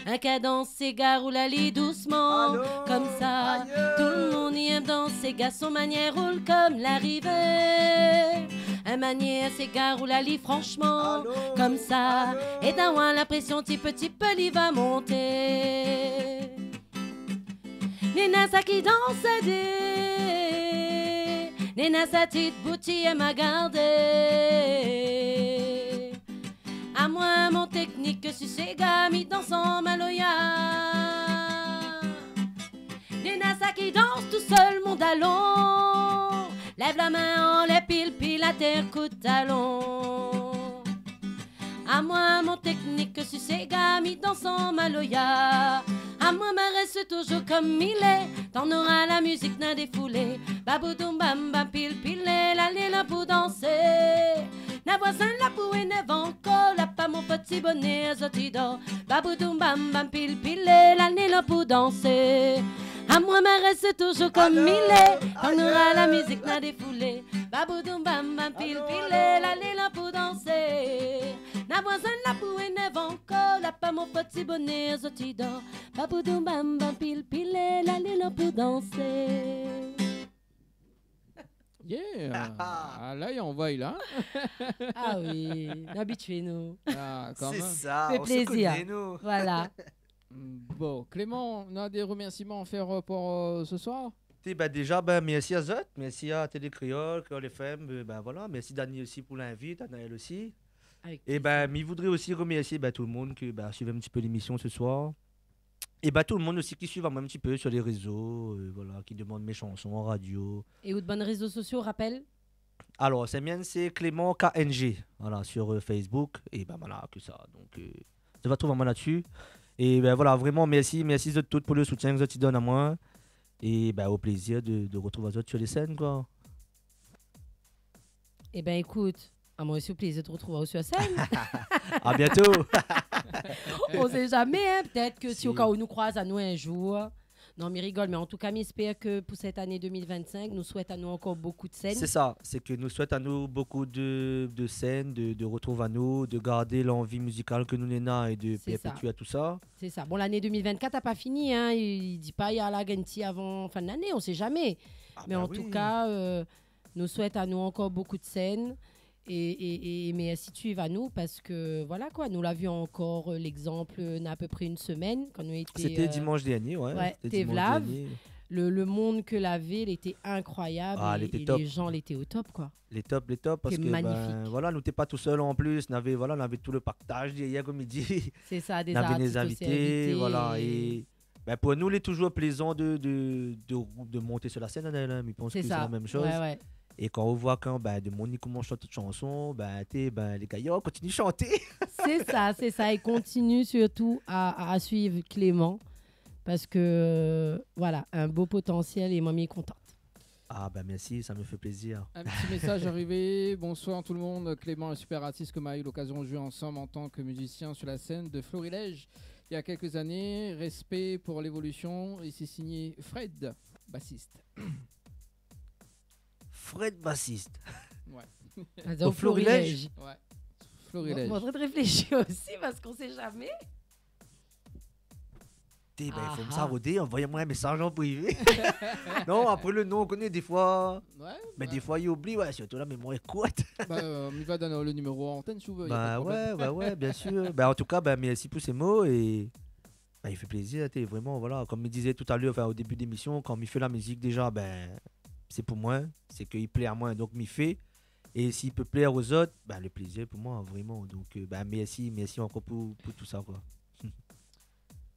In kadans séga roul ali dousman, komsa. Tout le moun i èm dans séga, son manièr roul kom la rivièr. In manièr séga roul ali franshman, komsa. É dan l'inprésion, ti pé ti pé, li va monté. Néna sa ki dans dé, néna sa ti boutiyé ma gardé. Amoin mon téknik su séga, mi dans an maloya. Néna sa ki dans tousèl mon dalon. Lèv la min anlèr, pil, pil atèr, kout talon. Amoin mon téknik su séga, mi dans an maloya. Amoin ma rès toujour kom mi lé, tan nora la mizik na défoulé. Baboudoum bam bam, pil, pil lé, la lé la pou dansé. Na voizin la pou énèrv ankor, la pa mon pti bonèr, zot i dor. Baboudoum bam bam, pil, pil lé, la lé la pou dansé. Amoin ma rès toujour kom mi lé, tan nora la mizik na défoulé. Baboudoum bam bam, pil, pil lé, la lé la pou dansé. Na voizin la pou énèrv ankor, la pa mon pti bonèr, zot i dor. Baboudoum bam bam, pil, pil lé, la lé la pou dansé. Yeah. Ah, la, i anvoy la. Ah oui, nou abitié nou. Ah, kan mèm. Sé sa, fé plézir. Voilà. Bon, Clément, ou na dé remèrsiman a fèr, euh, pou, euh, se soir ? Té, bin, déja, bin, mèrsi azot, mèrsi a Télé Kréol, Kréol F M, euh, bin, voilà, mèrsi Dany osi pou l'invit, Anaël osi. Avèk plézir. É bin, mi voudré osi remèrsié, bin, tout le moun ke, bin, suiv in ti pé lémisyon se soir. É bin, tout le moun osi ki suiv amoin in ti pé sur les réseaux, euh, voilà, ki demann mé shanson an radio. É out bann rézo sosio, rapèl ? Alor, sé mien, sé Clément K N G, voilà, sur, euh, Facebook, é bin voilà, ke sa. Donk, euh, zot va trouv amoin la-dsi. É bin voilà, vréman, mèrsi, mèrsi zot tout pou le soutien ke zot i donn amoin. É bin, o plézir de, de retrouv azot sur les scènes, koi. É bin, ékout, amoin osi, o plézir de retrouv aou sur sèn. À bientôt. On sait jamais, hein, pétèt ke si o ka ou nou kroiz anou in zour, Non, mi rigol, mé an tou ka, mi éspèr ke pou sèt ané deux mille vingt-cinq, nou souèt anou ankor bokou de sèn. Sé sa, sé ke nou souèt anou bokou de, de sèn, de, de retrouv anou, de gard lanvi mizikal ke nou néna é de pèrpétié tout sa. Sé sa. Sé sa. Bon, lané deux mille vingt-quatre la pa fini, hein. I, i di pa i la gingn ti avan fin de lané, on sait jamais. Ah, bin oui. Mé an tou ka, euh, nou souèt anou ankor bokou de sèn. É, é, é, mé si tu vas nou, parske, voilà koi, nou la vi ankor, euh, légzanp, euh, na apépré in semèn, kan nou lété, euh, dimansh dernié, ouais, ouais, sété dimansh dernié. Té top. Le, le moun ke lavé, lété inkroiyab. Ah, é, lété top. É lé jan lété o top, koi. Lé top, lé top, parske, bin, voilà, nou té pa tousèl an plis, navé, voilà, navé tout le paktaz dèrièr, kom i di. Sé sa, dé artis osi invité, voilà, é Bin, pou nou, lé toujour plézan de, de, de, de mont sur la sèn, hein, mi pans ke sé la mèm shoz. Sé sa. Ouais, ouais. É kan ou voi kan, bin, de moun i komans shant shanson, bin, té, bin, lé gayar, kontinié shanté. Sé sa, sé sa. É kontinié sirtou a, a, a suiv Clément, parske, euh, voilà, in bo potansièl é moin, mi lé kontan. Ah, bin, mèrsi, sa i fé plézir. Un petit message arrivé. Bonsoir tout le monde. Clément, un super artiste que m'a eu l'occasion de jouer ensemble en tant que musicien sur la scène de Florilège il y a quelques années. Respect pour l'évolution. Et c'est signé Fred, bassiste. Fred, bassiste. Ouais. Ah, donc, Florilège. Florilège. Ouais. Florilège. Bon, bon, faudrait réfléchir aussi, parce qu'on sait jamais. Té, bin, i fo sa rodé, anvoy amoin in mésaz an privé. Non, apré le non, ou koné, défoi, ouais, bin, défoi i oubli, ouais, sirtou la mémoir lé kourt. Bin, euh, mi va donn le numéro a l'antenne si ou vé, y a pas de problème. Bin ouais, ouais, ouais, bien sûr. Bin, an tou ka, bin, mèrsi pou sé mo é, bin, i fé plézir, té, vréman, voilà. Kom mi dizé talèr, anfin, o début de l'émisyon, kan mi fé la mizik déja, bin, sé pou moin, sé ke i plé amoin, donk mi fé. É si i pé plèr azot, bin, le plézir pou moin, vréman. Donk, euh, bin, mèrsi, mèrsi ankor pou, pou tout sa, koi.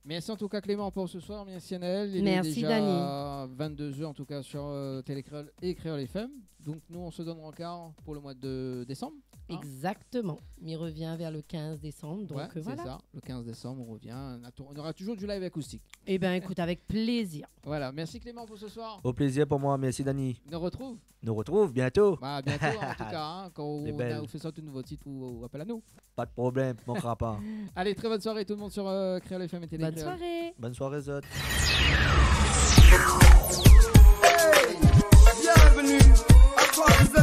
Merci en tout cas Clément pour ce soir, merci Anaël. Il est déjà vingt-deux heures en tout cas sur, euh, Télé Kréol et Kréol F M. Donc nous on se donne rencard pour le mois de décembre, hein. Exactement. Mi revien vers le quinze décembre, donc, euh, voilà. Ouais, c'est ça. Le quinze décembre on revient. On a tou-, on aura toujours du live acoustique. Eh ben écoute, avec plaisir. Voilà, merci Clément pour ce soir. Au plaisir pour moi, merci Dany. Nou retrouv. Nou retrouv bientôt. Bah, à bientôt en tout cas, hein, kan ou fé sort in nouvo tit ou, ou apèl anou. Pas de problème, manquera pas. Allez, très bonne soirée tout le monde sur, euh, Kréol F M et Télé Kréol. Bonne soirée. Bonne soirée, zot. Bienvenue à Paris.